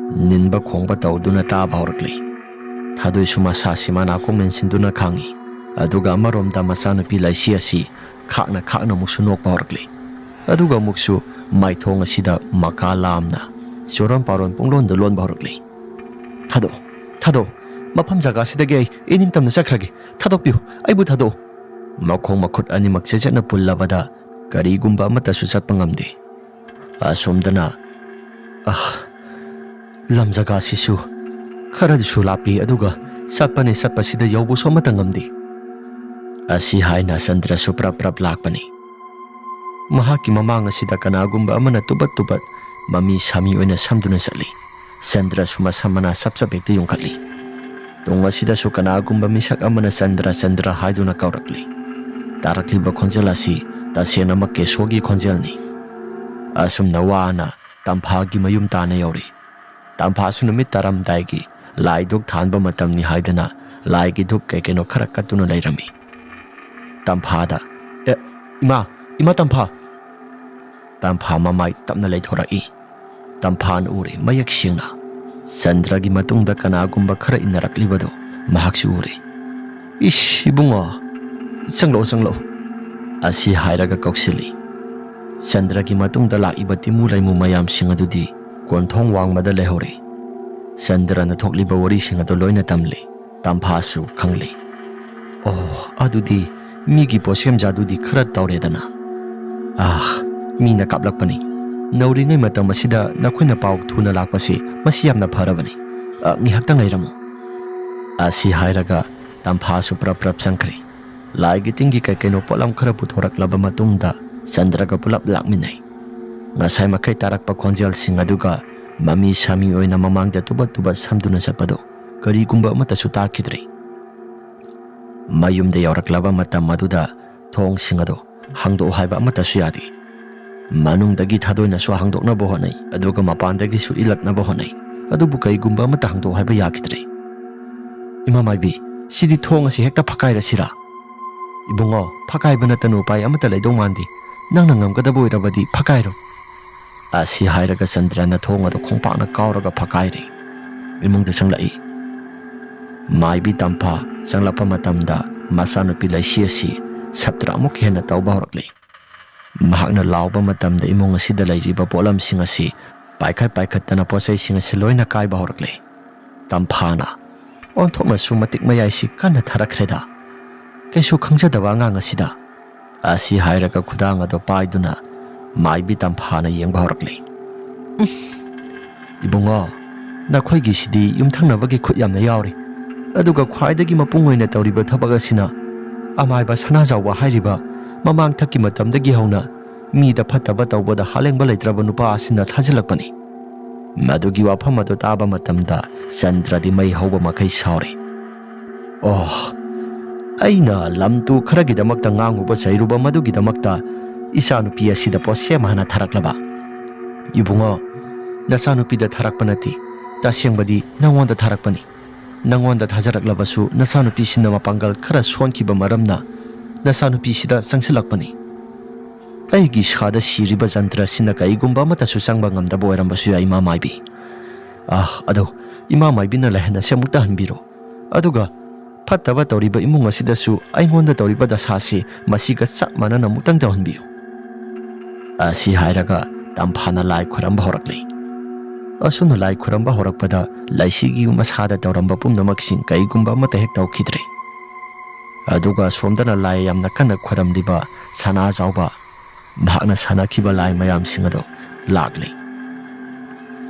ꯅꯤꯟꯕ ꯈꯣꯡꯕ ꯇꯧꯗꯨꯅ ꯇꯥꯕ ꯍꯧꯔꯛꯂꯤ꯫ ꯊꯥꯗꯣꯏꯁꯨ ꯃꯁꯥꯁꯤ ꯃꯅꯥꯀꯣꯡ ꯃꯦꯟꯁꯤꯟꯗꯨꯅ ꯈꯥꯡꯉꯤ꯫ ꯑꯗꯨꯒ ꯑꯃꯔꯣꯝꯗ ꯃꯆꯥꯅꯨꯄꯤ ꯂꯩꯁꯤ ꯑꯁꯤ ꯈꯥꯛꯅ ꯈꯥꯛꯅ ꯑꯃꯨꯛꯁꯨ ꯅꯣꯛꯄ ꯍꯧꯔꯛꯂꯤ꯫ ꯑꯗꯨꯒ ꯑꯃꯨꯛꯁꯨ ꯃꯥꯏꯊꯣꯡ ꯑꯁꯤꯗ ꯃꯀꯥ ꯂꯥꯝꯅ ꯆꯨꯔꯣꯟ ꯄꯥꯔꯣꯟ ꯄꯨꯡꯂꯣꯟꯗ ꯂꯣꯟꯕ ꯍꯧꯔꯛꯂꯤ꯫ "ꯊꯥꯗꯣꯛꯑꯣ, ꯊꯥꯗꯣꯛꯑꯣ, ꯃꯐꯝ ꯖꯒꯥꯁꯤꯗꯒꯤ ꯑꯩ ꯏꯅꯤꯡꯇꯝꯅ ꯆꯠꯈ꯭ꯔꯒꯦ꯫ ꯊꯥꯗꯣꯛꯄꯤꯌꯨ, ꯑꯩꯕꯨ ꯊꯥꯗꯣꯛꯑꯣ꯫" ꯃꯈꯣꯡ ꯃꯈꯨꯠ ꯑꯅꯤꯃꯛ ꯆꯦꯠꯅ ꯄꯨꯜꯂꯕꯗ ꯀꯔꯤꯒꯨꯝꯕ ꯑꯃꯠꯇꯁꯨ ꯆꯠꯄ ꯉꯝꯗꯦ꯫ ꯑꯁꯣꯝꯗꯅ, "ꯑꯍ, ꯂꯝ ꯖꯒꯥꯁꯤꯁꯨ ꯈꯔꯗꯤꯁꯨ ꯂꯥꯞꯄꯤ, ꯑꯗꯨꯒ ꯆꯠꯄꯅꯦ ꯆꯠꯄꯁꯤꯗ ꯌꯧꯕꯁꯨ ꯑꯃꯠꯇ ꯉꯝꯗꯦ꯫" ꯑꯁꯤ ꯍꯥꯏꯅ ꯆꯟꯗ꯭ꯔꯁꯨ ꯄ꯭ꯔꯞ ꯄ꯭ꯔꯞ ꯂꯥꯛꯄꯅꯤ꯫ ꯃꯍꯥꯛꯀꯤ ꯃꯃꯥꯡ ꯑꯁꯤꯗ ꯀꯅꯥꯒꯨꯝꯕ ꯑꯃꯅ ꯇꯨꯕꯠ ꯇꯨꯕꯠ ꯃꯃꯤ ꯁꯥꯃꯤ ꯑꯣꯏꯅ ꯁꯝꯗꯨꯅ ꯆꯠꯂꯤ꯫ ꯆꯟꯗ꯭ꯔꯁꯨ ꯃꯁꯝ ꯃꯅꯥ ꯆꯞ ꯆꯞ ꯍꯦꯛꯇ ꯌꯨꯡꯈꯠꯂꯤ꯫ ꯇꯨꯡ ꯑꯁꯤꯗꯁꯨ ꯀꯅꯥꯒꯨꯝꯕ ꯃꯤꯁꯛ ꯑꯃꯅ "ꯆꯟꯗ꯭ꯔ, ꯆꯟꯗ꯭ꯔ" ꯍꯥꯏꯗꯨꯅ ꯀꯧꯔꯛꯂꯤ꯫ ꯇꯥꯔꯛꯂꯤꯕ ꯈꯣꯟꯖꯦꯜ ꯑꯁꯤ ꯇꯁꯦꯡꯅꯃꯛ ꯀꯦꯁꯣꯒꯤ ꯈꯣꯟꯖꯦꯜꯅꯤ꯫ ꯑꯁꯨꯝꯅ ꯋꯥꯅ ꯇꯝꯐꯥꯒꯤ ꯃꯌꯨꯝ ꯇꯥꯟꯅ ꯌꯧꯔꯦ꯫ ꯇꯝꯐꯥꯁꯨ ꯅꯨꯃꯤꯠ ꯇꯥꯔꯝꯗꯥꯏꯒꯤ ꯂꯥꯏ ꯙꯨꯛ ꯊꯥꯟꯕ ꯃꯇꯝꯅꯤ ꯍꯥꯏꯗꯨꯅ ꯂꯥꯏꯒꯤ ꯙꯨꯛ ꯀꯩ ꯀꯩꯅꯣ ꯈꯔ ꯀꯠꯇꯨꯅ ꯂꯩꯔꯝꯃꯤ꯫ ꯇꯝꯐꯥꯗ, "ꯑꯦ, ꯏꯃꯥ, ꯏꯃꯥ ꯇꯝꯐꯥ!" ꯇꯝꯐꯥ ꯃꯃꯥꯏ ꯇꯞꯅ ꯂꯩꯊꯣꯔꯛꯏ꯫ ꯇꯝꯐꯥꯅ ꯎꯔꯦ ꯃꯌꯦꯛ ꯁꯦꯡꯅ꯫ ꯆꯟꯗ꯭ꯔꯒꯤ ꯃꯇꯨꯡꯗ ꯀꯅꯥꯒꯨꯝꯕ ꯈꯔ ꯏꯟꯅꯔꯛꯂꯤꯕꯗꯨ ꯃꯍꯥꯛꯁꯨ ꯎꯔꯦ꯫ "ꯏꯁ, ꯏꯕꯨꯡꯉꯣ, ꯆꯪꯂꯛꯑꯣ, ꯆꯪꯂꯛꯑꯣ," ꯑꯁꯤ ꯍꯥꯏꯔꯒ ꯀꯧꯁꯤꯜꯂꯤ꯫ ꯆꯟꯗ꯭ꯔꯒꯤ ꯃꯇꯨꯡꯗ ꯂꯥꯛꯏꯕ ꯇꯤꯃꯨ ꯂꯩꯃꯨ ꯃꯌꯥꯝꯁꯤꯡ ꯑꯗꯨꯗꯤ ꯀꯣꯟꯊꯣꯡ ꯋꯥꯡꯃꯗ ꯂꯩꯍꯧꯔꯦ꯫ ꯆꯟꯗ꯭ꯔꯅ ꯊꯣꯛꯂꯤꯕ ꯋꯥꯔꯤꯁꯤꯡ ꯑꯗꯨ ꯂꯣꯏꯅ ꯇꯝꯂꯤ꯫ ꯇꯝꯐꯥꯁꯨ ꯈꯪꯂꯤ꯫ "ꯑꯣ, ꯑꯗꯨꯗꯤ ꯃꯤꯒꯤ ꯄꯣꯠꯁꯦꯝꯖꯥꯗꯨꯗꯤ ꯈꯔ ꯇꯧꯔꯦꯗꯅ꯫ ꯑꯥ, ꯃꯤꯅ ꯀꯥꯞꯂꯛꯄꯅꯤ꯫ ꯅꯧꯔꯤꯉꯩ ꯃꯇꯝ ꯑꯁꯤꯗ ꯅꯈꯣꯏꯅ ꯄꯥꯎ ꯊꯨꯅ ꯂꯥꯛꯄꯁꯤ ꯃꯁꯤ ꯌꯥꯝꯅ ꯐꯔꯕꯅꯤ꯫ ꯑ, ꯉꯥꯏꯍꯥꯛꯇꯪ ꯂꯩꯔꯝꯃꯨ," ꯑꯁꯤ ꯍꯥꯏꯔꯒ ꯇꯝꯐꯥꯁꯨ ꯄ꯭ꯔꯞ ꯄ꯭ꯔꯞ ꯆꯪꯈ꯭ꯔꯦ꯫ ꯂꯥꯏꯒꯤ ꯇꯤꯟꯒꯤ ꯀꯩ ꯀꯩꯅꯣ ꯄꯣꯠꯂꯝ ꯈꯔ ꯄꯨꯊꯣꯔꯛꯂꯕ ꯃꯇꯨꯡꯗ ꯆꯟꯗ꯭ꯔꯒ ꯄꯨꯂꯞ ꯂꯥꯛꯃꯤꯟꯅꯩ꯫ ꯉꯁꯥꯏ ꯃꯈꯩ ꯇꯥꯔꯛꯄ ꯈꯣꯟꯖꯦꯜꯁꯤꯡ ꯑꯗꯨꯒ ꯃꯃꯤ ꯁꯥꯃꯤ ꯑꯣꯏꯅ ꯃꯃꯥꯡꯗ ꯇꯨꯕꯠ ꯇꯨꯕꯠ ꯁꯝꯗꯨꯅ ꯆꯠꯄꯗꯨ ꯀꯔꯤꯒꯨꯝꯕ ꯑꯃꯠꯇꯁꯨ ꯇꯥꯈꯤꯗ꯭ꯔꯦ꯫ ꯃꯌꯨꯝꯗ ꯌꯧꯔꯛꯂꯕ ꯃꯇꯝ ꯑꯗꯨꯗ ꯊꯣꯡꯁꯤꯡ ꯑꯗꯨ ꯍꯥꯡꯗꯣꯛꯎ ꯍꯥꯏꯕ ꯑꯃꯠꯇꯁꯨ ꯌꯥꯗꯦ꯫ ꯃꯅꯨꯡꯗꯒꯤ ꯊꯥꯗꯣꯏꯅꯁꯨ ꯍꯥꯡꯗꯣꯛꯅꯕ ꯍꯣꯠꯅꯩ, ꯑꯗꯨꯒ ꯃꯄꯥꯟꯗꯒꯤꯁꯨ ꯏꯜꯂꯛꯅꯕ ꯍꯣꯠꯅꯩ, ꯑꯗꯨꯕꯨ ꯀꯩꯒꯨꯝꯕ ꯑꯃꯠꯇ ꯍꯥꯡꯗꯣꯛꯎ ꯍꯥꯏꯕ ꯌꯥꯈꯤꯗ꯭ꯔꯦ꯫ "ꯏꯃꯥ ꯃꯥꯏꯕꯤ, ꯁꯤꯗꯤ ꯊꯣꯡ ꯑꯁꯤ ꯍꯦꯛꯇ ꯐꯛꯀꯥꯏꯔꯁꯤꯔꯥ?" "ꯏꯕꯨꯡꯉꯣ, ꯐꯛꯀꯥꯏꯕ ꯅꯠꯇꯅ ꯎꯄꯥꯏ ꯑꯃꯠꯇ ꯂꯩꯗꯧ ꯃꯥꯟꯗꯦ꯫ ꯅꯪꯅ ꯉꯝꯒꯗꯕ ꯑꯣꯏꯔꯕꯗꯤ ꯐꯛꯀꯥꯏꯔꯣ," ꯑꯁꯤ ꯍꯥꯏꯔꯒ ꯆꯟꯗ꯭ꯔꯅ ꯊꯣꯡ ꯑꯗꯨ ꯈꯣꯡꯄꯥꯛꯅ ꯀꯥꯎꯔꯒ ꯐꯛꯀꯥꯏꯔꯦ꯫ ꯏꯃꯨꯡꯗ ꯆꯪꯂꯛꯏ꯫ ꯃꯥꯏꯕꯤ ꯇꯝꯐꯥ ꯆꯪꯂꯛꯄ ꯃꯇꯝꯗ ꯃꯆꯥꯅꯨꯄꯤ ꯂꯩꯁꯤ ꯑꯁꯤ ꯁꯞꯇ꯭ꯔ ꯑꯃꯨꯛ ꯍꯦꯟꯅ ꯇꯧꯕ ꯍꯧꯔꯛꯂꯦ꯫ ꯃꯍꯥꯛꯅ ꯂꯥꯎꯕ ꯃꯇꯝꯗ ꯏꯃꯨꯡ ꯑꯁꯤꯗ ꯂꯩꯔꯤꯕ ꯄꯣꯠꯂꯝꯁꯤꯡ ꯑꯁꯤ ꯄꯥꯏꯈꯠ ꯄꯥꯏꯈꯠꯇꯅ ꯄꯣꯠꯆꯩꯁꯤꯡ ꯑꯁꯤ ꯂꯣꯏꯅ ꯀꯥꯏꯕ ꯍꯧꯔꯛꯂꯦ꯫ ꯇꯝꯐꯥꯅ ꯑꯣꯟꯊꯣꯛꯅꯁꯨ ꯃꯇꯤꯛ ꯃꯌꯥꯏꯁꯤ ꯀꯟꯅ ꯊꯥꯔꯛꯈ꯭ꯔꯦꯗ꯫ ꯀꯩꯁꯨ ꯈꯪꯖꯗꯕ ꯑꯉꯥꯡ ꯑꯁꯤꯗ꯫ ꯑꯁꯤ ꯍꯥꯏꯔꯒ ꯈꯨꯗꯥꯡ ꯑꯗꯨ ꯄꯥꯏꯗꯨꯅ ꯃꯥꯏꯕꯤ ꯇꯝꯐꯥꯅ ꯌꯦꯡꯕ ꯍꯧꯔꯛꯂꯦ꯫ "ꯎꯝ, ꯏꯕꯨꯡꯉꯣ, ꯅꯈꯣꯏꯒꯤꯁꯤꯗꯤ ꯌꯨꯝꯊꯪꯅꯕꯒꯤ ꯈꯨꯠ ꯌꯥꯝꯅ ꯌꯥꯎꯔꯤ꯫ ꯑꯗꯨꯒ ꯈ꯭ꯋꯥꯏꯗꯒꯤ ꯃꯄꯨꯡ ꯑꯣꯏꯅ ꯇꯧꯔꯤꯕ ꯊꯕꯛ ꯑꯁꯤꯅ ꯑꯃꯥꯏꯕ ꯁꯅꯥꯖꯥꯎꯕ ꯍꯥꯏꯔꯤꯕ ꯃꯃꯥꯡꯊꯛꯀꯤ ꯃꯇꯝꯗꯒꯤ ꯍꯧꯅ ꯃꯤꯗ ꯐꯠꯇꯕ ꯇꯧꯕꯗ ꯍꯥꯂꯦꯡꯕ ꯂꯩꯇ꯭ꯔꯕ ꯅꯨꯄꯥ ꯑꯁꯤꯅ ꯊꯥꯖꯤꯜꯂꯛꯄꯅꯤ꯫" ꯃꯗꯨꯒꯤ ꯋꯥꯐꯝ ꯑꯗꯨ ꯇꯥꯕ ꯃꯇꯝꯗ ꯆꯟꯗ꯭ꯔꯗꯤ ꯃꯩ ꯍꯧꯕ ꯃꯈꯩ ꯁꯥꯎꯔꯦ꯫ "ꯑꯣ, ꯑꯩꯅ ꯂꯝ ꯇꯨ ꯈꯔꯒꯤꯗꯃꯛꯇ ꯉꯥꯡꯉꯨꯕ ꯆꯩꯔꯨꯕ ꯃꯗꯨꯒꯤꯗꯃꯛꯇ ꯏꯆꯥꯅꯨꯄꯤ ꯑꯁꯤꯗ ꯄꯣꯠꯁꯦꯝ ꯍꯥꯟꯅ ꯊꯥꯔꯛꯂꯕ?" "ꯏꯕꯨꯡꯉꯣ, ꯅꯆꯥꯅꯨꯄꯤꯗ ꯊꯥꯔꯛꯄ ꯅꯠꯇꯦ, ꯇꯁꯦꯡꯕꯗꯤ ꯅꯪꯉꯣꯟꯗ ꯊꯥꯔꯛꯄꯅꯤ꯫ ꯅꯪꯉꯣꯟꯗ ꯊꯥꯖꯔꯛꯂꯕꯁꯨ ꯅꯆꯥꯅꯨꯄꯤꯁꯤꯅ ꯃꯄꯥꯡꯒꯜ ꯈꯔ ꯁꯣꯟꯈꯤꯕ ꯃꯔꯝꯅ ꯅꯆꯥꯅꯨꯄꯤꯁꯤꯗ ꯆꯪꯁꯤꯜꯂꯛꯄꯅꯤ꯫ ꯑꯩꯒꯤ ꯏꯁꯥꯗ ꯁꯤꯔꯤꯕ ꯖꯟꯇ꯭ꯔꯁꯤꯅ ꯀꯔꯤꯒꯨꯝꯕ ꯑꯃꯠꯇꯁꯨ ꯆꯪꯕ ꯉꯝꯗꯕ ꯑꯣꯏꯔꯝꯕꯁꯨ ꯌꯥꯏ, ꯏꯃꯥ ꯃꯥꯏꯕꯤ꯫ ꯑꯥ, ꯑꯗꯣ ꯏꯃꯥ ꯃꯥꯏꯕꯤꯅ ꯂꯥꯏꯍꯟ ꯑꯁꯤ ꯑꯃꯨꯛꯇ ꯍꯟꯕꯤꯔꯣ꯫ ꯑꯗꯨꯒ ꯐꯠꯇꯕ ꯇꯧꯔꯤꯕ ꯏꯃꯨꯡ ꯑꯁꯤꯗꯁꯨ ꯑꯩꯉꯣꯟꯗ ꯇꯧꯔꯤꯕ ꯗꯁꯥꯁꯤ ꯃꯁꯤꯒ ꯆꯞ ꯃꯥꯟꯅꯅ ꯑꯃꯨꯛꯇꯪ ꯇꯧꯍꯟꯕꯤꯌꯨ"꯫ ꯑꯁꯤ ꯍꯥꯏꯔꯒ ꯇꯝꯐꯥꯅ ꯂꯥꯏ ꯈꯨꯔꯝꯕ ꯍꯧꯔꯛꯂꯦ꯫ ꯑꯁꯨꯝꯅ ꯂꯥꯏ ꯈꯨꯔꯝꯕ ꯍꯧꯔꯛꯄꯗ ꯂꯩꯁꯤꯒꯤ ꯃꯁꯥꯗ ꯇꯧꯔꯝꯕ ꯄꯨꯝꯅꯃꯛꯁꯤꯡ ꯀꯔꯤꯒꯨꯝꯕ ꯑꯃꯠꯇ ꯍꯦꯛ ꯇꯧꯈꯤꯗ꯭ꯔꯦ꯫ ꯑꯗꯨꯒ ꯁꯣꯝꯗꯅ ꯂꯥꯏ ꯌꯥꯝꯅ ꯀꯟꯅ ꯈꯨꯔꯝꯂꯤꯕ ꯁꯅꯥꯖꯥꯎꯕ, ꯃꯍꯥꯛꯅ ꯁꯥꯟꯅꯈꯤꯕ ꯂꯥꯏ ꯃꯌꯥꯝꯁꯤꯡ ꯑꯗꯨ ꯂꯥꯛꯂꯤ꯫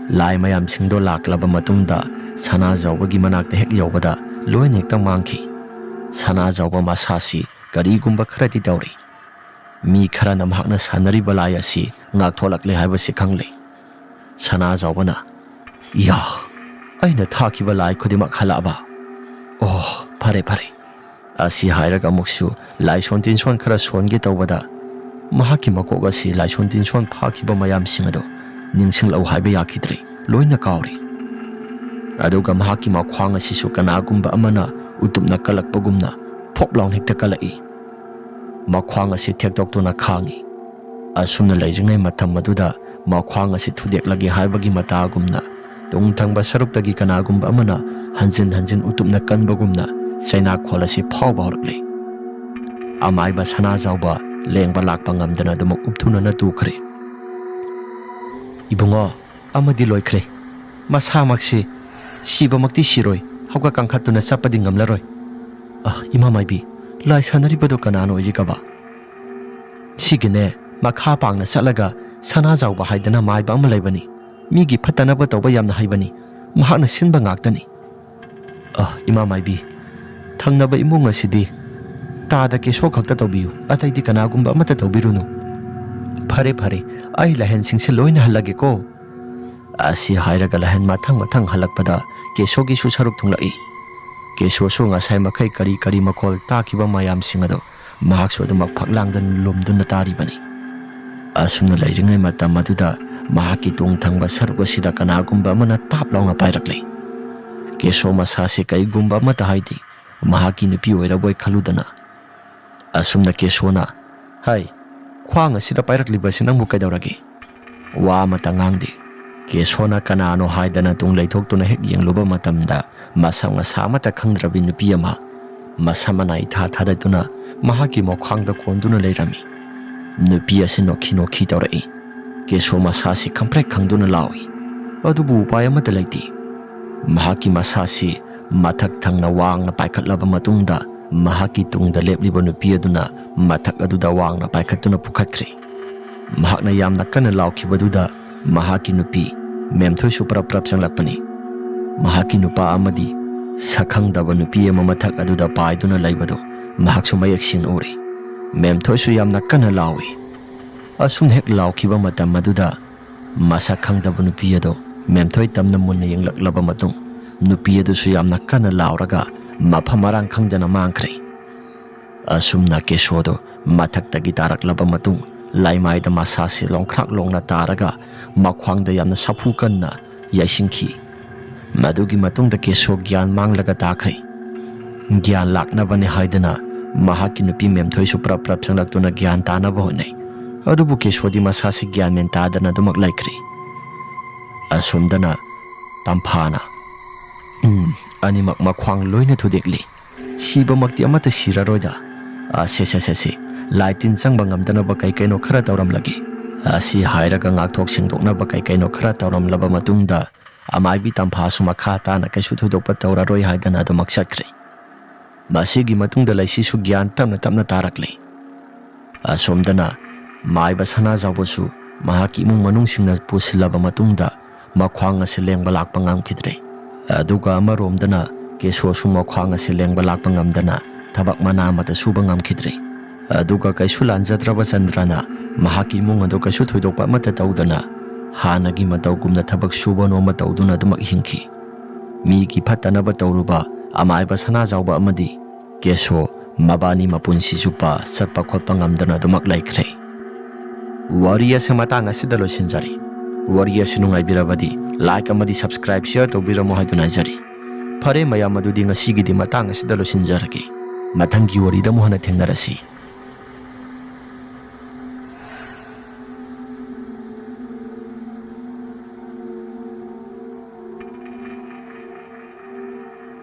ꯂꯥꯏ ꯃꯌꯥꯝꯁꯤꯡꯗꯣ ꯂꯥꯛꯂꯕ ꯃꯇꯨꯡꯗ ꯁꯅꯥꯖꯥꯎꯕꯒꯤ ꯃꯅꯥꯛꯇ ꯍꯦꯛ ꯌꯧꯕꯗ ꯂꯣꯏꯅ ꯍꯦꯛꯇ ꯃꯥꯡꯈꯤ꯫ ꯁꯅꯥꯖꯥꯎꯕ ꯃꯁꯥꯁꯤ ꯀꯔꯤꯒꯨꯝꯕ ꯈꯔꯗꯤ ꯇꯧꯔꯤ꯫ ꯃꯤ ꯈꯔꯅ ꯃꯍꯥꯛꯅ ꯁꯥꯟꯅꯔꯤꯕ ꯂꯥꯏ ꯑꯁꯤ ꯉꯥꯛꯊꯣꯛꯂꯛꯂꯦ ꯍꯥꯏꯕꯁꯤ ꯈꯪꯂꯦ꯫ ꯁꯅꯥꯖꯥꯎꯕꯅ, "ꯏꯌꯥ, ꯑꯩꯅ ꯊꯥꯈꯤꯕ ꯂꯥꯏ ꯈꯨꯗꯤꯡꯃꯛ ꯍꯜꯂꯛꯑꯕ? ꯑꯣ, ꯐꯔꯦ, ꯐꯔꯦ"꯫ ꯑꯁꯤ ꯍꯥꯏꯔꯒ ꯑꯃꯨꯛꯁꯨ ꯂꯥꯏꯁꯣꯟ ꯇꯤꯟꯁꯣꯟ ꯈꯔ ꯁꯣꯟꯒꯦ ꯇꯧꯕꯗ, ꯃꯍꯥꯛꯀꯤ ꯃꯀꯣꯛ ꯑꯁꯤ ꯂꯥꯏꯁꯣꯟ ꯇꯤꯟꯁꯣꯟ ꯐꯥꯈꯤꯕ ꯃꯌꯥꯝꯁꯤꯡ ꯑꯗꯨ ꯅꯤꯡꯁꯤꯡꯂꯛꯎ ꯍꯥꯏꯕ ꯌꯥꯈꯤꯗ꯭ꯔꯦ, ꯂꯣꯏꯅ ꯀꯥꯎꯔꯦ꯫ ꯑꯗꯨꯒ ꯃꯍꯥꯛꯀꯤ ꯃꯈ꯭ꯋꯥꯡ ꯑꯁꯤꯁꯨ ꯀꯅꯥꯒꯨꯝꯕ ꯑꯃꯅ ꯎꯇꯨꯞꯅ ꯀꯜꯂꯛꯄꯒꯨꯝꯅ ꯐꯣꯞ ꯂꯥꯎꯅ ꯍꯦꯛꯇ ꯀꯜꯂꯛꯏ꯫ ꯃꯈ꯭ꯋꯥꯡ ꯑꯁꯤ ꯊꯦꯛꯇꯣꯛꯇꯨꯅ ꯈꯥꯡꯏ꯫ ꯑꯁꯨꯝꯅ ꯂꯩꯔꯤꯉꯩ ꯃꯇꯝ ꯑꯗꯨꯗ ꯃꯈ꯭ꯋꯥꯡ ꯑꯁꯤ ꯊꯨꯗꯦꯛꯂꯒꯦ ꯍꯥꯏꯕꯒꯤ ꯃꯇꯥꯒꯨꯝꯅ ꯇꯨꯡ ꯊꯪꯕ ꯁꯔꯨꯛꯇꯒꯤ ꯀꯅꯥꯒꯨꯝꯕ ꯑꯃꯅ ꯍꯟꯖꯤꯟ ꯍꯟꯖꯤꯟ ꯎꯇꯨꯞꯅ ꯀꯟꯕꯒꯨꯝꯅ ꯆꯩꯅꯥꯈꯣꯜ ꯑꯁꯤ ꯐꯥꯎꯕ ꯍꯧꯔꯛꯂꯦ꯫ ꯑꯃꯥꯏꯕ ꯁꯅꯥꯖꯥꯎꯕ ꯂꯦꯡꯕ ꯂꯥꯛꯄ ꯉꯝꯗꯅ ꯑꯗꯨꯃꯛ ꯎꯞꯊꯨꯅꯅ ꯇꯨꯈ꯭ꯔꯦ꯫ "ꯏꯕꯨꯡꯉꯣ, ꯑꯃꯗꯤ ꯂꯣꯏꯈ꯭ꯔꯦ꯫ ꯃꯁꯥꯃꯛꯁꯤ ꯁꯤꯕꯃꯛꯇꯤ ꯁꯤꯔꯣꯏ, ꯍꯧꯒꯠ ꯀꯥꯡꯈꯠꯇꯨꯅ ꯆꯠꯄꯗꯤ ꯉꯝꯂꯔꯣꯏ꯫ ꯑ, ꯏꯃꯥ ꯃꯥꯏꯕꯤ, ꯂꯥꯏ ꯁꯥꯟꯅꯔꯤꯕꯗꯨ ꯀꯅꯥꯅ ꯑꯣꯏꯔꯤꯒꯕ?" "ꯁꯤꯒꯤꯅꯦ, ꯃꯈꯥ ꯄꯥꯡꯅ ꯆꯠꯂꯒ ꯁꯅꯥꯖꯥꯎꯕ ꯍꯥꯏꯗꯅ ꯃꯥꯏꯕ ꯑꯃ ꯂꯩꯕꯅꯤ꯫ ꯃꯤꯒꯤ ꯐꯠꯇꯅꯕ ꯇꯧꯕ ꯌꯥꯝꯅ ꯍꯩꯕꯅꯤ꯫ ꯃꯍꯥꯛꯅ ꯁꯤꯟꯕ ꯉꯥꯛꯇꯅꯤ"꯫ "ꯑ, ꯏꯃꯥ ꯃꯥꯏꯕꯤ, ꯊꯪꯅꯕ ꯏꯃꯨꯡ ꯑꯁꯤꯗꯤ ꯇꯥꯗ ꯀꯦꯁꯣ ꯈꯛꯇ ꯇꯧꯕꯤꯌꯨ, ꯑꯇꯩꯗꯤ ꯀꯅꯥꯒꯨꯝꯕ ꯑꯃꯠꯇ ꯇꯧꯕꯤꯔꯨꯅꯨ"꯫ "ꯐꯔꯦ, ꯐꯔꯦ, ꯑꯩ ꯂꯥꯏꯍꯟꯁꯤꯡꯁꯦ ꯂꯣꯏꯅ ꯍꯜꯂꯒꯦꯀꯣ"꯫ ꯑꯁꯤ ꯍꯥꯏꯔꯒ ꯂꯥꯏꯍꯟ ꯃꯊꯪ ꯃꯊꯪ ꯍꯜꯂꯛꯄꯗ ꯀꯦꯁꯣꯒꯤꯁꯨ ꯁꯔꯨꯛ ꯊꯨꯡꯂꯛꯏ꯫ ꯀꯦꯁꯣꯁꯨ ꯉꯁꯥꯏ ꯃꯈꯩ ꯀꯔꯤ ꯀꯔꯤ ꯃꯈꯣꯜ ꯇꯥꯈꯤꯕ ꯃꯌꯥꯝꯁꯤꯡ ꯑꯗꯨ ꯃꯍꯥꯛꯁꯨ ꯑꯗꯨꯃꯛ ꯐꯛꯂꯥꯡꯗ ꯂꯨꯝꯗꯨꯅ ꯇꯥꯔꯤꯕꯅꯤ꯫ ꯑꯁꯨꯝꯅ ꯂꯩꯔꯤꯉꯩ ꯃꯇꯝ ꯑꯗꯨꯗ ꯃꯍꯥꯛꯀꯤ ꯇꯨꯡ ꯊꯪꯕ ꯁꯔꯨꯛ ꯑꯁꯤꯗ ꯀꯅꯥꯒꯨꯝꯕ ꯑꯃꯅ ꯇꯥꯞ ꯂꯥꯎꯅ ꯄꯥꯏꯔꯛꯂꯦ꯫ ꯀꯦꯁꯣ ꯃꯁꯥꯁꯤ ꯀꯩꯒꯨꯝꯕ ꯑꯃꯠꯇ ꯍꯥꯏꯗꯤ ꯃꯍꯥꯛꯀꯤ ꯅꯨꯄꯤ ꯑꯣꯏꯔꯕꯣꯏ ꯈꯜꯂꯨꯗꯅ ꯑꯁꯨꯝꯅ ꯀꯦꯁꯣꯅ, "ꯍꯥꯏ, ꯈ꯭ꯋꯥꯡ ꯑꯁꯤꯗ ꯄꯥꯏꯔꯛꯂꯤꯕꯁꯤ ꯅꯪꯕꯨ ꯀꯩꯗꯧꯔꯒꯦ?" ꯋꯥ ꯑꯃꯠꯇ ꯉꯥꯡꯗꯦ꯫ ꯀꯦꯁꯣꯅ ꯀꯅꯥꯅꯣ ꯍꯥꯏꯗꯅ ꯇꯨꯡ ꯂꯩꯊꯣꯛꯇꯨꯅ ꯍꯦꯛ ꯌꯦꯡꯂꯨꯕ ꯃꯇꯝꯗ ꯃꯁꯛ ꯃꯁꯥ ꯑꯃꯠꯇ ꯈꯪꯗ꯭ꯔꯕꯤ ꯅꯨꯄꯤ ꯑꯃ ꯃꯁꯝ ꯃꯅꯥ ꯏꯊꯥ ꯊꯥꯗꯠꯇꯨꯅ ꯃꯍꯥꯛꯀꯤ ꯃꯈ꯭ꯋꯥꯡꯗ ꯀꯣꯟꯗꯨꯅ ꯂꯩꯔꯝꯃꯤ꯫ ꯅꯨꯄꯤ ꯑꯁꯤ ꯅꯣꯛꯈꯤ ꯅꯣꯛꯈꯤ ꯇꯧꯔꯛꯏ꯫ ꯀꯦꯁꯣ ꯃꯁꯥꯁꯤ ꯈꯪꯄ꯭ꯔꯦꯛ ꯈꯪꯗꯨꯅ ꯂꯥꯎꯏ꯫ ꯑꯗꯨꯕꯨ ꯎꯄꯥꯏ ꯑꯃꯠꯇ ꯂꯩꯇꯦ꯫ ꯃꯍꯥꯛꯀꯤ ꯃꯁꯥꯁꯤ ꯃꯊꯛ ꯊꯪꯅ ꯋꯥꯡꯅ ꯄꯥꯏꯈꯠꯂꯕ ꯃꯇꯨꯡꯗ ꯃꯍꯥꯛꯀꯤ ꯇꯨꯡꯗ ꯂꯦꯞꯂꯤꯕ ꯅꯨꯄꯤ ꯑꯗꯨꯅ ꯃꯊꯛ ꯑꯗꯨꯗ ꯋꯥꯡꯅ ꯄꯥꯏꯈꯠꯇꯨꯅ ꯄꯨꯈꯠꯈ꯭ꯔꯦ꯫ ꯃꯍꯥꯛꯅ ꯌꯥꯝꯅ ꯀꯟꯅ ꯂꯥꯎꯈꯤꯕꯗꯨꯗ ꯃꯍꯥꯛꯀꯤ ꯅꯨꯄꯤ ꯃꯦꯝꯊꯣꯏꯁꯨ ꯄꯔꯞ ꯄꯔꯞ ꯆꯪꯂꯛꯄꯅꯤ꯫ ꯃꯍꯥꯛꯀꯤ ꯅꯨꯄꯥ ꯑꯃꯗꯤ ꯁꯛꯈꯪꯗꯕ ꯅꯨꯄꯤ ꯑꯃ ꯃꯊꯛ ꯑꯗꯨꯗ ꯄꯥꯏꯗꯨꯅ ꯂꯩꯕꯗꯨ ꯃꯍꯥꯛꯁꯨ ꯃꯌꯦꯛ ꯁꯦꯡꯅ ꯎꯔꯦ꯫ ꯃꯦꯝꯊꯣꯏꯁꯨ ꯌꯥꯝꯅ ꯀꯟꯅ ꯂꯥꯎꯏ꯫ ꯑꯁꯨꯝ ꯍꯦꯛ ꯂꯥꯎꯈꯤꯕ ꯃꯇꯝ ꯑꯗꯨꯗ ꯃꯁꯛ ꯈꯪꯗꯕ ꯅꯨꯄꯤ ꯑꯗꯨ ꯃꯦꯝꯊꯣꯏ ꯇꯝꯅ ꯃꯨꯟꯅ ꯌꯦꯡꯂꯛꯂꯕ ꯃꯇꯨꯡ ꯅꯨꯄꯤ ꯑꯗꯨꯁꯨ ꯌꯥꯝꯅ ꯀꯟꯅ ꯂꯥꯎꯔꯒ ꯃꯐꯝ ꯃꯔꯥꯡ ꯈꯪꯗꯅ ꯃꯥꯡꯈ꯭ꯔꯦ꯫ ꯑꯁꯨꯝꯅ ꯀꯦꯁꯣꯗꯨ ꯃꯊꯛꯇꯒꯤ ꯇꯥꯔꯛꯂꯕ ꯃꯇꯨꯡ ꯂꯥꯏꯃꯥꯏꯗ ꯃꯁꯥꯁꯤ ꯂꯣꯡꯈ꯭ꯔꯥꯛ ꯂꯣꯡꯅ ꯇꯥꯔꯒ ꯃꯈ꯭ꯋꯥꯡꯗ ꯌꯥꯝꯅ ꯁꯥꯐꯨ ꯀꯟꯅ ꯌꯩꯁꯤꯟꯈꯤ꯫ ꯃꯗꯨꯒꯤ ꯃꯇꯨꯡꯗ ꯀꯦꯁꯣ ꯒ꯭ꯌꯥꯟ ꯃꯥꯡꯂꯒ ꯇꯥꯈ꯭ꯔꯦ꯫ ꯒ꯭ꯌꯥꯟ ꯂꯥꯛꯅꯕꯅꯤ ꯍꯥꯏꯗꯨꯅ ꯃꯍꯥꯛꯀꯤ ꯅꯨꯄꯤ ꯃꯦꯝꯊꯣꯏꯁꯨ ꯄ꯭ꯔꯞ ꯄ꯭ꯔꯞ ꯆꯪꯂꯛꯇꯨꯅ ꯒ꯭ꯌꯥꯟ ꯇꯥꯅꯕ ꯍꯣꯠꯅꯩ꯫ ꯑꯗꯨꯕꯨ ꯀꯦꯁꯣꯗꯤ ꯃꯁꯥꯁꯤ ꯒ꯭ꯌꯥꯟ ꯃꯦꯟ ꯇꯥꯗꯅ ꯑꯗꯨꯃꯛ ꯂꯩꯈ꯭ꯔꯦ꯫ ꯑꯁꯣꯝꯗꯅ ꯇꯝꯐꯥꯅ, "ꯎꯝ, ꯑꯅꯤꯃꯛ ꯃꯈ꯭ꯋꯥꯡ ꯂꯣꯏꯅ ꯊꯨꯗꯦꯛꯂꯤ꯫ ꯁꯤꯕꯃꯛꯇꯤ ꯑꯃꯠꯇ ꯁꯤꯔꯔꯣꯏꯗ꯫ ꯑ, ꯁꯦ, ꯁꯦ, ꯁꯦ, ꯁꯦ, ꯂꯥꯏ ꯇꯤꯟ ꯆꯪꯕ ꯉꯝꯗꯅꯕ ꯀꯩ ꯀꯩꯅꯣ ꯈꯔ ꯇꯧꯔꯝꯂꯒꯦ꯫" ꯑꯁꯤ ꯍꯥꯏꯔꯒ ꯉꯥꯛꯊꯣꯛ ꯁꯦꯡꯗꯣꯛꯅꯕ ꯀꯩ ꯀꯩꯅꯣ ꯈꯔ ꯇꯧꯔꯝꯂꯕ ꯃꯇꯨꯡꯗ ꯑꯃꯥꯏꯕꯤ ꯇꯝꯐꯥꯁꯨ ꯃꯈꯥ ꯇꯥꯅ ꯀꯩꯁꯨ ꯊꯣꯏꯗꯣꯛꯄ ꯇꯧꯔꯔꯣꯏ ꯍꯥꯏꯗꯅ ꯑꯗꯨꯃꯛ ꯆꯠꯈ꯭ꯔꯦ꯫ ꯃꯁꯤꯒꯤ ꯃꯇꯨꯡꯗ ꯂꯩꯁꯤꯁꯨ ꯒ꯭ꯌꯥꯟ ꯇꯞꯅ ꯇꯞꯅ ꯇꯥꯔꯛꯂꯦ꯫ ꯑꯁꯣꯝꯗꯅ ꯃꯥꯏꯕ ꯁꯅꯥꯖꯥꯎꯕꯁꯨ ꯃꯍꯥꯛꯀꯤ ꯏꯃꯨꯡ ꯃꯅꯨꯡꯁꯤꯡꯅ ꯄꯨꯁꯤꯜꯂꯕ ꯃꯇꯨꯡꯗ ꯃꯈ꯭ꯋꯥꯡ ꯑꯁꯤ ꯂꯦꯡꯕ ꯂꯥꯛꯄ ꯉꯝꯈꯤꯗ꯭ꯔꯦ꯫ ꯑꯗꯨꯒ ꯑꯃꯔꯣꯝꯗꯅ ꯀꯦꯁꯣꯁꯨ ꯃꯈ꯭ꯋꯥꯡ ꯑꯁꯤ ꯂꯦꯡꯕ ꯂꯥꯛꯄ ꯉꯝꯗꯅ ꯊꯕꯛ ꯃꯅꯥ ꯑꯃꯠꯇ ꯁꯨꯕ ꯉꯝꯈꯤꯗ꯭ꯔꯦ꯫ ꯑꯗꯨꯒ ꯀꯩꯁꯨ ꯂꯥꯟꯖꯗ꯭ꯔꯕ ꯆꯟꯗ꯭ꯔꯅ ꯃꯍꯥꯛꯀꯤ ꯏꯃꯨꯡ ꯑꯗꯨ ꯀꯩꯁꯨ ꯊꯣꯏꯗꯣꯛꯄ ꯑꯃꯠꯇ ꯇꯧꯗꯅ ꯍꯥꯟꯅꯒꯤ ꯃꯇꯧꯒꯨꯝꯅ ꯊꯕꯛ ꯁꯨꯕ ꯅꯣꯝꯕ ꯇꯧꯗꯨꯅ ꯑꯗꯨꯃꯛ ꯍꯤꯡꯈꯤ꯫ ꯃꯤꯒꯤ ꯐꯠꯇꯅꯕ ꯇꯧꯔꯨꯕ ꯑꯃꯥꯏꯕ ꯁꯅꯥꯖꯥꯎꯕ ꯑꯃꯗꯤ ꯀꯦꯁꯣ ꯃꯕꯥꯅꯤ ꯃꯄꯨꯟꯁꯤ ꯆꯨꯞꯄ ꯆꯠꯄ ꯈꯣꯠꯄ ꯉꯝꯗꯅ ꯑꯗꯨꯃꯛ ꯂꯩꯈ꯭ꯔꯦ꯫ ꯋꯥꯔꯤ ꯑꯁꯤ ꯃꯇꯥꯡ ꯑꯁꯤꯗ ꯂꯣꯏꯁꯤꯟꯖꯔꯤ꯫ ꯋꯥꯔꯤ ꯑꯁꯤ ꯅꯨꯡꯉꯥꯏꯕꯤꯔꯕꯗꯤ like ꯑꯃꯗꯤ subscribe, share ꯇꯧꯕꯤꯔꯝꯃꯣ ꯍꯥꯏꯗꯨꯅ ꯍꯥꯏꯖꯔꯤ꯫ ꯐꯔꯦ ꯃꯌꯥꯝ, ꯑꯗꯨꯗꯤ ꯉꯁꯤꯒꯤꯗꯤ ꯃꯇꯥꯡ ꯑꯁꯤꯗ ꯂꯣꯏꯁꯤꯟꯖꯔꯒꯦ꯫ ꯃꯊꯪꯒꯤ ꯋꯥꯔꯤꯗ ꯑꯃꯨꯛ ꯍꯟꯅ ꯊꯦꯡꯅꯔꯁꯤ꯫